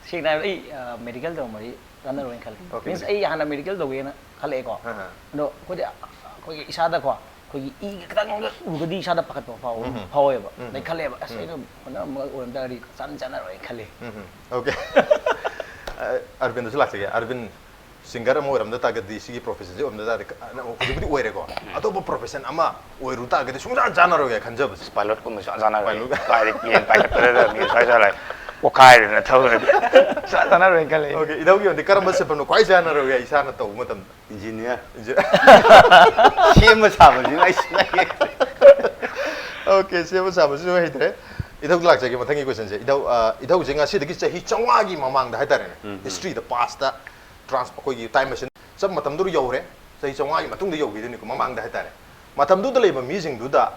ꯁꯦꯡꯅ ꯍꯥꯏꯔꯕꯗ, ꯑꯩ, ꯑ, ꯃꯦꯗꯤꯀꯦꯜ ꯇꯧꯔꯝꯃꯗꯤ ꯀꯥꯟꯅꯔꯣꯏꯅ ꯈꯜꯂꯦ꯫ Okay, means, medical. ꯑꯩ ꯍꯥꯟꯅ ꯃꯦꯗꯤꯀꯦꯜ ꯇꯧꯒꯦꯅ ꯈꯜꯂꯛꯑꯦꯀꯣ꯫ ꯑꯍꯥ꯫ ꯑꯗꯣ ꯑꯩꯈꯣꯏꯗꯤ, ꯑ, ꯑꯩꯈꯣꯏꯒꯤ ꯏꯁꯥꯗꯀꯣ, ꯑꯩꯈꯣꯏꯒꯤ ꯏꯒ ꯈꯤꯇꯪꯒ ꯎꯔꯒꯗꯤ ꯏꯁꯥꯗ ꯄꯥꯈꯠꯄ ꯐꯥꯎ-, ꯎꯝ ꯍꯝ꯫ ꯐꯥꯎꯋꯦꯕ꯫ ꯎꯝ ꯑꯗꯩ ꯍꯝ꯫ ꯈꯜꯂꯦꯕ, "ꯑꯁ, ꯎꯝ꯫ ꯑꯩꯅ ꯍꯣꯠꯅꯔꯝꯕ ꯑꯣꯏꯔꯝ ꯇꯥꯔꯗꯤ ꯆꯥꯟ ꯆꯥꯟꯅꯔꯣꯏꯅ" ꯈꯜꯂꯦ꯫ ꯎꯝ ꯍꯝ꯫ ꯑꯣꯀꯦ꯫ ꯑ, ꯑꯔꯕꯤꯟꯗꯁꯨ ꯂꯥꯛꯆꯒꯦ꯫ ꯑꯔꯕꯤꯟ, ꯁꯤꯡꯒꯔ ꯑꯃ ꯑꯣꯏꯔꯝꯗ ꯇꯥꯔꯒꯗꯤ, ꯁꯤꯒꯤ professionꯁꯦ ꯑꯣꯏꯔꯝꯗ ꯇꯥꯔꯒꯗꯤ, ꯀ-, ꯑ, ꯍꯧꯖꯤꯛꯄꯨꯗꯤ ꯑꯣꯏꯔꯦꯀꯣ꯫ ꯑꯇꯣꯞꯄ profession ꯑꯃ ꯑꯣꯏꯔꯨ ꯇꯥꯔꯒꯗꯤ ꯁꯨꯡꯆꯥꯟ ꯆꯥꯟꯅꯔꯣꯏꯒꯦ ꯈꯟꯖꯕꯁꯦ꯫ Pilotꯀꯨꯝꯕ ꯁꯨꯡꯆꯥꯟ ꯆꯥꯟꯅꯔꯣꯏ꯫ Pilot꯫ ꯀꯥꯏꯗꯩ plane ꯄꯥꯏꯈꯠꯄꯗ ꯃꯤ ꯁ꯭ꯋꯥꯏ ꯁ꯭ꯋꯥꯏ ꯂꯥꯛꯑꯦ꯫ ꯄꯣꯛꯈꯥꯏꯗꯅ ꯊꯧꯔꯗꯤ ꯁꯨꯡꯆꯥꯟ ꯆꯥꯟꯅꯔꯣꯏꯅ ꯈꯜꯂꯦ꯫ ꯑꯣꯀꯦ, ꯏꯙꯧꯒꯤ ꯑꯣꯏꯅꯗꯤ ꯀꯔꯝꯕ ꯁꯤꯟꯐꯝꯅ ꯈ꯭ꯋꯥꯏ ꯆꯥꯟꯅꯔꯣꯏꯒꯦ ꯏꯁꯥꯅ ꯇꯧꯕ ꯃꯇꯝꯗ? Engineer꯫ Engineer꯫ ꯁꯦꯝꯕ ꯁꯥꯕꯁꯤꯃ ꯑꯩ ꯁꯨꯡꯍꯩ ꯍꯩꯇ꯭ꯔꯦ꯫ ꯑꯣꯀꯦ, ꯁꯦꯝꯕ ꯁꯥꯕꯁꯤꯁꯨ ꯍꯩꯇ꯭ꯔꯦ꯫ ꯏꯙꯧ ꯂꯥꯛꯆꯒꯦ ꯃꯊꯪꯒꯤ questionꯁꯦ꯫ ꯏꯙꯧ, ꯑ, ꯏꯙꯧꯁꯦ ꯉꯁꯤꯗꯒꯤ ꯆꯍꯤ ꯆꯥꯝꯃꯉꯥꯒꯤ ꯃꯃꯥꯡꯗ ꯍꯥꯏꯇꯥꯔꯦꯅꯦ, ꯎꯝ, ꯎꯝ꯫ Historyꯗ, pastꯇ, trans-, ꯑꯩꯈꯣꯏꯒꯤ time machine ꯆꯞ ꯃꯇꯝꯗꯨꯗ ꯌꯧꯔꯦ, ꯆꯍꯤ ꯆꯥꯝꯃꯉꯥꯒꯤ ꯃꯇꯨꯡꯗ ꯌꯧꯈꯤꯗꯣꯏꯅꯤꯀꯣ, ꯃꯃꯥꯡꯗ ꯍꯥꯏꯇꯥꯔꯦ꯫ ꯃꯇꯝꯗꯨꯗ ꯂꯩꯕ ꯃꯤꯁꯤꯡꯗꯨꯗ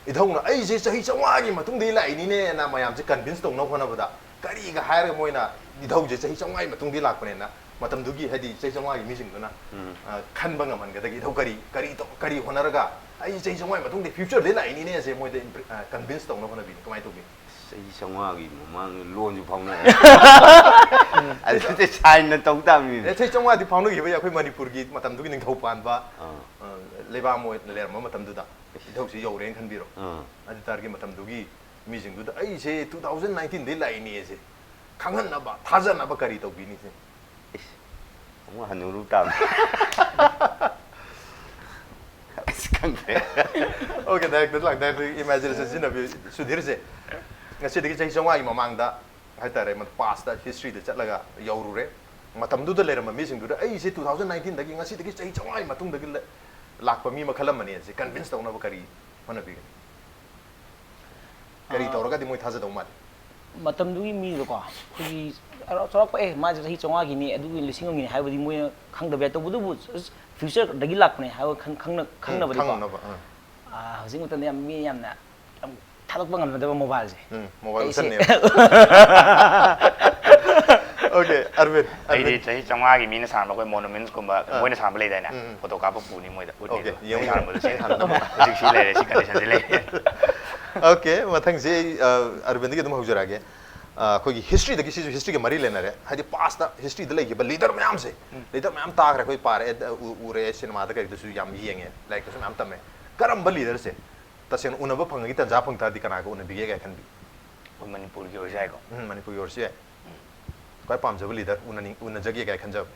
ꯏꯙꯧꯅ "ꯑꯩꯁꯦ ꯆꯍꯤ ꯆꯥꯝꯃꯉꯥꯒꯤ ꯃꯇꯨꯡꯗꯒꯤ ꯂꯥꯛꯏꯅꯤꯅꯦꯅ" ꯃꯌꯥꯝꯁꯦ convince ꯇꯧꯅꯕ ꯍꯣꯠꯅꯕꯗ ꯀꯔꯤꯒ ꯍꯥꯏꯔꯒ ꯃꯣꯏꯅ ꯏꯙꯧꯁꯦ ꯆꯍꯤ ꯆꯥꯝꯃꯉꯥꯒꯤ ꯃꯇꯨꯡꯗꯒꯤ ꯂꯥꯛꯄꯅꯦꯅ ꯃꯇꯝꯗꯨꯒꯤ, ꯍꯥꯏꯗꯤ, ꯆꯍꯤ ꯆꯥꯝꯃꯉꯥꯒꯤ ꯃꯤꯁꯤꯡꯗꯨꯅ, ꯎꯝ꯫ ꯑ, ꯈꯟꯕ ꯉꯝꯍꯟꯒꯗꯒꯦ? ꯏꯙꯧ ꯀꯔꯤ, ꯀꯔꯤ ꯇꯧ-, ꯀꯔꯤ ꯍꯣꯠꯅꯔꯒ "ꯑꯩꯁꯦ ꯆꯍꯤ ꯆꯥꯝꯃꯉꯥꯒꯤ ꯃꯇꯨꯡꯗ futureꯗꯒꯤ ꯂꯥꯛꯏꯅꯤꯅꯦꯁꯦ" ꯃꯣꯏꯗ impre-, ꯑ, convince ꯇꯧꯅꯕ ꯍꯣꯠꯅꯕꯤꯅꯤ? ꯀꯃꯥꯏꯅ ꯇꯧꯕꯤ? ꯆꯍꯤ ꯆꯥꯝꯃꯉꯥꯒꯤ ꯃꯃꯥꯡꯗ ꯂꯣꯟꯁꯨ ꯐꯥꯎꯅꯔꯦ꯫ ꯑꯗꯨꯗꯤ signꯅ ꯇꯧ ꯇꯥꯕꯅꯤꯅꯦ꯫ ꯑꯦ, ꯆꯍꯤ ꯆꯥꯝꯃꯉꯥꯗꯤ ꯐꯥꯎꯅꯈꯤꯕ ꯌꯥꯏ꯫ ꯑꯩꯈꯣꯏ ꯃꯅꯤꯄꯨꯔꯒꯤ ꯃꯇꯝꯗꯨꯒꯤ ꯅꯤꯡꯊꯧ ꯄꯥꯟꯕ, ꯑꯥ꯫ ꯑ, ꯂꯩꯕꯥꯛ ꯑꯃ ꯑꯣꯏꯅ ꯂꯩꯔꯝꯕ ꯃꯇꯝꯗꯨꯗ ꯏꯙꯧꯁꯤ ꯌꯧꯔꯦꯅ ꯈꯟꯕꯤꯔꯣ꯫ ꯑꯥ꯫ ꯑꯗꯨ ꯇꯥꯔꯒꯤ ꯃꯇꯝꯗꯨꯒꯤ ꯃꯤꯁꯤꯡꯗꯨꯗ "ꯑꯩꯁꯦ two thousand nineteenꯗꯒꯤ ꯂꯥꯛꯏꯅꯦꯁꯦ" ꯈꯪꯍꯟꯅꯕ, ꯊꯥꯖꯅꯕ ꯀꯔꯤ ꯇꯧꯕꯤꯅꯤ ꯁꯦ? ꯏꯁ, ꯑꯃꯨꯛ ꯍꯟꯅꯨꯔꯨ ꯇꯥꯕꯅꯤ꯫ ꯑꯁ, Okay, director ꯂꯥꯛ director imagination ꯁꯤꯖꯤꯟꯅꯕꯤꯌꯨ꯫ ꯁꯨꯙꯤꯔꯁꯦ ꯉꯁꯤꯗꯒꯤ ꯆꯍꯤ ꯆꯥꯝꯃꯉꯥꯒꯤ ꯃꯃꯥꯡꯗ ꯍꯥꯏꯇꯥꯔꯦ, ꯄꯥꯁꯇ, ꯍꯤꯁꯇ꯭ꯔꯤꯗ ꯆꯠꯂꯒ ꯌꯧꯔꯨꯔꯦ꯫ ꯃꯇꯝꯗꯨꯗ ꯂꯩꯔꯝꯕ ꯃꯤꯁꯤꯡꯗꯨꯗ ꯑꯩꯁꯦ two thousand nineteenꯗꯒꯤ, ꯉꯁꯤꯗꯒꯤ ꯆꯍꯤ ꯆꯥꯝꯃꯉꯥꯒꯤ ꯃꯇꯨꯡꯗꯒꯤ ꯂ- ꯂꯥꯛꯄ ꯃꯤ ꯃꯈꯜ ꯑꯃꯅꯤ ꯍꯥꯏꯁꯦ convince ꯇꯧꯅꯕ ꯀꯔꯤ ꯍꯣꯠꯅꯕꯤꯒꯅꯤ? ꯀꯔꯤ ꯑꯥ, ꯇꯧꯔꯒꯗꯤ ꯃꯣꯏ ꯊꯥꯖꯗꯧ ꯃꯥꯜꯂꯤ? ꯃꯇꯝꯗꯨꯒꯤ ꯃꯤꯗꯣꯀꯣ, ꯑꯩꯈꯣꯏꯒꯤ ꯆꯥꯎꯔꯥꯛꯄ, ꯑꯦ, ꯃꯥꯁꯦ ꯆꯍꯤ ꯆꯥꯝꯃꯉꯥꯒꯤ ꯃꯤ, ꯑꯗꯨꯒꯤ ꯂꯤꯁꯤꯡ ꯑꯃꯒꯤꯅꯤ ꯍꯥꯏꯕꯗꯤ ꯃꯣꯏꯅ ꯈꯪꯗꯕ ꯌꯥꯏ꯫ ꯇꯧꯕꯇꯕꯨ futureꯗꯒꯤ ꯂꯥꯛꯄꯅꯦ ꯍꯥꯏꯕ ꯈꯪ- ꯈꯪꯅ- ꯎꯝ, ꯈꯪꯅꯕꯗꯤꯀꯣ꯫ ꯈꯪꯅꯕ, ꯑꯥ. ꯑꯥ, ꯍꯧꯖꯤꯛ ꯃꯇꯝꯗ ꯌꯥꯝ, ꯃꯤ ꯌꯥꯝꯅ ꯌꯥꯝ ꯊꯥꯗꯣꯛꯄ ꯉꯝꯅꯗꯕ mobileꯁꯦ꯫ ꯎꯝ, mobile ꯑꯩꯁꯦ ꯎꯠꯁꯟꯅꯦꯕ꯫ Okay, ꯑꯔꯕꯤꯟ, ꯑꯩꯗꯤ ꯑꯔꯕꯤꯟ꯫ ꯆꯍꯤ ꯆꯥꯝꯃꯉꯥꯒꯤ ꯃꯤꯅ ꯁꯥꯔꯝꯕ ꯑꯩꯈꯣꯏ monuments ꯀꯨꯝꯕ ꯑꯥ. ꯃꯣꯏꯅ ꯁꯥꯔꯝꯕ ꯂꯩꯗꯥꯏꯅꯦ, ꯎꯝ, ꯎꯝ. Photo ꯀꯥꯞꯄ ꯄꯨꯅꯤ ꯃꯣꯏꯗ ꯎꯠꯅꯤ꯫ Okay, ꯑꯗꯨꯝ ꯌꯦꯡꯉꯨ, ꯃꯣꯏ ꯁꯥꯔꯝꯕꯗꯣ ꯁꯤ ꯌꯦꯡꯉꯨ꯫ ꯊꯝꯅꯕ ꯍꯧꯖꯤꯛ ꯁꯤ ꯂꯩꯔꯦ, ꯁꯤ conditionꯁꯤ ꯂꯩꯔꯦ꯫ Okay, ꯃꯊꯪꯁꯤ ꯑꯩ, ꯑ, ꯑꯔꯕꯤꯟꯗꯒꯤ ꯑꯗꯨꯝ ꯍꯧꯖꯔꯛꯑꯒꯦ꯫ ꯑ, ꯑꯩꯈꯣꯏꯒꯤ historyꯗꯒꯤ, ꯁꯤꯁꯨ historyꯒ ꯃꯔꯤ ꯂꯩꯅꯔꯦ꯫ ꯍꯥꯏꯗꯤ pastꯇ historyꯗ ꯂꯩꯈꯤꯕ leader ꯃꯌꯥꯝꯁꯦ, leader ꯃꯌꯥꯝ ꯇꯥꯈ꯭ꯔꯦ, ꯑꯩꯈꯣꯏ ꯄꯥꯔꯦ, ꯑ, ꯎ- ꯎꯔꯦ, ꯁꯤꯅꯦꯃꯥꯗ ꯀꯩꯗꯁꯨ ꯌꯥꯝ ꯌꯦꯡꯉꯦ, ꯂꯥꯏꯔꯤꯛꯇꯁꯨ ꯃꯌꯥꯝ ꯇꯝꯃꯦ꯫ ꯀꯔꯝꯕ leaderꯁꯦ ꯇꯁꯦꯡꯅ ꯎꯅꯕ ꯐꯪꯉꯒꯤ ꯇꯟꯖꯥ ꯐꯪ ꯇꯥꯔꯗꯤ ꯀꯅꯥꯒ ꯎꯅꯕꯤꯒꯦ ꯀꯥꯏ ꯈꯟꯕꯤ? ꯑꯩꯈꯣꯏ ꯃꯅꯤꯄꯨꯔꯒꯤ ꯑꯣꯏꯔꯁꯨ ꯌꯥꯏꯀꯣ꯫ ꯎꯝ, ꯃꯅꯤꯄꯨꯔꯒꯤ ꯑꯣꯏꯔꯁꯨ ꯌꯥꯏ꯫ ꯈ꯭ꯋꯥꯏ ꯄꯥꯝꯖꯕ leader ꯎꯅꯅꯤꯡ- ꯎꯅꯖꯒꯦ ꯀꯥꯏ ꯈꯟꯖꯕ?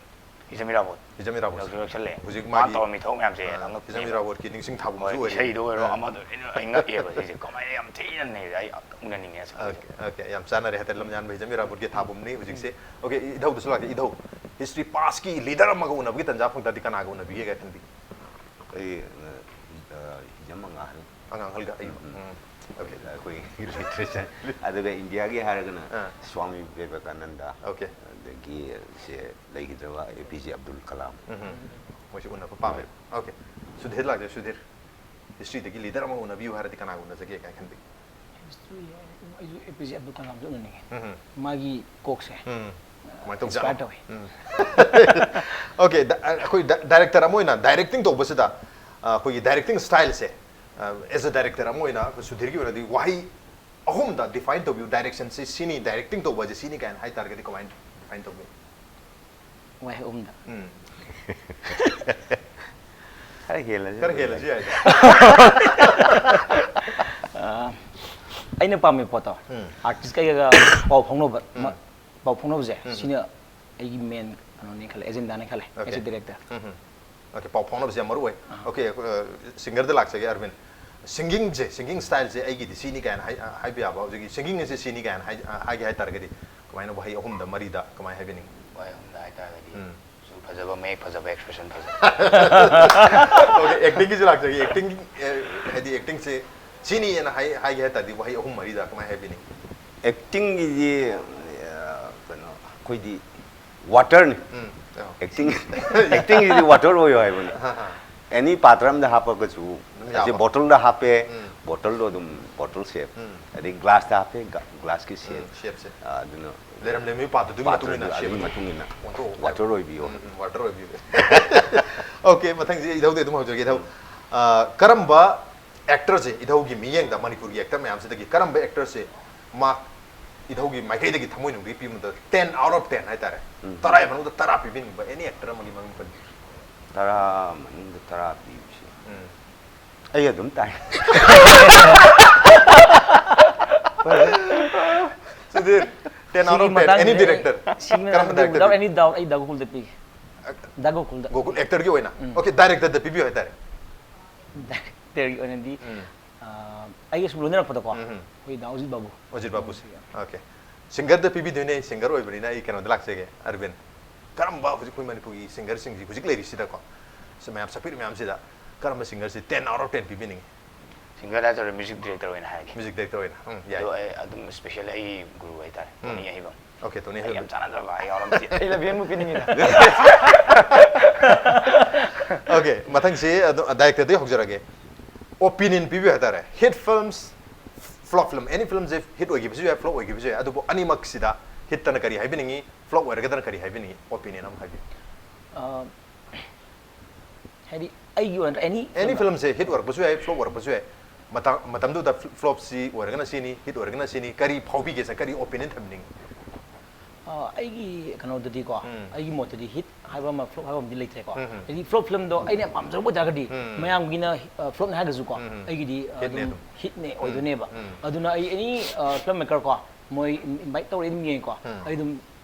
ꯍꯤꯖꯝ ꯏꯔꯥꯕꯣꯠ꯫ ꯍꯤꯖꯝ ꯏꯔꯥꯕꯣꯠꯁꯦ꯫ ꯌꯧꯁꯨ ꯌꯧꯁꯜꯂꯛꯑꯦ꯫ ꯍꯧꯖꯤꯛ ꯃꯥꯅ ꯃꯥꯒꯤ, ꯇꯧꯔꯝꯃꯤ ꯊꯕꯛ ꯃꯌꯥꯝꯁꯦ ꯑ, ꯌꯥꯝ ꯉꯛꯄꯅꯦꯕ꯫ ꯍꯤꯖꯝ ꯏꯔꯥꯕꯣꯠꯀꯤ ꯅꯤꯡꯁꯤꯡ ꯊꯥꯕꯨꯡꯁꯨ ꯍꯣꯏ, ꯑꯣꯏꯔꯤ꯫ ꯏꯁꯩꯗꯣ ꯑꯣꯏꯔꯣ, ꯑ. ꯑꯃꯗ ꯑꯩꯅ ꯑꯩ ꯉꯛꯑꯦꯕ ꯁꯤꯁꯦ꯫ ꯀꯃꯥꯏꯅ ꯌꯥꯝ ꯊꯤꯅ ꯅꯩꯔꯦ, ꯑꯩ ꯑꯝꯇ ꯎꯅꯅꯤꯡꯉꯦ ꯑꯁ꯫ Okay, okay, ꯌꯥꯝ ꯆꯥꯟꯅꯔꯦ꯫ ꯍꯥꯏꯇꯥꯔꯦ, ꯂꯝꯌꯥꯟꯕ ꯍꯤꯖꯝ ꯏꯔꯥꯕꯣꯠꯀꯤ ꯊꯥꯕꯨꯝꯅꯤ ꯍꯧꯖꯤꯛꯁꯦ꯫ Okay, ꯏꯙꯧꯗꯁꯨ ꯂꯥꯛꯀꯦ꯫ ꯏꯙꯧ, history pastꯀꯤ leader ꯑꯃꯒ ꯎꯅꯕꯒꯤ ꯇꯟꯖꯥ ꯐꯪ ꯇꯥꯔꯗꯤ ꯀꯅꯥꯒ ꯎꯅꯕꯤꯒꯦ ꯀꯥꯏ ꯈꯟꯕꯤ? ꯑꯩ ꯑ, ꯍꯤꯖꯝ ꯑꯉꯥꯡ ꯑꯍꯜ꯫ ꯑꯉꯥꯡ ꯑꯍꯜꯒ ꯑꯩ꯫ ꯎꯝ. Okay. ꯑꯩꯈꯣꯏ literature꯫ ꯑꯗꯨꯒ ꯏꯟꯗꯤꯌꯥꯒꯤ ꯍꯥꯏꯔꯒꯅ ꯑꯥ. ꯁ꯭ꯋꯥꯃꯤ ꯕꯤꯕꯦꯀꯥꯅꯟꯗ꯫ Okay. ꯑꯗꯒꯤ ꯁꯦ ꯂꯩꯈꯤꯗ꯭ꯔꯕ ꯑꯦ ꯄꯤ ꯖꯦ ꯑꯕꯗꯨꯜ ꯀꯂꯥꯝ꯫ ꯎꯝ. ꯃꯣꯏꯁꯨ ꯎꯅꯕ ꯄꯥꯝꯃꯦ꯫ Okay. ꯁꯨꯙꯤꯔ ꯂꯥꯛꯆꯩ, ꯁꯨꯙꯤꯔ꯫ Historyꯗꯒꯤ leader ꯑꯃ ꯎꯅꯕꯤꯌꯨ ꯍꯥꯏꯔꯗꯤ ꯀꯅꯥꯒ ꯎꯅꯖꯒꯦ ꯀꯥꯏ ꯈꯟꯕꯤ? History ꯍꯥꯏꯔꯗꯤ ꯑꯩꯁꯨ ꯑꯦ ꯄꯤ ꯖꯦ ꯑꯕꯗꯨꯜ ꯀꯂꯥꯝꯁꯨ ꯎꯅꯅꯤꯡꯉꯦ꯫ ꯎꯝ. ꯃꯥꯒꯤ ꯀꯣꯛꯁꯦ ꯎꯝ. ꯀꯃꯥꯏꯅ ꯇꯧꯖꯥꯠꯅꯣ? Inspire ꯇꯧꯋꯦ꯫ ꯎꯝ. Okay, ꯗ- ꯑꯩꯈꯣꯏ ꯗ- director ꯑꯃ ꯑꯣꯏꯅ directing ꯇꯧꯕꯁꯤꯗ, ꯑ, ꯑꯩꯈꯣꯏꯒꯤ directing styleꯁꯦ, ꯑ, as a director ꯑꯃ ꯑꯣꯏꯅ ꯑꯩꯈꯣꯏ ꯁꯨꯙꯤꯔꯒꯤ ꯑꯣꯏꯅꯗꯤ ꯋꯥꯍꯩ ꯑꯍꯨꯝꯗ define ꯇꯧꯕꯤꯌꯨ꯫ Directionꯁꯦ ꯁꯤꯅꯤ, directing ꯇꯧꯕ ꯍꯥꯏꯁꯦ ꯁꯤꯅꯤ ꯀꯥꯏꯅ ꯍꯥꯏ ꯇꯥꯔꯒꯗꯤ ꯀꯃꯥꯏꯅ define ꯇꯧꯕꯤ? ꯋꯥꯍꯩ ꯑꯍꯨꯝꯗ꯫ ꯎꯝ. ꯈꯔ ꯍꯦꯜꯂꯁꯨ ꯈꯔ ꯍꯦꯜꯂꯁꯨ ꯌꯥꯏ꯫ ꯑꯥ, ꯑꯩꯅ ꯄꯥꯝꯃꯤ ꯄꯣꯠꯇꯣ, ꯎꯝ. artist ꯀꯩꯒ ꯄꯥꯎ ꯐꯥꯎꯅꯕ, ꯎꯝ. ꯃ- ꯄꯥꯎ ꯐꯥꯎꯅꯕꯁꯦ, ꯎꯝ. ꯁꯤꯅ ꯑꯩꯒꯤ main ꯀꯩꯅꯣꯅꯦ ꯈꯜꯂꯦ, agendaꯅꯦ ꯈꯜꯂꯦ, Okay. as a director꯫ Um. Okay, ꯄꯥꯎ ꯐꯥꯎꯅꯕꯁꯦ ꯌꯥꯝ ꯃꯔꯨ ꯑꯣꯏ꯫ ꯑꯣꯀꯦ, ꯁꯤꯡꯒꯔꯗ ꯂꯥꯛꯆꯒꯦ ꯑꯔꯕꯤꯟ꯫ ꯁꯤꯡꯒꯤꯡꯁꯦ, ꯁꯤꯡꯒꯤꯡ ꯁ꯭ꯇꯥꯏꯜꯁꯦ ꯑꯩꯒꯤꯗꯤ ꯁꯤꯅꯤ ꯀꯥꯏꯅ ꯍꯥꯏ-, ꯍꯥꯏꯕ ꯌꯥꯕ, ꯍꯧꯖꯤꯛꯀꯤ ꯁꯤꯡꯒꯤꯡ ꯑꯁꯦ ꯁꯤꯅꯤ ꯀꯥꯏꯅ ꯍꯥꯏ-, ꯍꯥꯏꯒꯦ ꯍꯥꯏ ꯇꯥꯔꯒꯗꯤ ꯀꯃꯥꯏꯅ ꯋꯥꯍꯩ ꯑꯍꯨꯝꯗ ꯃꯔꯤꯗ ꯀꯃꯥꯏꯅ ꯍꯥꯏꯕꯤꯅꯤꯡꯉꯤ? ꯋꯥꯍꯩ ꯑꯍꯨꯝꯗ ꯍꯥꯏ ꯇꯥꯔꯒꯗꯤ, ꯎꯝ꯫ ꯁꯨꯝ ꯐꯖꯕ, ꯃꯌꯦꯛ ꯐꯖꯕ, ꯑꯦꯛꯁꯄ꯭ꯔꯦꯁꯟ ꯐꯖꯕ꯫ ꯑꯣꯀꯦ, ꯑꯦꯛꯇꯤꯡꯒꯤꯁꯨ ꯂꯥꯛꯆꯒꯦ꯫ ꯑꯦꯛꯇꯤꯡ, ꯑꯦ, ꯍꯥꯏꯗꯤ ꯑꯦꯛꯇꯤꯡꯁꯦ ꯁꯤꯅꯤꯅ ꯍꯥꯏ-, ꯍꯥꯏꯒꯦ ꯍꯥꯏ ꯇꯥꯔꯗꯤ ꯋꯥꯍꯩ ꯑꯍꯨꯝ ꯃꯔꯤꯗ ꯀꯃꯥꯏꯅ ꯍꯥꯏꯕꯤꯅꯤꯡꯉꯤ? ꯑꯦꯛꯇꯤꯡꯒꯤꯗꯤ, ꯑ, ꯀꯩꯅꯣ, ꯑꯩꯈꯣꯏꯗꯤ ꯋꯥꯇꯔꯅꯤ꯫ ꯎꯝ, ꯑꯣ꯫ ꯑꯦꯛꯇꯤꯡ, ꯑꯦꯛꯇꯤꯡꯒꯤꯗꯤ ꯋꯥꯇꯔ ꯑꯣꯏꯌꯣ ꯍꯥꯏꯕꯅꯤ꯫ ꯑꯍꯥ, ꯑꯍꯥ꯫ ꯑꯦꯅꯤ ꯄꯥꯇ꯭ꯔ ꯑꯃꯗ ꯍꯥꯞꯄꯒꯁꯨ, ꯑꯗꯨꯝ ꯍꯥꯏꯗꯤ ꯌꯥꯕ꯫ ꯕꯣꯇꯜꯗ ꯍꯥꯞꯄꯦ, ꯎꯝ꯫ ꯕꯣꯇꯜꯗꯣ ꯑꯗꯨꯝ ꯕꯣꯇꯜ ꯁꯦꯞ꯫ ꯎꯝ꯫ ꯑꯗꯩ ꯒ꯭ꯂꯥꯁꯇ ꯍꯥꯞꯄꯦ, ꯒ-, ꯒ꯭ꯂꯥꯁꯀꯤ ꯁꯦꯞ꯫ ꯎꯝ, ꯁꯦꯞꯁꯦ꯫ ꯑ, ꯑꯗꯨꯅ ꯂꯩꯔꯝꯂꯦ ꯃꯤ ꯄꯥꯠꯇꯨꯗꯨꯒꯤ ꯃꯇꯨꯡ ꯏꯟꯅ ꯄꯥꯇ꯭ꯔꯗꯨ ꯑꯗꯨꯒꯤ ꯁꯦꯞꯇꯨ ꯃꯇꯨꯡ ꯏꯟꯅ ꯑꯣꯟꯊꯣꯛꯑꯣ ꯍꯥꯏꯕ꯫ ꯋꯥꯇꯔ ꯑꯣꯏꯕꯤꯌꯣ꯫ ꯎꯝ, ꯎꯝ, ꯋꯥꯇꯔ ꯑꯣꯏꯕꯤꯌꯨ꯫ ꯑꯣꯀꯦ, ꯃꯊꯪꯁꯤ ꯏꯙꯧꯗꯤ ꯑꯗꯨꯝ ꯍꯧꯖꯔꯒꯦ, ꯏꯙꯧ꯫ ꯎꯝ꯫ ꯑ, ꯀꯔꯝꯕ ꯑꯦꯛꯇꯔꯁꯦ ꯏꯙꯧꯒꯤ ꯃꯤꯠꯌꯦꯡꯗ, ꯃꯅꯤꯄꯨꯔꯒꯤ ꯑꯦꯛꯇꯔ ꯃꯌꯥꯝꯁꯤꯗꯒꯤ ꯀꯔꯝꯕ ꯑꯦꯛꯇꯔꯁꯦ ꯃꯥ ꯏꯙꯧꯒꯤ ꯃꯥꯏꯀꯩꯗꯒꯤ ꯊꯃꯣꯏꯅꯨꯡꯗꯒꯤ ꯄꯤꯕꯗ ten out of ten ꯍꯥꯏꯇꯥꯔꯦ, ꯎꯝ꯫ ꯇꯔꯥꯒꯤ ꯃꯅꯨꯡꯗ ꯇꯔꯥ ꯄꯤꯕꯤꯅꯤꯡꯕ ꯑꯦꯅꯤ ꯑꯦꯛꯇꯔ ꯑꯃꯒꯤ ꯃꯃꯤꯡ ꯄꯟꯕꯤꯌꯨ꯫ ꯇꯔꯥ ꯃꯅꯨꯡꯗ ꯇꯔꯥ ꯄꯤꯕꯁꯦ꯫ ꯎꯝ꯫ ꯑꯩ ꯑꯗꯨꯝ ꯇꯥꯏ꯫ ꯁꯤꯗꯤ ten out of ten, ꯁꯤꯒꯤ ꯃꯇꯥꯡꯁꯤꯗ any ꯑꯩ, director? ꯁꯤꯒꯤ ꯀꯔꯝꯕ ꯃꯇꯥꯡꯁꯤꯗ director without ꯄꯤ? Any doubt ꯑꯩ ꯗꯥ ꯒꯣꯀꯨꯜꯗ ꯄꯤꯒꯦ꯫ ꯑ, ꯗꯥ ꯒꯣꯀꯨꯜꯗ꯫ ꯒꯣꯀꯨꯜ ꯑꯦꯛꯇꯔꯒꯤ ꯑꯣꯏꯅ? ꯎꯝ꯫ ꯑꯣꯀꯦ, ꯗꯥꯏꯔꯦꯛꯇꯔꯗ ꯄꯤꯕꯤꯌꯨ ꯍꯥꯏꯇꯥꯔꯦ꯫ ꯗꯥꯏꯔꯦꯛꯇꯔꯒꯤ ꯑꯣꯏꯅꯗꯤ, ꯎꯝ꯫ ꯑ, ꯑꯩꯒ ꯁꯨꯝ ꯂꯣꯏꯅꯔꯛꯄꯗꯀꯣ, ꯎꯝ, ꯎꯝ꯫ ꯑꯩꯈꯣꯏ ꯗꯥ ꯑꯣꯖꯤꯠ ꯕꯥꯕꯨ꯫ ꯑꯣꯖꯤꯠ ꯕꯥꯕꯨꯁꯦ꯫ ꯑꯣꯀꯦ꯫ ꯁꯤꯡꯒꯔꯗ ꯄꯤꯕꯤꯗꯣꯏꯅꯦ, ꯁꯤꯡꯒꯔ ꯑꯣꯏꯕꯅꯤꯅ ꯑꯩ ꯀꯩꯅꯣꯗ ꯂꯥꯛꯆꯒꯦ, ꯑꯔꯕꯤꯟ꯫ ꯀꯔꯝꯕ ꯍꯧꯖꯤꯛ ꯑꯩꯈꯣꯏ ꯃꯅꯤꯄꯨꯔꯒꯤ ꯁꯤꯡꯒꯔꯁꯤꯡꯁꯤ ꯍꯧꯖꯤꯛ ꯂꯩꯔꯤꯁꯤꯗꯀꯣ, ꯁꯤ ꯃꯌꯥꯝ ꯁꯛꯄꯤꯔꯤ ꯃꯌꯥꯝꯁꯤꯗ ꯀꯔꯝꯕ ꯁꯤꯡꯒꯔꯁꯤ ten out of ten ꯄꯤꯕꯤꯅꯤꯡꯉꯤ? ꯁꯤꯡꯒꯔ ꯍꯥꯏꯇꯥꯔꯦ, ꯃ꯭ꯌꯨꯖꯤꯛ ꯗꯤꯔꯦꯛꯇꯔ ꯑꯣꯏꯅ ꯍꯥꯏꯔꯒꯦ꯫ ꯃ꯭ꯌꯨꯖꯤꯛ ꯗꯥꯏꯔꯦꯛꯇꯔ ꯑꯣꯏꯅ꯫ ꯎꯝ, ꯌꯥꯏ꯫ ꯑꯗꯣ ꯑꯩ ꯑꯗꯨꯝ ꯁ꯭ꯄꯦꯁꯤꯌꯦꯜ ꯑꯩ ꯒꯨꯔꯨ ꯍꯥꯏꯇꯥꯔꯦ, ꯎꯝ꯫ ꯇꯣꯅꯤ ꯑꯍꯩꯕꯝ꯫ ꯑꯣꯀꯦ, ꯇꯣꯅꯤ ꯑꯩ ꯍꯩꯕꯝ꯫ ꯌꯥꯝ ꯆꯥꯟꯅꯗ꯭ꯔꯕ ꯑꯩ ꯌꯥꯎꯔꯝꯗꯦ꯫ ꯑꯩ ꯂꯝꯍꯦꯟꯕ ꯄꯤꯅꯤꯡꯉꯤꯗ꯫ ꯑꯣꯀꯦ, ꯃꯊꯪꯁꯤ ꯑꯗꯨꯝ ꯗꯥꯏꯔꯦꯛꯇꯔꯗꯒꯤ ꯍꯧꯖꯔꯒꯦ꯫ ꯑꯣꯄꯤꯅꯤꯌꯟ ꯄꯤꯕꯤꯌꯨ ꯍꯥꯏꯇꯥꯔꯦ꯫ ꯍꯤꯠ ꯐꯤꯜꯝꯁ, ꯐ꯭ꯂꯣꯞ ꯐꯤꯜꯝ, ꯑꯦꯅꯤ ꯐꯤꯜꯝꯁꯦ ꯍꯤꯠ ꯑꯣꯏꯈꯤꯕꯁꯨ ꯌꯥꯏ, ꯐ꯭ꯂꯣꯞ ꯑꯣꯏꯈꯤꯕꯁꯨ ꯌꯥꯏ, ꯑꯗꯨꯕꯨ ꯑꯅꯤꯃꯛꯁꯤꯗ ꯍꯤꯠꯇꯅ ꯀꯔꯤ ꯍꯥꯏꯕꯤꯅꯤꯡꯉꯤ, ꯐ꯭ꯂꯣꯞ ꯑꯣꯏꯔꯒꯗꯅ ꯀꯔꯤ ꯍꯥꯏꯕꯤꯅꯤꯡꯉꯤ? ꯑꯣꯄꯤꯅꯤꯌꯟ ꯑꯃ ꯍꯥꯏꯕꯤꯌꯨ꯫ ꯑ, ꯍꯥꯏꯗꯤ ꯑꯩꯒꯤ ꯑꯣꯏꯅ ꯑꯦꯅꯤ ꯑꯦꯅꯤ ꯐꯤꯜꯝ? ꯐꯤꯜꯝꯁꯦ ꯍꯤꯠ ꯑꯣꯏꯔꯛꯄꯁꯨ ꯌꯥꯏ, ꯐ꯭ꯂꯣꯞ ꯑꯣꯏꯔꯛꯄꯁꯨ ꯌꯥꯏ꯫ ꯃꯇꯥꯡ, ꯃꯇꯝꯗꯨꯗ ꯐ꯭ꯂꯣꯞꯁꯤ ꯑꯣꯏꯔꯒꯅ ꯁꯤꯅꯤ, ꯍꯤꯠ ꯑꯣꯏꯔꯒꯅ ꯁꯤꯅꯤ, ꯀꯔꯤ ꯐꯥꯎꯕꯤꯒꯦ ꯁꯥꯔ? ꯀꯔꯤ ꯑꯣꯄꯤꯅꯤꯌꯟ ꯊꯝꯕꯤꯅꯤꯡꯉꯤ? ꯑ, ꯑꯩꯒꯤ ꯀꯩꯅꯣꯗꯗꯤꯀꯣ, ꯎꯝ꯫ ꯑꯩꯒꯤ ꯃꯣꯠꯇꯗꯤ ꯍꯤꯠ ꯍꯥꯏꯕ ꯑꯃ, ꯐ꯭ꯂꯣꯞ ꯍꯥꯏꯕ ꯑꯃꯗꯤ ꯂꯩꯇ꯭ꯔꯦꯀꯣ꯫ ꯎꯝ, ꯎꯝ꯫ ꯍꯥꯏꯗꯤ ꯐ꯭ꯂꯣꯞ ꯐꯤꯂꯝꯗꯣ ꯑꯩꯅ ꯌꯥꯝ ꯄꯥꯝꯖꯔꯨꯕ ꯑꯣꯏꯇꯥꯔꯒꯗꯤ, ꯎꯝ꯫ ꯃꯌꯥꯝꯒꯤꯅ, ꯑ, ꯐ꯭ꯂꯣꯞꯅꯦ ꯍꯥꯏꯔꯒꯁꯨꯀꯣ, ꯎꯝ, ꯎꯝ꯫ ꯑꯩꯒꯤꯗꯤ, ꯑ, ꯍꯤꯠꯅꯦ ꯑꯗꯨꯝ ꯑꯗꯨꯝ꯫ ꯍꯤꯠꯅꯦ ꯎꯝ, ꯑꯣꯏꯗꯣꯏꯅꯦꯕ꯫ ꯎꯝ꯫ ꯑꯗꯨꯅ ꯑꯩ ꯑꯦꯅꯤ, ꯑ, ꯐꯤꯂꯝ ꯃꯦꯀꯔ ꯀꯣ, ꯃꯣꯏ ꯏꯟ-, ꯏꯟꯚꯥꯏꯠ ꯇꯧꯔꯦ ꯑꯗꯨꯝ ꯌꯦꯡꯉꯦꯀꯣ꯫ ꯎꯝ꯫ ꯑꯩ ꯑꯗꯨꯝ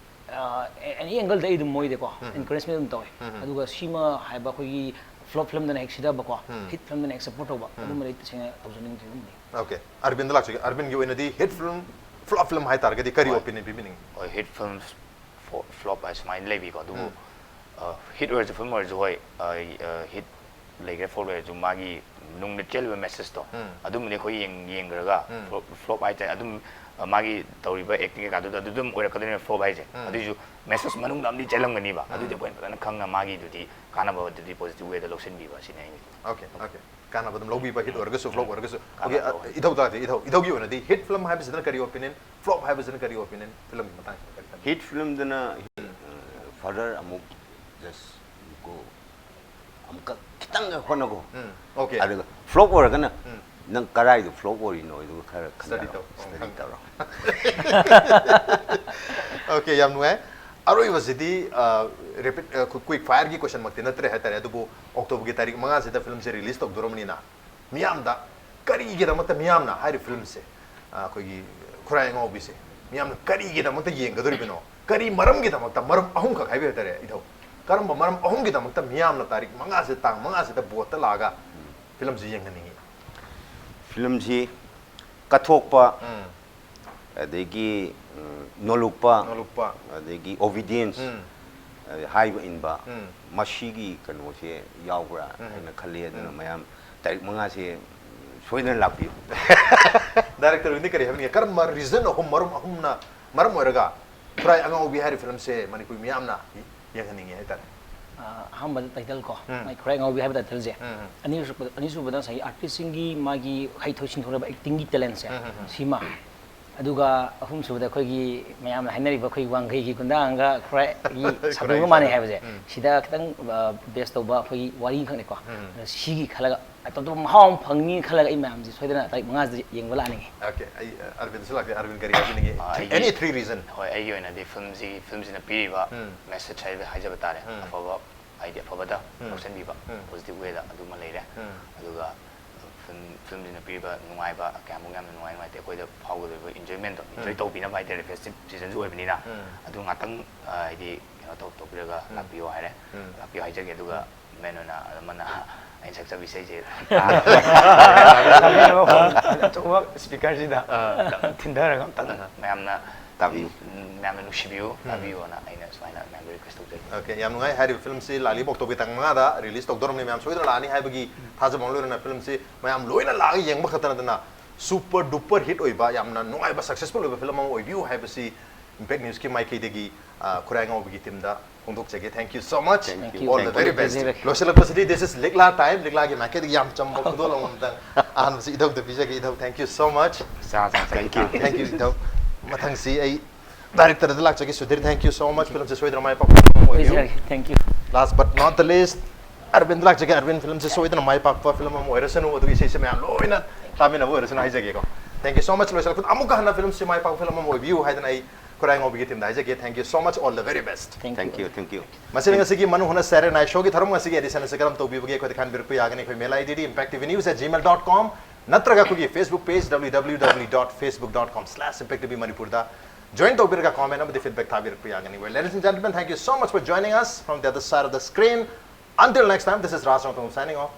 ꯑꯦꯅꯤ ꯑꯦꯡꯒꯜꯗ ꯑꯩ ꯑꯗꯨꯝ ꯃꯣꯏꯗꯀꯣ ꯑꯦꯟꯀꯔꯦꯖꯃꯦꯟ ꯑꯗꯨꯝ ꯇꯧꯋꯦ꯫ ꯑꯗꯨꯒ ꯁꯤꯃ ꯍꯥꯏꯕ ꯑꯩꯈꯣꯏꯒꯤ ꯐ꯭ꯂꯣꯞ ꯐꯤꯂꯝꯗꯅ ꯍꯦꯛ ꯁꯤꯊꯕꯀꯣ, ꯍꯤꯠ ꯐꯤꯂꯝꯗꯅ ꯍꯦꯛ ꯁꯞꯄꯣꯔꯠ ꯇꯧꯕ, ꯑꯗꯨꯝꯕꯗꯤ ꯇꯁꯦꯡꯅ ꯇꯧꯖꯅꯤꯡꯗꯦ ꯑꯗꯨꯝꯕꯗꯤ꯫ ꯑꯣꯀꯦ, ꯑꯔꯕꯤꯟꯗ ꯂꯥꯛꯆꯒꯦ꯫ ꯑꯔꯕꯤꯟꯒꯤ ꯑꯣꯏꯅꯗꯤ ꯍꯤꯠ ꯐꯤꯂꯝ, ꯐ꯭ꯂꯣꯞ ꯐꯤꯂꯝ ꯍꯥꯏꯇꯥꯔꯒꯗꯤ ꯀꯔꯤ ꯍꯣꯏ꯫ ꯑꯣꯄꯤꯅꯤꯌꯟ ꯄꯤꯕꯤꯅꯤꯡꯉꯤ? ꯍꯣꯏ, ꯍꯤꯠ ꯐꯤꯂꯝ ꯐ꯭ꯂꯣꯞ ꯍꯥꯏ ꯁꯨꯃꯥꯏꯅ ꯂꯩꯕꯤꯀꯣ꯫ ꯑꯗꯨꯕꯨ ꯍꯤꯠ ꯑꯣꯏꯔꯁꯨ ꯐꯤꯂꯝ ꯑꯣꯏꯔꯁꯨ, ꯍꯣꯏ, ꯍꯤꯠ ꯂꯩꯈ꯭ꯔꯦ, ꯐ꯭ꯂꯣꯞ ꯂꯩꯔꯁꯨ ꯃꯥꯒꯤ ꯅꯨꯡꯗ ꯆꯦꯜꯂꯤꯕ ꯃꯦꯁꯦꯖꯇꯣ, ꯑꯗꯨꯝꯕꯗꯤ ꯑꯩꯈꯣꯏ ꯌꯦꯡ- ꯌꯦꯡꯈ꯭ꯔꯒ ꯐ꯭ꯂꯣꯞ ꯍꯥꯏꯇꯥꯔꯦ, ꯑꯗꯨꯝ ꯃꯥꯒꯤ ꯇꯧꯔꯤꯕ ꯑꯦꯛꯇꯤꯡ ꯀꯩꯀꯥꯗꯨꯗ ꯑꯗꯨ ꯑꯗꯨꯝ ꯑꯣꯏꯔꯛꯀꯗꯣꯏꯅꯦ ꯐ꯭ꯂꯣꯞ ꯍꯥꯏꯁꯦ꯫ ꯑꯗꯨꯏꯁꯨ ꯃꯦꯁꯦꯖ ꯃꯅꯨꯡꯗ ꯑꯃꯗꯤ ꯆꯦꯜꯂꯝꯒꯅꯤꯕ, ꯑꯗꯨꯗꯤ ꯑꯩꯈꯣꯏꯅ ꯐꯖꯅ ꯈꯪꯅ ꯃꯥꯒꯤꯗꯨꯗꯤ ꯀꯥꯟꯅꯕꯗꯨꯗꯤ ꯄꯣꯖꯤꯇꯤꯚ ꯋꯦꯗ ꯂꯧꯁꯤꯟꯕꯤꯕ, ꯁꯤꯅꯦ ꯑꯩꯒꯤꯗꯤ꯫ Okay, okay. ꯀꯥꯟꯅꯕ ꯑꯗꯨꯝ ꯂꯧꯕꯤꯕ, ꯍꯤꯠ ꯑꯣꯏꯔꯒꯁꯨ ꯐ꯭ꯂꯣꯞ ꯑꯣꯏꯔꯒꯁꯨ꯫ ꯑꯣꯀꯦ, ꯀꯥꯟꯅꯕ ꯂꯧꯕ꯫ ꯏꯙꯧ ꯇꯥꯛꯁꯦ, ꯏꯙꯧ, ꯏꯙꯧꯒꯤ ꯑꯣꯏꯅꯗꯤ ꯍꯤꯠ ꯐꯤꯂꯝ ꯍꯥꯏꯕꯁꯤꯗꯅ ꯀꯔꯤ ꯑꯣꯄꯤꯅꯤꯌꯟ, ꯐ꯭ꯂꯣꯞ ꯍꯥꯏꯕꯁꯤꯅ ꯀꯔꯤ ꯑꯣꯄꯤꯅꯤꯌꯟ, ꯐꯤꯂꯝꯒꯤ ꯃꯇꯥꯡꯁꯤꯗ ꯀꯔꯤ ꯈꯟꯕꯤ? ꯍꯤꯠ ꯐꯤꯂꯝꯗꯅ ꯐꯔꯗꯔ ꯑꯃꯨꯛ ꯖꯁ ꯒꯣ ꯑꯃꯨꯛꯀ ꯈꯤꯇꯪꯒ ꯍꯣꯠꯅꯒꯣ꯫ ꯎꯝ, ꯑꯣꯀꯦ꯫ ꯑꯗꯨꯒ ꯐ꯭ꯂꯣꯞ ꯑꯣꯏꯔꯒꯅ ꯅꯪ ꯀꯗꯥꯏꯗ ꯐ꯭ꯂꯣꯞ ꯑꯣꯏꯔꯤꯅꯣ ꯑꯗꯨꯒ ꯈꯔ ꯁ꯭ꯇꯗꯤ ꯈꯟꯅꯔꯣ, ꯇꯧ꯫ ꯁ꯭ꯇꯗꯤ ꯇꯧꯔꯣ꯫ ꯑꯣꯀꯦ, ꯌꯥꯝ ꯅꯨꯡꯉꯥꯏ꯫ ꯑꯔꯣꯏꯕꯁꯤꯗꯤ ꯔꯦꯄꯤꯠ, ꯀ꯭ꯋꯤꯛ ꯐꯥꯌꯔꯒꯤ ꯀꯣꯏꯁꯟꯃꯛꯇꯤ ꯅꯠꯇ꯭ꯔꯦ ꯍꯥꯏꯇꯥꯔꯦ, ꯑꯗꯨꯕꯨ ꯑꯣꯛꯇꯣꯕꯔꯒꯤ ꯇꯥꯔꯤꯛ ꯃꯉꯥꯁꯤꯗ ꯐꯤꯂꯝꯁꯦ ꯔꯤꯂꯤꯁ ꯇꯧꯗꯣꯔꯕꯅꯤꯅ ꯃꯤꯌꯥꯝꯗ ꯀꯔꯤꯒꯤꯗꯃꯛꯇ ꯃꯤꯌꯥꯝꯅ ꯍꯥꯏꯔꯤꯕ ꯐꯤꯂꯝꯁꯦ, ꯑ, ꯑꯩꯈꯣꯏꯒꯤ ꯈꯨꯔꯥꯏ ꯑꯉꯥꯎꯕꯤꯁꯦ ꯃꯤꯌꯥꯝꯅ ꯀꯔꯤꯒꯤꯗꯃꯛꯇ ꯌꯦꯡꯒꯗꯧꯔꯤꯕꯅꯣ? ꯀꯔꯤ ꯃꯔꯝꯒꯤꯗꯃꯛꯇ? ꯃꯔꯝ ꯑꯍꯨꯝꯈꯛ ꯍꯥꯏꯕꯤꯌꯨ ꯍꯥꯏꯇꯥꯔꯦ, ꯏꯙꯧ꯫ ꯀꯔꯝꯕ ꯃꯔꯝ ꯑꯍꯨꯝꯒꯤꯗꯃꯛꯇ ꯃꯤꯌꯥꯝꯅ ꯇꯥꯔꯤꯛ ꯃꯉꯥꯁꯦ, ꯇꯥꯡ ꯃꯉꯥꯁꯤꯗ ꯚꯣꯠꯇ ꯂꯥꯛꯑꯒ ꯐꯤꯂꯝꯁꯤ ꯌꯦꯡꯍꯟꯅꯤꯡꯉꯤ? ꯐꯤꯂꯝꯁꯤ ꯀꯠꯊꯣꯛꯄ, ꯎꯝ꯫ ꯑꯗꯒꯤ ꯎꯝ, ꯅꯣꯂꯨꯛꯄ, ꯅꯣꯂꯨꯛꯄ꯫ ꯑꯗꯒꯤ ꯑꯣꯕꯤꯗꯤꯌꯦꯟꯁ, ꯎꯝ꯫ ꯑꯗꯩ ꯍꯥꯏꯕ ꯏꯟꯕ, ꯎꯝ꯫ ꯃꯁꯤꯒꯤ ꯀꯩꯅꯣꯁꯦ ꯌꯥꯎꯕ꯭ꯔꯥ ꯎꯝ꯫ ꯍꯥꯏꯅ ꯈꯜꯂꯤ꯫ ꯑꯗꯨꯅ ꯎꯝ꯫ ꯃꯌꯥꯝ ꯇꯥꯔꯤꯛ ꯃꯉꯥꯁꯦ ꯎꯝ, ꯁꯣꯏꯗꯅ ꯂꯥꯛꯄꯤꯌꯨ꯫ ꯗꯥꯏꯔꯦꯛꯇꯔꯅꯗꯤ ꯀꯔꯤ ꯍꯥꯏꯕꯤꯅꯤꯡꯉꯤ? ꯀꯔꯝꯕ ꯔꯤꯖꯟ ꯑꯍꯨꯝ, ꯃꯔꯝ ꯑꯍꯨꯝꯅ ꯃꯔꯝ ꯑꯣꯏꯔꯒ ꯈꯨꯔꯥꯏ ꯑꯉꯥꯎꯕꯤ ꯍꯥꯏꯔꯤꯕ ꯐꯤꯂꯝꯁꯦ ꯃꯅꯤꯄꯨꯔꯤ ꯃꯤꯌꯥꯝꯅ ꯌꯦꯡꯍꯟꯅꯤꯡꯉꯤ ꯍꯥꯏꯇꯥꯔꯦ? ꯑ, ꯑꯍꯥꯟꯕꯗ ꯇꯥꯏꯇꯜ ꯀꯣ, ꯎꯝ꯫ ꯃꯥꯏ ꯈꯨꯔꯥꯏ ꯑꯉꯥꯎꯕꯤ ꯍꯥꯏꯕ ꯇꯥꯏꯇꯜꯁꯦ꯫ ꯎꯝ, ꯎꯝ꯫ ꯑꯅꯤꯁꯨꯕꯗ, ꯑꯅꯤꯁꯨꯕꯗ ꯉꯁꯥꯏꯒꯤ ꯑꯥꯔꯇꯤꯁꯁꯤꯡꯒꯤ ꯃꯥꯒꯤ ꯍꯩꯊꯣꯏ ꯁꯤꯡꯊꯣꯏꯔꯕ ꯑꯦꯛꯇꯤꯡꯒꯤ ꯇꯦꯂꯦꯟꯁꯦ, ꯎꯝ, ꯎꯝ, ꯎꯝ꯫ ꯁꯤꯃ꯫ ꯑꯗꯨꯒ ꯑꯍꯨꯝꯁꯨꯕꯗ ꯑꯩꯈꯣꯏꯒꯤ ꯃꯌꯥꯝꯅ ꯍꯥꯏꯅꯔꯤꯕ ꯑꯩꯈꯣꯏ ꯋꯥꯡꯈꯩꯒꯤ ꯈꯨꯟꯗꯥꯡꯒ ꯈꯨꯔꯥꯏꯒꯤ ꯁꯥꯗꯨꯒ ꯈꯨꯔꯥꯏꯒꯤ ꯃꯥꯟꯅꯩ ꯁꯥꯗꯨ꯫ ꯍꯥꯏꯕꯁꯦ, ꯎꯝ꯫ ꯁꯤꯗ ꯈꯤꯇꯪ ꯕꯦꯁ ꯇꯧꯕ ꯑꯩꯈꯣꯏꯒꯤ ꯋꯥꯔꯤ ꯈꯛꯅꯤꯀꯣ꯫ ꯎꯝ꯫ ꯑꯗꯣ ꯁꯤꯒꯤ ꯈꯜꯂꯒ ꯑꯇꯣꯞꯄ ꯃꯍꯥꯎ ꯑꯃ ꯐꯪꯅꯤꯅ ꯈꯜꯂꯒ ꯑꯩ ꯃꯌꯥꯝꯁꯦ ꯁꯣꯏꯗꯅ ꯇꯥꯔꯤꯛ ꯃꯉꯥꯁꯤꯗ ꯌꯦꯡꯕ ꯂꯥꯛꯅꯤꯡꯉꯤ꯫ ꯑꯣꯀꯦ, ꯑꯩ, ꯑ, ꯑꯔꯕꯤꯟꯗꯁꯨ ꯂꯥꯛꯀꯦ꯫ ꯑꯔꯕꯤꯟ, ꯀꯔꯤ ꯍꯥꯏꯕꯤꯅꯤꯡꯉꯤ? ꯑ, ꯑꯩꯒꯤ Any three reason? ꯍꯣꯏ, ꯑꯩꯒꯤ ꯑꯣꯏꯅꯗꯤ ꯐꯤꯂꯝꯁꯤꯒꯤ, ꯐꯤꯂꯝꯁꯤꯅ ꯄꯤꯔꯤꯕ ꯎꯝ꯫ ꯃꯦꯁꯦꯖ ꯍꯥꯏꯕ, ꯍꯥꯏꯖꯕ ꯇꯥꯔꯦ, ꯎꯝ꯫ ꯑꯐꯕ ꯍꯥꯏꯗꯤ ꯑꯐꯕꯗ ꯎꯝ꯫ ꯂꯧꯁꯤꯟꯕꯤꯕ, ꯎꯝ꯫ ꯄꯣꯖꯤꯇꯤꯚ ꯋꯦꯗ ꯑꯗꯨꯃ ꯂꯩꯔꯦ꯫ ꯎꯝ꯫ ꯑꯗꯨꯒ ꯐꯤꯂꯝꯁꯤꯅ ꯄꯤꯔꯤꯕ ꯅꯨꯡꯉꯥꯏꯕ ꯀꯌꯥꯃꯨꯛ ꯌꯥꯝꯅ ꯅꯨꯡꯉꯥꯏ ꯅꯨꯡꯉꯥꯏꯇꯦ, ꯑꯩꯈꯣꯏꯗ ꯐꯥꯎꯒꯗꯣꯏꯕ ꯏꯟꯖꯣꯏꯃꯦꯟꯗꯣ ꯏꯟꯖꯣꯏ ꯇꯧꯕꯤꯅꯕ ꯍꯥꯏꯇꯥꯔꯦ, ꯐꯦꯁꯇꯤꯚ ꯁꯤꯖꯟꯁꯨ ꯑꯣꯏꯕꯅꯤꯅ꯫ ꯑꯗꯨ ꯉꯥꯛꯇꯪ ꯍꯥꯏꯗꯤ ꯀꯩꯅꯣ ꯇꯧ ꯇꯧꯕꯤꯔꯒ ꯂꯥꯛꯄꯤꯌꯣ ꯍꯥꯏꯔꯦ꯫ ꯂꯥꯛꯄꯤꯌꯣ ꯍꯥꯏꯖꯒꯦ꯫ ꯑꯗꯨꯒ ꯃꯦꯟ ꯑꯣꯏꯅ ꯑꯃꯅ ꯑꯩꯅ ꯁꯛꯆꯕ ꯏꯁꯩꯁꯦ ꯑꯆꯧꯕ ꯁ꯭ꯄꯤꯀꯔꯁꯤꯗ ꯊꯤꯟꯊꯔꯒ ꯑꯝꯇꯪ ꯃꯌꯥꯝꯅ ꯇꯥꯕꯤꯌꯨ꯫ ꯃꯌꯥꯝꯅ ꯅꯨꯡꯁꯤꯕꯤꯌꯨ, ꯇꯥꯕꯤꯌꯨꯅ ꯑꯩꯅ ꯁꯨꯃꯥꯏꯅ ꯃꯌꯥꯝꯗ ꯔꯤꯀ꯭ꯋꯦꯁ ꯇꯧꯖꯔꯤ꯫ ꯑꯣꯀꯦ, ꯌꯥꯝ ꯅꯨꯡꯉꯥꯏ꯫ ꯍꯥꯏꯔꯤꯕ ꯐꯤꯂꯝꯁꯤ ꯂꯥꯛꯂꯤꯕ ꯑꯣꯛꯇꯣꯕꯔ ꯇꯥꯡ ꯃꯉꯥꯗ ꯔꯤꯂꯤꯁ ꯇꯧꯗꯧꯔꯕꯅꯤ꯫ ꯃꯌꯥꯝ ꯁꯣꯏꯗꯅ ꯂꯥꯛꯑꯅꯤ ꯍꯥꯏꯕꯒꯤ ꯊꯥꯖꯕ ꯑꯃ ꯂꯣꯏꯅꯅ ꯐꯤꯂꯝꯁꯤ ꯃꯌꯥꯝ ꯂꯣꯏꯅ ꯂꯥꯛꯑꯒ ꯌꯦꯡꯕ ꯈꯛꯇ ꯅꯠꯇꯅ super duper hit ꯑꯣꯏꯕ, ꯌꯥꯝꯅ ꯅꯨꯡꯉꯥꯏꯕ, successful ꯑꯣꯏꯕ ꯐꯤꯂꯝ ꯑꯃ ꯑꯣꯏꯕꯤꯌꯨ ꯍꯥꯏꯕꯁꯤ Impact Newsꯀꯤ ꯃꯥꯏꯀꯩꯗꯒꯤ, ꯑ, ꯈꯨꯔꯥꯏ ꯑꯉꯥꯎꯕꯤꯒꯤ teamꯗ ꯐꯣꯡꯗꯣꯛꯆꯒꯦ꯫ Thank you so much. Thank you. All the very best. ꯂꯣꯏꯁꯤꯜꯂꯛꯄꯁꯤꯗꯤ this is ꯂꯤꯛꯂꯥ time. ꯂꯤꯛꯂꯥꯒꯤ ꯃꯥꯏꯀꯩꯗꯒꯤ ꯌꯥꯝ ꯆꯝꯕ ꯈꯨꯗꯣꯜ ꯑꯃꯃꯝꯇꯪ ꯑꯍꯥꯟꯕꯁꯤ ꯏꯙꯧꯗ ꯄꯤꯖꯒꯦ꯫ ꯏꯙꯧ, thank you so much. Thank you. Thank you, ꯏꯙꯧ꯫ ꯃꯊꯪꯁꯤ ꯑꯩ directorꯗ ꯂꯥꯛꯆꯒꯦ꯫ Sudhir, thank you so much. ꯐꯤꯂꯝꯁꯤ ꯁꯣꯏꯗꯅ ꯃꯥꯏ ꯄꯥꯛꯄ ꯐꯤꯂꯝ ꯑꯃ ꯑꯣꯏꯕꯤꯌꯨ꯫ Thank you. Last but not the least, ꯑꯔꯕꯤꯟꯗ ꯂꯥꯛꯆꯒꯦ꯫ ꯑꯔꯕꯤꯟ, ꯐꯤꯂꯝꯁꯤ ꯁꯣꯏꯗꯅ ꯃꯥꯏ ꯄꯥꯛꯄ ꯐꯤꯂꯝ ꯑꯃ ꯑꯣꯏꯔꯁꯅꯨ꯫ ꯑꯗꯨꯒ ꯏꯁꯩꯁꯦ ꯃꯌꯥꯝ ꯂꯣꯏꯅ ꯇꯥꯃꯤꯟꯅꯕ ꯑꯣꯏꯔꯁꯅꯨ ꯍꯥꯏꯖꯒꯦꯀꯣ꯫ Thank you so much. ꯂꯣꯏꯁꯤꯜꯂꯛꯄꯗ ꯑꯃꯨꯛꯀ ꯍꯟꯅ ꯐꯤꯂꯝꯁꯤ ꯃꯥꯏ ꯄꯥꯛꯄ ꯐꯤꯂꯝ ꯑꯃ ꯑꯣꯏꯕꯤꯌꯨ ꯍꯥꯏꯗꯅ ꯑꯩ ꯈꯨꯔꯥꯏ ꯉꯧꯕꯤꯒꯤ teamꯗ ꯍꯥꯏꯖꯒꯦ꯫ Thank you so much. All the very best. Thank you. Thank you. ꯃꯁꯤꯅ ꯉꯁꯤꯒꯤ ꯃꯅꯨ ꯍꯨꯅ Saturday Night Showꯒꯤ ꯊꯧꯔꯝ ꯉꯁꯤꯒꯤ edition ꯑꯁꯤ ꯀꯔꯝ ꯇꯧꯕꯤꯕꯒꯦ ꯑꯩꯈꯣꯏꯗ ꯈꯟꯕꯤꯔꯛꯄ ꯌꯥꯒꯅꯤ꯫ ꯑꯩꯈꯣꯏ mail IDꯗꯤ impact T V news at gmail dot com ꯅꯠꯇ꯭ꯔꯒ ꯑꯩꯈꯣꯏꯒꯤ Facebook page W W W dot facebook dot com slash impact T V Manipurꯗ join ꯇꯧꯕꯤꯔꯒ comment ꯑꯃꯗꯤ feedback ꯊꯥꯕꯤꯔꯛꯄ ꯌꯥꯒꯅꯤ꯫ Well, ladies and gentlemen, thank you so much for joining us from the other side of the screen. Until next time, this is Raj Rongthong signing off.